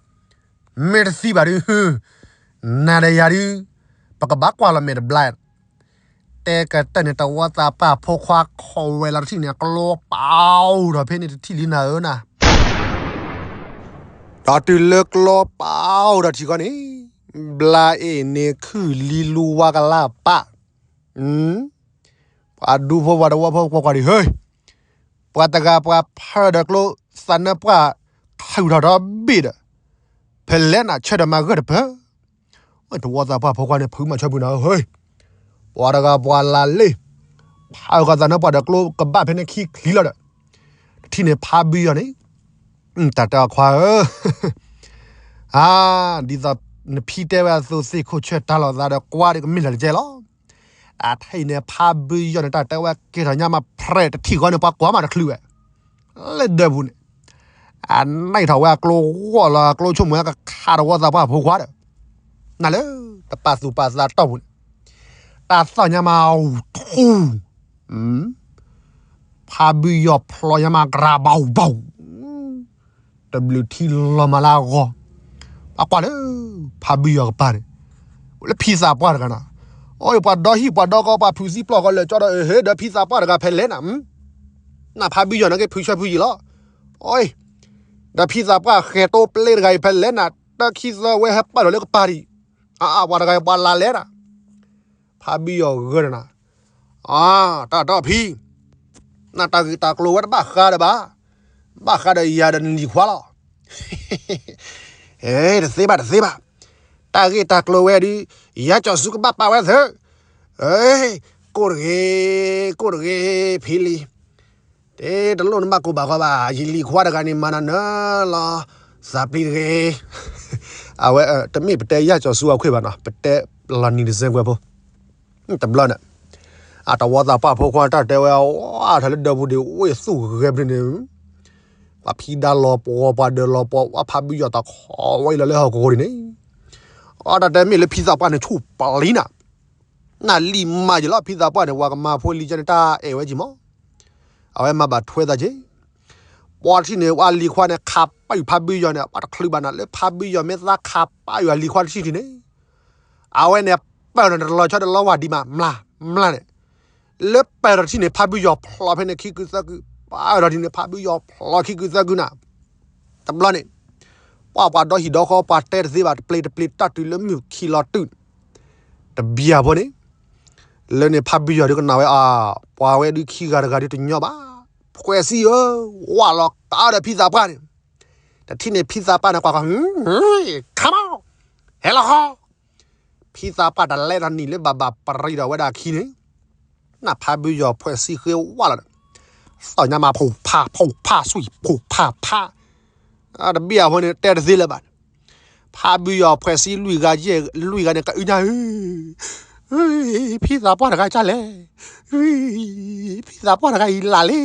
မ့ၢ်တသံဘၣ်ဒုး, နၤဒီးယၤဒုး, ပကဘၣ်ကွၢ်လီၤမဲာ်တဘျါ တဲကတၢၢ်န့ၣ် တဝီသးပှၢ်ဖိခွါခိးဝဲလီၤတထံၣ်န့ၣ် အကျိပာ်အိၣ်ဒီးဖဲန့ၣ်တထံၣ်လံနၤဧၢနၤ, ဒီးတုၤလၢကျိပာ်အိၣ်ဒီးထံၣ်ဃီန့ၣ်, ဘျါအ့ၣ်န့ၣ်ခုၣ်လံလူဝါကလၢ်ပၢ်, ပှၤဒူဖိပှၤတဝီဖိကွၢ်ကွၢ်ဒံးဧၢ, ပှၤတဂၤပှၤဖၢဒီးကျိ သးနၢပှၢ်ထုးထီၣ်ဒီဘ့ၣ်ဒီး, ဖဲလဲၣ်နၤဆၢဒီးမၤဂၢၢ်တပၢၢ် တဝီသးပှၢ်ဖိခွါန့ၣ် ဖုးမၤဆၢဖုးနၤဧၢ, ပှၤတဂၤပှၤလၢလ့ၣ်, ဖးဃီသးနၢပှၢ်ဒီးကျိကဘၣ်ဖဲန့ၣ်ခံချံလီၤဒီး, တထံၣ်န့ၣ်ဖးဘုယီၤန့ၣ်, တၢ်တဲအီၤခွါဧၢ, အါ, ဒ်သိးနဖံတဲဝဲအသိး သ့ၣ်ခိၣ်ဆၢတၢ်လီၤသးဒီးကွၢ်ဒီးကမ့ၢ်လၢာ်တကဲလီၤ, အထံၣ်န့ၣ်ဖးဘုယီၤန့ၣ် တၢ်တဲဝဲကဲထီၣ်ညါမး ဖြဲးတထံၣ်ဃီန့ၣ် ပှၤကွၢ်မးတချုးဝဲ လၢဒၢးပူၤန့ၣ်, အနံၣ်ထီၣ်ဝဲအကျိဂီၢ်လီၤ အကျိဆိကမိၣ်ကခးတဝီသးပှၢ်ဖိခွါဒီး, နၤလၢ တပာ်သူၣ်ပာ်သးတီၢ်ပူၤန့ၣ်, တၢ်သီၣ်ညါမးအူထူ, ဖးဘုယီၤဖျိညါမးကရၢဘၣ်ဘၣ်, တဘျုးထံလီၤမးလၢအဂီၢ်, ပှၤကွၢ်လၢ ဖးဘုယီၤကပၤန့ၣ်, လၢဖံသးပှၢ်တဂၤနၤ, အီ ပှၤဒီဟံၣ်ပှၤဒီကီ ပှၤဖုးသံပျီၢ်ကီလၢာ် ကၠီဒီးအဟ့ၣ်ဒီးဖံသးပှၢ်တဂၤဖဲလဲၣ်နၤ, နဖးဘုယီၤန့ၣ်က့ဖုးဆၢဖုးယံာ်လီၤ, အီ, ဒီးဖံသးပှၢ်ဃဲၤတိပျဲတဂၤအံၤဖဲလဲၣ်နၤ တၢခံသၢဝဲဟဲပာ်လီၤလၢကပၤဒံး, အါ ပှၤတဂၤအံၤပှၤလၢလဲၣ်နၤ, ဖးဘုယီၤဂၢၢ်ဒီးနၤ, အါ, တၢ်ဒီဖံ နတၢ်ဂ့ၢ်တၢ်ကျိၤဝဲတဘၣ်ဃးဒီးဘၣ်, ဘၣ်ဃးဒီးယၤဒီးနလံၤခွါလီၤ, တသ့ဘၣ်တသ့ဘၣ်, တၢ်ဂ့ၢ်တၢ်ကျိၤဝဲဒုး, ယၤကၠီၤဆူကဘၣ်ပာ်ဝဲသၢ, ကိၣ်တဂ့ၤ, ကိၣ်တဂ့ၤ, ဖံလံၤ, တလိၣ်နဘၣ်ကိၢ်ဘၣ်ဂီၤဘၣ်, ယလံၤခွါတဂၤန့ၣ်မၤနၤနၢၤလီၤ, သးပျံၤတဂ့ၤ, အဝဲ, တမ့ၢ်ပတဲယၤကၠီၤဆူအခွဲးဘၣ်နီၤ, ပတဲလီၤနံၤတစဲကွဲးဖိ တဘျီန့ၣ်, အတဝီသးပှၢ်ဖိခွါတၢ်တဲဝဲ အါထီၣ်လၢဒၢးပူၤဒံး အိၣ်သူၣ်ဂဲၤပျုၤန့ၣ်, ပှၤဖံဒါလီၤပှီၤ ပှၤဒၢးလီၤပှီၤ ဝဲဖးဘုယီၤတၢ်ခိးဝဲအံၤလီၤလၢဟီၣ်ကဝီၤဒံးန့ၣ်, အတၢ်တဲမ့ၢ်လၢဖံသးပှၢ်န့ၣ်ဆူၣ်ပျံၤနၤ, နလံၤမၤယံာ်လီၤ ဖံသးပှၢ်န့ၣ် ပှၤကမၤဖိလံၤကန့ၣ်တၢ်အဲၣ်ဝဲက့ၤမး, အဝဲမၤဘၣ်ထွဲသးက့ၤ ပှၤတထံၣ်န့ၣ် ပှၤလံၤခွါန့ၣ် ခးပာ်ယုာ်ဖးဘုယီၤန့ၣ် ပှၤတချုးဘၣ်နၤ လၢဖးဘုယီၤမ့ၢ်သးခးပာ်ယုာ်အလံၤခွါတထံၣ်န့ၣ်, အဝဲန့ၣ် ပာ်ဒီးတလီၤဆီတလီၤဝၤဒံးမး မျၢ် မျၢ်န့ၣ်, လၢပာ်ဒီးတထံၣ်န့ၣ် ဖးဘုယီၤဖျိးဖဲန့ၣ်ခံကုသၢကု, ပာ်ဒီးတထံၣ်န့ၣ် ဖးဘုယီၤဖျိးခံကုသၢကုနၤ, တဘျီန့ၣ်, ပှၤပှၤဒီဟံၣ်ဒီဃီ ပှၤတဲတသ့ဘၣ် တပျ့ၤတပျ့ၤတၢ်တုၤလၢမုၢ်ခံလီၤတုၤ, တဘျီဖိန့ၣ် လၢန့ၣ်ဖးဘုယီၤဒုးကနၣ်ဝဲအါ, ပှၤဝဲဒုးခံဂၤတဂၤဒုးတညီဘၣ်, ဖှဲးစံဧၢ, ဝၢ်လီၤကါဒီးဖံသးပှၢ်န့ၣ်, တထံၣ်န့ၣ်ဖံသးပှၢ်န့ၣ် ကွၢ်ကွၢ်, ခါမီ, ဟဲလီၤဃီ, ဖံသးပှၢ်တလဲၤထီၣ်နံၣ်လၢဘၣ်ဘၣ်ပရံးဒီးဝဲဒၣ်ခံန့ၣ်, နဖးဘုယီၤဖှဲးစံဃ့ဝၢ်လီၤဒီး, သီၣ်ညါမး ဖူးဖး ဖူးဖး ဆွံၣ် ဖူးဖးဖး, တဘျီဖိန့ၣ် တဲတသ့လၢၤဘၣ်န့ၣ်, ဖးဘုယီၤဖှဲးစံလွံၢ်ဂၤယဲၢ်လွံၢ်ဂၤန့ၣ် ကအုညါဧၢ, ဖံသးပှၢ်တဂၤကၢ်လဲၣ်, ဖံသးပှၢ်တဂၤအံၤလၢ်လံ,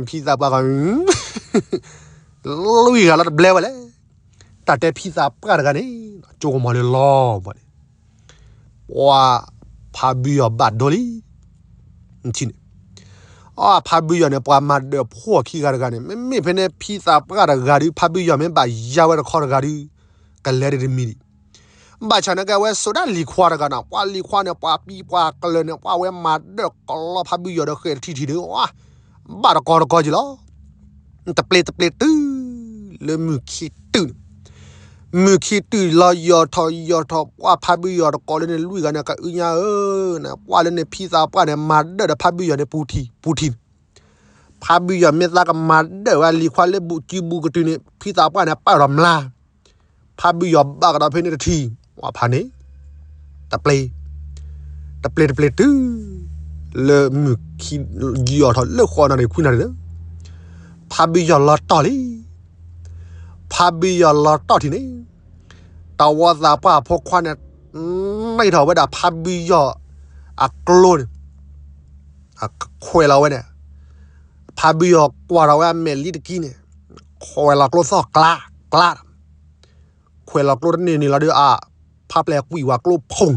ဖံသးပှၢ်ဂၤ လွံၢ်ဂၤလီၤတဘျဲဝဲလဲၣ်, တၢ်တဲဖံသးပှၢ်တဂၤန့ၣ်, ကၠိကမီၤလၢလီၤဘၣ်န့ၣ်, ပှၤဖးဘုယီၤဘၣ်ဒိလံ, န့ၣ်, အဖးဘုယီၤန့ၣ် ပှၤမၤဒၢးဖှီၣ်ခံဂၤတဂၤန့ၣ် မ့မ့ၢ်ဖဲန့ၣ် ဖံသးပှၢ်တဂၤဒုး ဖးဘုယီၤမ့ၢ်ဘၣ်ယါဝဲတခီတဂၤဒုး, ကလဲၤဒ်တမံၤဒံး, ဘၣ်ဆၣ်န့ၣ်ကဲဝဲစိာ်ဒၣ်လံၤခွါတဂၤန့ၣ် ပှၤလံၤခွါန့ၣ် ပှၤပံၤပှၤကျၢၤန့ၣ် ပှၤဝဲမၤဒၢးကလီဖးဘုယီၤဒီးဃဲၤတထံၣ်ထံၣ်န့ၣ် ဘၣ်တကီတကီက့ၤလီၤ, တပျ့ၤတပျ့ၤတုၤ, လၢမုၢ်ခံတုၤန့ၣ်, မုၢ်ခံတုၤလီၤယီၤထီၣ်ယီၤထီၣ် ပှၤဖးဘုယီၤတကိးလၢန့ၣ်လွံၢ်ဂၤန့ၣ် ကအုညါဧၢ, ပှၤလၢန့ၣ်ဖံသးပှၢ်န့ၣ် မၤဒၢးဒီးဖးဘုယီၤန့ၣ်ပူၤထံၣ်ပူၤထံၣ် ဖးဘုယီၤမ့ၢ်သးကမၤဒၢးဝဲလံၤခွါလၢဘူးကုဘူးကတုၤန့ၣ် ဖံသးပှၢ်န့ၣ် ပာ်ဒီးမျၢ်, ဖးဘုယီၤဘၣ်ကဒီးဖဲန့ၣ်တထံၣ်, ဝဲဖးန့ၣ်, တပျ့ၤ, တပျ့ၤတပျ့ၤတုၤ, လၢမုၢ်ခံယီၤထီၣ်လၢဃိးနၣ်ရံၣ်ခွံနၣ်ရံၣ်လၢ, ဖးဘုယီၤလီၤတီၢ်လံ ဖးဘုယီၤလီၤတီၢ်ထံၣ်န့ၣ်, တဝီသးပှၢ်ဖိခွါန့ၣ်, နဲၣ်ထီၣ်ဝဲဒၣ်ဖးဘုယီၤအကျိန့ၣ်, ခွဲးလီၤဝဲန့ၣ်, ဖးဘုယီၤကွၢ်ထီၣ်ဝဲအမဲာ်လံတကံန့ၣ်, ခွဲးလီၤကျိသီၣ်ကျါ, ကျါ, ခွဲးလီၤကျိတန့ၢ်န့ၣ်လီၤဒီး အဖါပျဲၢ်ကွံာ်ဝဲကျိဖူၣ်န့ၣ်,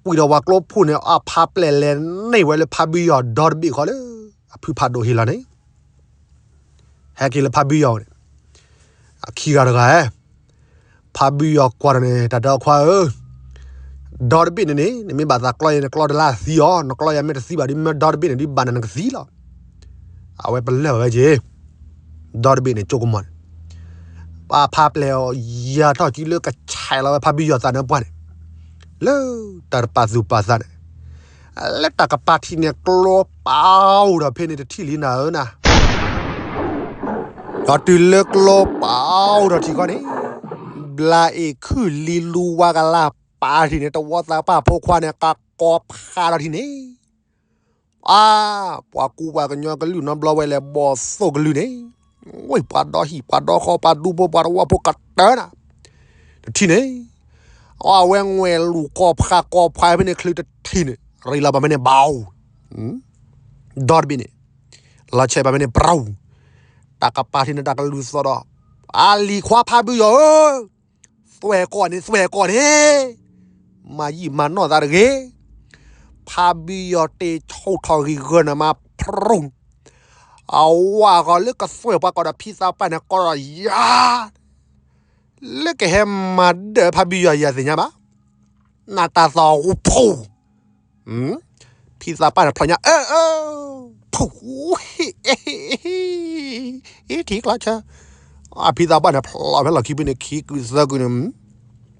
ကွံာ်ဒီးဝဲကျိဖူၣ်န့ၣ် အဖါပျဲၢ်လဲၤန့ၢ်ဝဲလၢဖါဘံယီၤဒီတဘ့ၣ်ဃီလၢ အဖုဖးဒိၣ်ဟ့ၣ်လီၤန့ၣ် ဟဲက့ၤလၢဖါဘံယီၤန့ၣ်, အခံဂၤတဂၤဧၢ, ဖါဘံယီၤကွၢ်ဒီးန့ၣ် တၢ်တဲအီၤခွါဧၢ, ဒီတဘ့ၣ်န့ၣ်န့ၣ် နမ့ၢ်ဘၣ်သးကျီယဲန့ၣ် ကျီတလၢသံအီၤ, နကျီယဲမ့ၢ်တသံဘၣ်ဒီး မ့ၢ်ဒီတဘ့ၣ်န့ၣ်ဒုးဘၣ်နၤနကသံလီၤ. အဝဲပလၢၢ်ဝဲက့ၤ, ဒီတဘ့ၣ်န့ၣ် ကၠိကမီၤန့ၣ်, ပှၤဖါပျဲၢ်အီၤ ယၤထီၣ်ကံလၢကဆဲးလီၤဝဲဖါဘံယီၤသးန့ၣ်ပှၢ်န့ၣ်, လၢတၢ်တပာ်သူၣ်ပာ်သးန့ၣ် လၢတၢ်ကပၤထံၣ်န့ၣ် ကျိပာ်အိၣ်ဒီးဖဲန့ၣ်တထံၣ်လံနၤဧၢနၤ, ဒီးတုၤလၢကျိပာ်အိၣ်ဒီးထံၣ်ခီန့ၣ်, ဘျါအ့ၣ်ခုၣ်လံလူဝါကလၢ်ပာ်ထံၣ်န့ၣ် တဝီသးပှၢ်ဖိခွါန့ၣ် ကကိးဖးဒီးထံၣ်န့ၣ် အါ, ပှၤကူပှၤကညီကလုာ်နီတဘျီဝဲလဲၤဘီၣ်သိၣ်ကလုာ်န့ၣ်, ဝဲပှၤဒီဟံၣ်ပှၤဒီဃီပှၤဒူဖိပှၤတဝီဖိကတၢၢ်နၤ, တထံၣ်န့ၣ်, အဝဲငွဲၣ်လူၤကိးဖးကိးဖးဖဲန့ၣ် ချုးတထံၣ်န့ၣ် ရ့လီၤဘၣ်ဖဲန့ၣ်ဘၣ်, ဒီတဘ့ၣ်န့ၣ်, လီၤဆဲးဘၣ်ဖဲန့ၣ်ပရူၤ, တၢ်ကပၤထံၣ်န့ၣ်တၢ်ကလုၢ်သီၣ်ဒီး, အလံၤခွါဖါဘုယီၤဧၢ သွဲၣ်ကိးန့ၣ် သွဲၣ်ကိးန့ၣ်, မၤယံာ်မၤနီၢ်သးတဂ့ၤ. ဖါဘံယီၤတ့ၢ်ဆိၣ်ထီၣ်ဂံၢ်ဂၢၢ်နၤမးဖြူၣ်, အဝဲဃီလၢကသွဲၣ်ပှၤကိးဒီးဖံသးပှၢ်န့ၣ် ကိးဒီးယၤ, လၢကဟဲမၤဒၢၣ်ဖါဘံယီၤယၤသ့ၣ်ညါဘၣ်, နတၢ်သီၣ်ဂူၤဖူၣ် ဖံသးပှၢ်န့ၣ်ဖျိညါ အၢ အၢ ဖူၣ် အ့ ထံကျါဆၢ, အဖံသးပှၢ်န့ၣ် ဖျိဖဲလီၢ်ခံဖဲန့ၣ် ခံကုသၢကုန့ၣ်,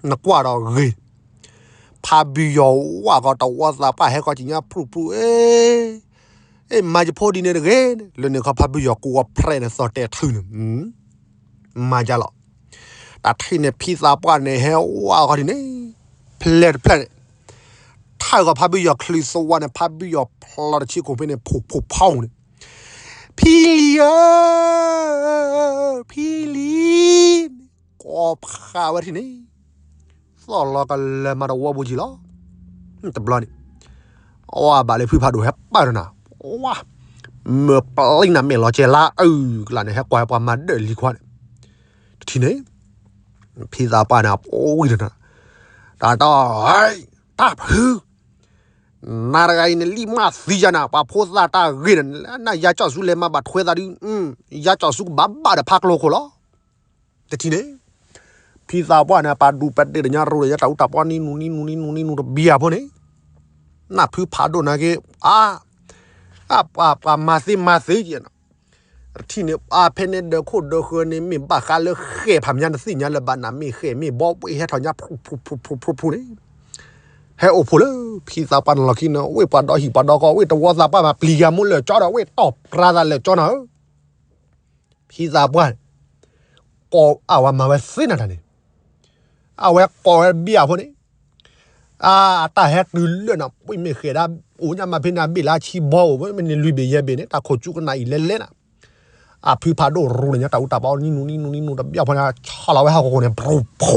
နကွၢ်ဒီးဂ့ၤ, ဖါဘံယီၤဝဲဃီတဝီသးပှၢ်ဟဲဃီကညါဖူၣ်ဖူၣ် အ့ အ့ မၤယဖိဒ်န့ၣ်တဂ့ၤ, လၢန့ၣ်ခီဖါဘံယီၤကိးဝဲဖြဲၣ်န့ၣ် သီၣ်တဲာ်ထုးန့ၣ် မၤယါလီၤ. တၢ်ထံၣ်န့ၣ် ဖံသးပှၢ်န့ၣ် ဟဲဝဲဃီဒ်န့ၣ်, ဖျဲၣ်တဖျဲၣ်န့ၣ်, ထၢၣ်ဂီၤဖါဘံယီၤချုးသဝီန့ၣ် ဖါဘံယီၤဖျိတဆံခိၣ်ဖဲန့ၣ် ဖူၣ်ဖူၣ်ဖီန့ၣ်, ဖံလံၤဧၢ, ဖံလံၤ, ကိးဖးဝဲထံၣ်န့ၣ်, သီၣ်လီၤကလၢၤမၤတဝီဘိကံလီၤ. တဘျီန့ၣ်, အဝဲဘၣ်လၢဖုဖးဒိၣ်ဟဲပာ်ဒီးနၤ, ဝါ, မ့ၢ်ပျံၤနၤမ့ၢ်လီၤကဲလါအုၣ် ကလၢ်န့ၣ် ဟဲကွၢ်ဟဲပှၤမၤဒၢၣ်လံၤခွါန့ၣ်, တထံၣ်န့ၣ်, ဖံသးပှၢ်န့ၣ် အဝံၤဒီးနၤ, တၢ်တီ, တၢ်ဖု နၤတဂၤအံၤ နလံၣ်မၢ်သံယၤနၤ ပှၤဖိသၣ်တၢ်ဂ့ၢ်န့ၣ် နယါကၠီၣ်ဆူလဲၤမၤဘၣ်ထွဲသးဒုး, ယါကၠီၣ်ဆူကဘၣ်ဘၣ်ဒီးဖးကျိခိၣ်လီၤ. တထံၣ်န့ၣ်, ဖံသးပှၢ်န့ၣ် ပာ်ဒူၣ်ပာ်ဒ့ၣ်ဒီးညါရိၣ်ဒီးညါတၢ်အူတၢ်ပီနံနူနံနူနံနူတဘျီဖိန့ၣ်, နၢ်ဖုဖးဒိၣ်နာ်က့, အါ, အါ, ပှၤမၤသ့မၤသ့က့ၤနၤ, တထံၣ်န့ၣ် အါဖဲန့ၣ်ဒၢးခိၣ်ဒၢးဃၢၤန့ၣ် မ့ၢ်ဘၣ်ဃးလၢဃဲၣ်ဖးမၠါနသ့ၣ်ညါလၢၤဘၣ်နၤ မ့ၢ်ဃဲၣ်မ့ၢ်ဘီပှ့ၤဟဲထီၣ်ညါဖူဖူဖူဖူဖူန့ၣ်, ဟဲအိၣ်ဖှိၣ်လၢဖံသးပှၢ်န့ၣ်လီၢ်ခံန့ၣ် ဝဲၢ်ပှၤဒီဟံၣ်ပှၤဒီဃီ ဝဲၢ်တဝီသးပှၢ်မၤပျံၤယၤမိၢ်လၢာ်ကၠီဒီး ဝဲၢ်တီၢ်ပြါသးလၢာ်ကၠီနၤဧၢ, ဖံသးပှၢ်, ကိးအဝဲမၤဝဲသ့နၤတၢ်န့ၣ်, အဝဲကိးဝဲဘျီဖိန့ၣ်, အတၢ်ဟဲတုၤလၢနၤ ပှ့ၤမ့ၢ်ဃဲၣ်ဒၣ်, အိၣ်ညါမးဖဲန့ၣ် အဘ့ၣ်လၢအဆံဘီအိၣ် မ့ၢ်န့ၣ်လွံၢ်ဘ့ၣ်ယဲၢ်ဘ့ၣ်န့ၣ် တၢ်ခိၣ်ကၠူကနၣ်အံၤလဲၤလဲၤနၤ, အဖုဖးဒိၣ်ရိၣ်န့ၣ်ညါတၢ်အူတၢ်ပီနံနူနံနူနံနူတဘျီဖိန့ၣ် ဆါလီၤဝဲဟီၣ်ခိၣ်န့ၣ် ပရူၤဖူ,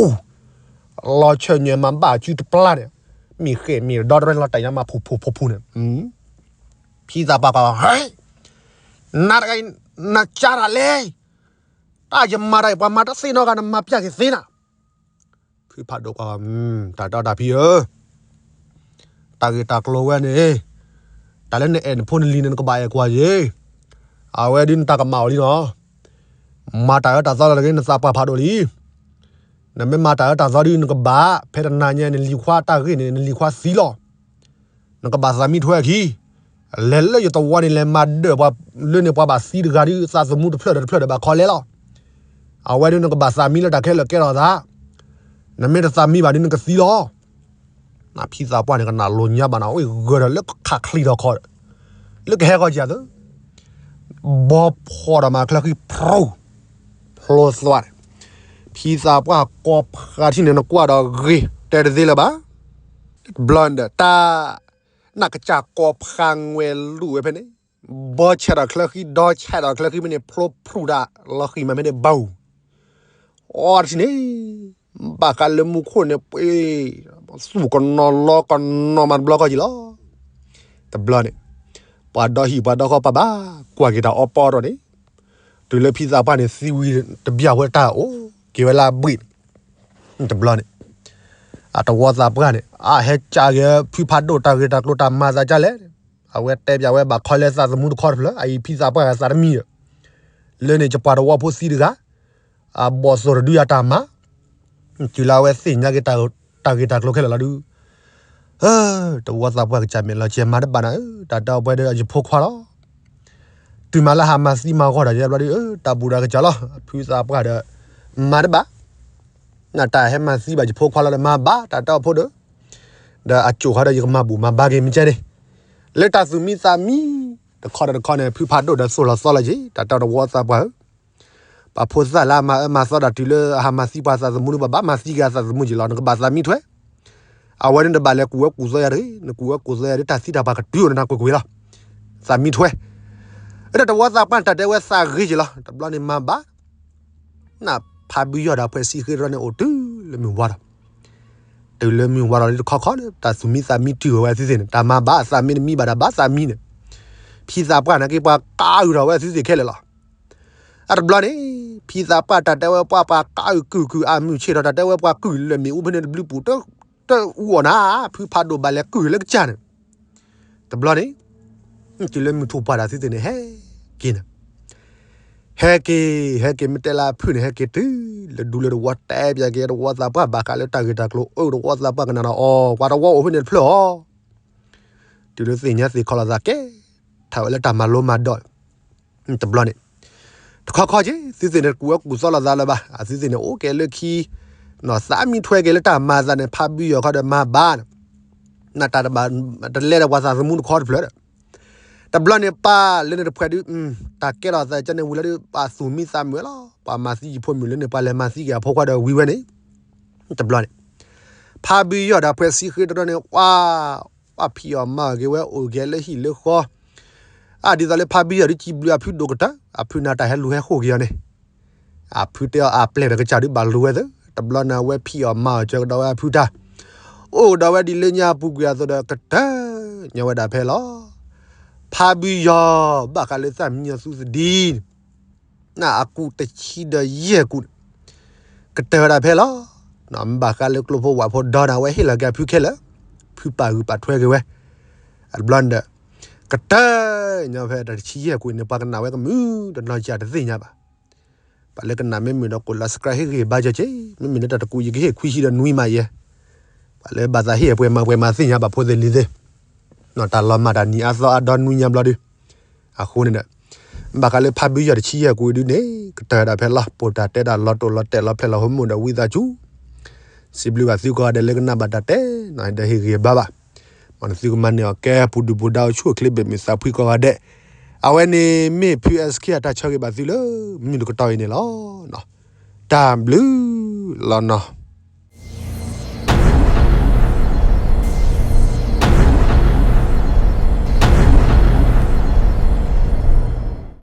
လီၤဆၢၣ်ညါမၤဘၣ်စုတပျၢ်န့ၣ်, မ့ၢ်ဃဲၣ်မ့ၢ်ဒီတရဲလီၤတဲာ်ညါမၤဖူဖူဖူဖူန့ၣ်, ဖံသးပှၢ်ကိး, နၤတဂၤအံၤ, နကၢ်တၢ်လဲၣ်, တၢ်ယမၤတၢ်အံၤ ပှၤမၤတသ့နီတဂၤ နမၤပျၢ်က့ၤသ့နၤ, ဖုဖးဒိၣ်ကိး, တၢ်တီတၢ်ဖံဧၢ, တၢ်ဂ့ၢ်တၢ်ကျိၤဝဲန့ၣ်, တၢ်လၢနအဲၣ်နဖိနလံၤန့ၣ် နကဘၣ်အဲၣ်ကွၢ်ယ့ၢ်, အဝဲဒုးနတၢ်ကမၣ်အီၤလံနီၤ, မၤတၢ်အၢတၢ်သီလၢတဂ့ၤ နသးပှၢ်ဖးဒိၣ်လံ နမ့ၢ်မၤတၢ်အၢတၢ်သီဒုး နကဘၣ်, ဖဲတနၤညါ နလံၤခွါတၢ်ဂ့ၢ်န့ၣ် နလံၤခွါသံလီၤ. နကဘၣ်သးမံထွဲအခံ, လဲၤလၢယသဝီန့ၣ် လဲၤမၤဒၢၣ်ပှၤလၢန့ၣ် ပှၤဘၣ်သံတဂၤဒုး သးသမူတဖျၢၣ်ဒီးတဖျၢၣ်ဒီးဘၣ်ခီလဲလီၤ. အဝဲဒုး နကဘၣ်သးမံလၢတၢ်ခဲလၢာ်ကဲထီၣ်သး, နမ့ၢ်တသးမံဘၣ်ဒုး နကသံလီၤ. ဖံသးပှၢ်န့ၣ် ကနၣ်လိာ်ညါဘၣ်နီၤ အဝဲဂၢၢ်ဒီးလၢခးချံဒီးခီ, လၢကဟဲဂီၤကၢ်သၢ ဘီဖှီၣ်ဒီးမၤချၢဃံဖြူၣ်, ဖျိသွါန့ၣ်, ဖံသးပှၢ်ကိးဖးထံၣ်န့ၣ် နကွၢ်ဒီးဂ့ၤတဲတသ့လၢၤဘၣ်. တဘျီန့ၣ်ဒီး တၢ်, နၢ်ကစၢ်ကိးဖးငွဲၤလူၤဝဲဖဲန့ၣ်, ဘီဆဲးဒီးချၢဃံ ဒီဆဲးဒီးချၢဃံဖဲန့ၣ် ဖျိဖြူၣ်တၢ်လီၤဃံၤမးဖဲန့ၣ်ဘၣ် အီတထံၣ်န့ၣ်, ဘၣ်ဃးလၢမူခိၣ်န့ၣ် ပှ့ၤ, သူၣ်ကနီၤလီကနီၤမးတဘျီဃီက့ၤလီၤ. တဘျီန့ၣ်, ပှၤဒီဟံၣ်ပှၤဒီဃီပှၤဘၣ်ကွၢ်က့ၤတၢ်အီပီအထီၣ်န့ၣ်, တုၤလၢဖံသးပှၢ်န့ၣ်သံဝံၤ တဘျီဝဲတၢ်အိၣ်က့ၤဝဲလၢအဘှံးန့ၣ်, တဘျီန့ၣ် အတဝီသးပှၢ်န့ၣ် အဟဲကးက့ၤဖုဖးဒိၣ်တၢ်ဂ့ၢ်တၢ်ကျိၤတၢ်မၤသးဒ်လဲၣ်, အဝဲတဲပၠးဝဲဘၣ်ခီလဲသးသမူတခီတဖျၢၣ် အအံၤဖံသးပှၢ်ဂၤသးတမံဒီး လၢန့ၣ်ယပှၤတဝီဖိသံတဂၤ အဘီၣ်သိၣ်တဒုအတၢ်မၤ, တုၤလၢအဝဲသ့ၣ်ညါက့ၤတၢ်ဂ့ၢ်တၢ်ကျိၤခဲလၢာ်လီၤဒုး, တဝီသးပှၢ်ကစၢ်မဲာ်လီၤကဲမၤတဘၣ်နၤဧၢ, တၢ်တဲအီၤပှဲၤဒီးယဖိခွါလီၤ. တုၤမၤလၢဟးမၤသံမၤဂီၢ်ဒီးယဲဘျီဒုး တၢ်ဘူးဒီးကစၢ်လီၤ. ဖုသးပှၢ်ဒီး မၤတဘၣ်, နတၢ်ဟဲမၤသံဘၣ်ယဖိခွါလီၤဒီးမၤဘၣ် တၢ်တဲအီၤဖိဒီး, ဒီးအကိာ်ဃီဒီးယကမၤဘူးမၤဘါက့ၤမ့ၢ်ကဲန့ၣ်, လၢတၢ်သူၣ်မံသးမံ တခီဒီးတခီန့ၣ် ဖုဖးဒိၣ်ဒီးသိၣ်လီၤသီလီၤက့ၤ တၢ်တဲအီၤတဝီသးပှၢ်ဧၢ ပှၤဖိသၣ်လၢအမၤအၢမၤသီတၢ်တုၤလၢအဟးမၤသံပှၤသးသမူဒုး ပှၤဘၣ်မၤသံက့ၤအသးသမူက့ၤလီၤ. နကဘၣ်သးမံထွဲ, အဝဲန့ၣ်တဘၣ်လဲၤကူၣ်ဝဲကူၣ်သီယၤတဂ့ၤ, နကူၣ်ဝဲကူၣ်သီယၤဒုး တၢ်သံတၢ်ပှၢ်ကတုၤအိၣ်နနၢ်ကွ့ၢ်ကွ့ၢ်လီၤ. သးမံထွဲ, ဒီးတဝီသးပှၢ်တၢ်တဲဝဲသးဂ့ၤက့ၤလီၤ. တဘျီန့ၣ်မၤဘၣ် နဖးဘုယီၢ်ဒီးအဖှဲးဆံဃ့တရီန့ၣ်အိၣ်တုၤလၢမုၢ်ဝါထီၣ်, တုၤလၢမုၢ်ဝါထီၣ်လံတခီခီဒီး တၢ်သူၣ်မံသးမံတုၤဝဲဝဲသုသ့ၣ်န့ၣ် တၢ်မၤဘၣ်သးမံတမံဘၣ်တၢ်ဘၣ်သးမံန့ၣ်, ဖံသးပှၢ်နာ်က့ပှၤကးအုၣ်ထီၣ်ဝဲသုသ့ၣ်ခဲလၢာ်လီၤ. အတဘျီန့ၣ် ဖံသးပှၢ်တၢ်တဲဝဲပှၤပှၤကးအုၣ်ကုၢ်ကုၢ်အမုၢ်ဆ့ၣ်ထီၣ် တၢ်တဲဝဲပှၤကုၢ်လၢမ့ၣ်အူဖဲန့ၣ်တဘျုးပူၤ တအူအီၣ်နၤ ဖုဖးဒိၣ်ဘၣ်လဲၤကုၢ်လၢကစၢ်န့ၣ်, တဘျီန့ၣ် တုၤလၢမုၢ်ထူၣ်ပှၢ်တၢ်သုသ့ၣ်န့ၣ် ဟဲက့ၤန့ၣ်, ဟဲက့ၤ ဟဲက့ၤမ့ၢ်တဲလၢအဖုၣ်န့ၣ် ဟဲက့ၤတုၤလၢဒူလၢတဝီတဲပၠးက့ၤတဝီသးပှၢ်ဘၣ်ဃးလၢတၢ်ဂ့ၢ်တၢ်ကျိၤအၢတဝီသးပှၢ်ကနၣ်ဒီးအီၤ ပှၤတဝီအိၣ်ဖဲန့ၣ်တဖျၢၣ်အီၤ, တုၤလၢသ့ၣ်ညါသ့ၣ်ခီလီၤသးကဲ ထးဝဲလၢတၢ်မၤလိမၤဒိး တဘျီန့ၣ် တခီခီက့ၤ သုသ့ၣ်န့ၣ်ကူၣ်ဝဲကူၣ်သီလိာ်သးလၢၤဘၣ် အသုသ့ၣ်န့ၣ်အိၣ်ကဲလၢခံ သးမံထွဲက့ၤလၢတၢ်မၤသးန့ၣ် ဖးဘုယီၢ်ခီဒီးမၤဘၣ်န့ၣ်, နတၢ်တဘၣ်တလဲဒီးပှၤသးသမူတခီတဖျၢၣ်ဒီး, တဘျီန့ၣ်ပၢ်လၢန့ၣ်တဖှဲးဒုး တၢ်ကဲထီၣ်သးကန့ၣ်ဝံၤလီၤဒုး ပှၤသူၣ်မံသးမုာ်ဝဲလီၤ ပှၤမၤသံယဖိမုၣ်လၢန့ၣ် ပှၤလဲၤမၤသံက့ၤအဖိခွါဒီးဝံၤဝဲန့ၣ်, တဘျီန့ၣ် ဖးဘုယီၢ်ဒီးအဖှဲးဆံဃ့တရီန့ၣ် ပှၤဖံးအီၣ်မၤအီၣ်က့ၤဝဲအိၣ်က့ၤလၢဟံၣ်လၢဃီ, အဒ်သိးလၢဖးဘုယီၢ်ဒုးစံးဘျုးအဖုဒိၣ်ကတၢၢ် အဖုနၢ်တၢ်ဟဲလူၤဟဲဃိၣ်က့ၤအီၤန့ၣ်, အဖုတဲအီၤအပျဲၢ်ဒီးကစၢ်ဒုးဘၣ်လူၤဝဲသၢ တဘျီန့ၣ်အဝဲဖံးအီၣ်မၤအီၣ်က့ၤကဒီးဝဲအဖုတၢ်, အိၣ်ကဒီးဝဲဒ်လၢညါအပူၤကွံာ်အသိးဒီးကတၢၢ်ညါဝဲဒၣ်ဖဲလီၤ. ဖးဘုယီၢ် ဘၣ်ဃးလၢသၣ်မံညီၤသူသဒံ နအကူးတဆံဒီးယဲၢ်ကူးန့ၣ် ကတၢၢ်ဝဲဒၣ်ဖဲလီၤ. ဘၣ်ဃးလၢကျိဖိဝၣ်ဖိဒီန့ၣ် အဝဲဟ့ၣ်လီၤက့ၤအဖုခဲလၢာ်, ဖုပာ်ဂုာ်ပာ်ထွဲက့ၤဝဲ, အတဘျီန့ၣ်ဒီး ကတၢၢ်ညါဖဲတဆံယဲၢ်ကူးန့ၣ် ပှၤကနၣ်ဝဲကမုာ်တနီၤစ့ၢ်တသ့ၣ်ညါဘၣ်. ပှၤလၢကနၣ်မ့ၢ်မုာ်ဒီးကိး subscribe ဟ့ၣ်ဂံၢ်ဘါက့ၤ, မ့မ့ၢ်လၢတၢ်တကူးယကဟ့ၣ်ခွံဆံဒီးနွံမးယဲ, ပှၤလၢဘၣ်သးဟ့ၣ်အပှဲၤမၤပှဲၤမၤသ့ၣ်ညါဘၣ်ဖိသ့ၣ်လံၤသ့ၣ် တၢ်လီၤမၢ်တၢ်နံၤအါသီအါဒီနွံညါဘျီဒုး, အဃိန့ၣ်ဒီး ဘၣ်ဃးလၢဖးဘုယီၢ်တဆံယဲၢ်ကူးဒုးန့ၣ် ကတၢၢ်ဝဲဒၣ်ဖဲလီၤ. ပိာ်တၢ်တဲတၢ်လီၤတိာ်လီၤတဲာ်လီၤဖျဲၣ်လီၤဟိမုၣ်ဒီးဝံသးစူၤ စံးဘျုးဘၣ်သုကိးဂၤဒဲးလၢကနၣ်ဘၣ်တၢ်တဲ ဒီးဟ့ၣ်ဂံၢ်ဘါဘၣ်, မ်နသုကမၤန့ၢ်အီၤကဲပူၤဒုၣ်ပူၤဒါအိၣ်ဆူၣ်အိၣ်ချ့ဘၣ်မုာ်သးဖှံကိးဂၤဒဲး, အဝဲန့ၣ်မ့ၢ်ဖု SK အတၢ်ဆၢဂ့ၤဘၣ်သုလၢမုၢ်တကတီၢ်အံၤန့ၣ်လီၤ. တၢ်ဘျုးလီၤနီၤ.